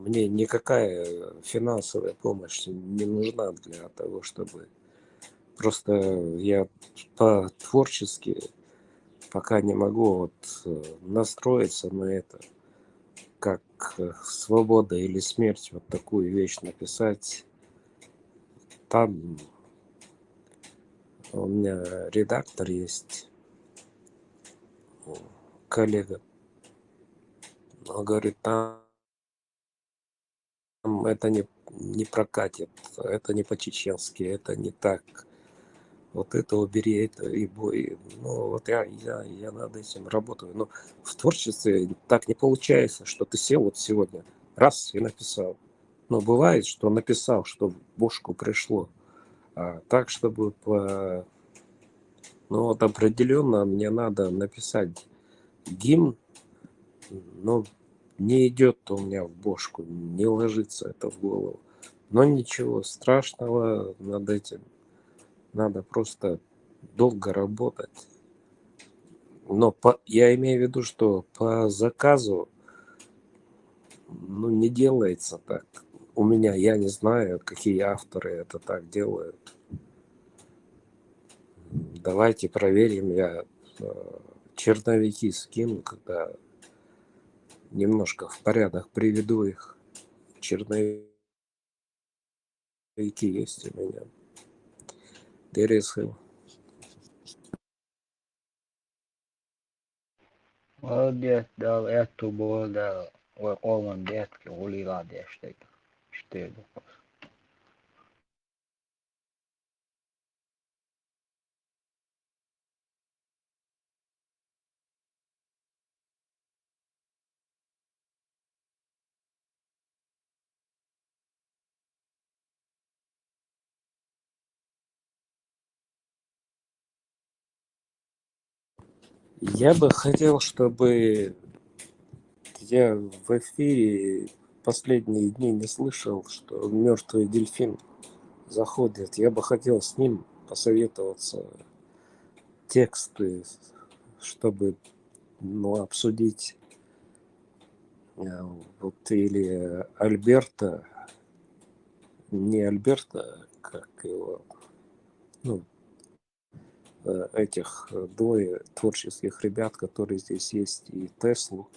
мне никакая финансовая помощь не нужна для того, чтобы, просто я по-творчески пока не могу вот э, настроиться на это, как э, свобода или смерть, вот такую вещь написать. Там у меня редактор есть, коллега. Он говорит, там это не, не прокатит, это не по-чеченски, это не так. Вот это убери, это и бой. Ну, вот я, я, я над этим работаю. Но в творчестве так не получается, что ты сел вот сегодня, раз и написал. Но бывает, что написал, что в бошку пришло. А так, чтобы по... Ну, вот определенно мне надо написать гимн, но не идет у меня в бошку, не ложится это в голову. Но ничего страшного над этим. Надо просто долго работать. Но по, я имею в виду, что по заказу, ну, не делается так. У меня, я не знаю, какие авторы это так делают. Давайте проверим. Я э, черновики скину, когда немножко в порядок приведу их. Черновики есть у меня. There is him. Молодец, дал эту боль, да, ой, колман детки, гулила дештек. Четыре. Я бы хотел, чтобы я в эфире последние дни не слышал, что мертвый дельфин заходит. Я бы хотел с ним посоветоваться, тексты, чтобы, ну, обсудить. Э, Вот или Альберта, не Альберта, как его, ну, э, этих э, двое творческих ребят, которые здесь есть, и Теслу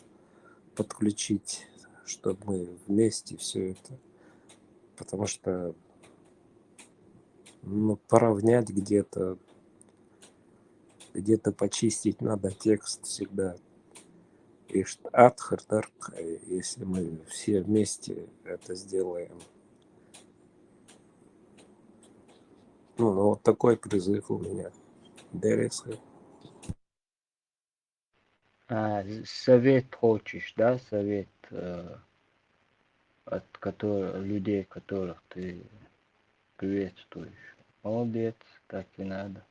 подключить, чтобы мы вместе все это, потому что, ну, поравнять где-то, где-то почистить надо текст всегда. Ишт атхар дарх, э, если мы все вместе это сделаем. Ну, ну, вот такой призыв у меня. Дересхе. А, совет хочешь, да? Совет э, от которых, людей, которых ты приветствуешь. Молодец, так и надо.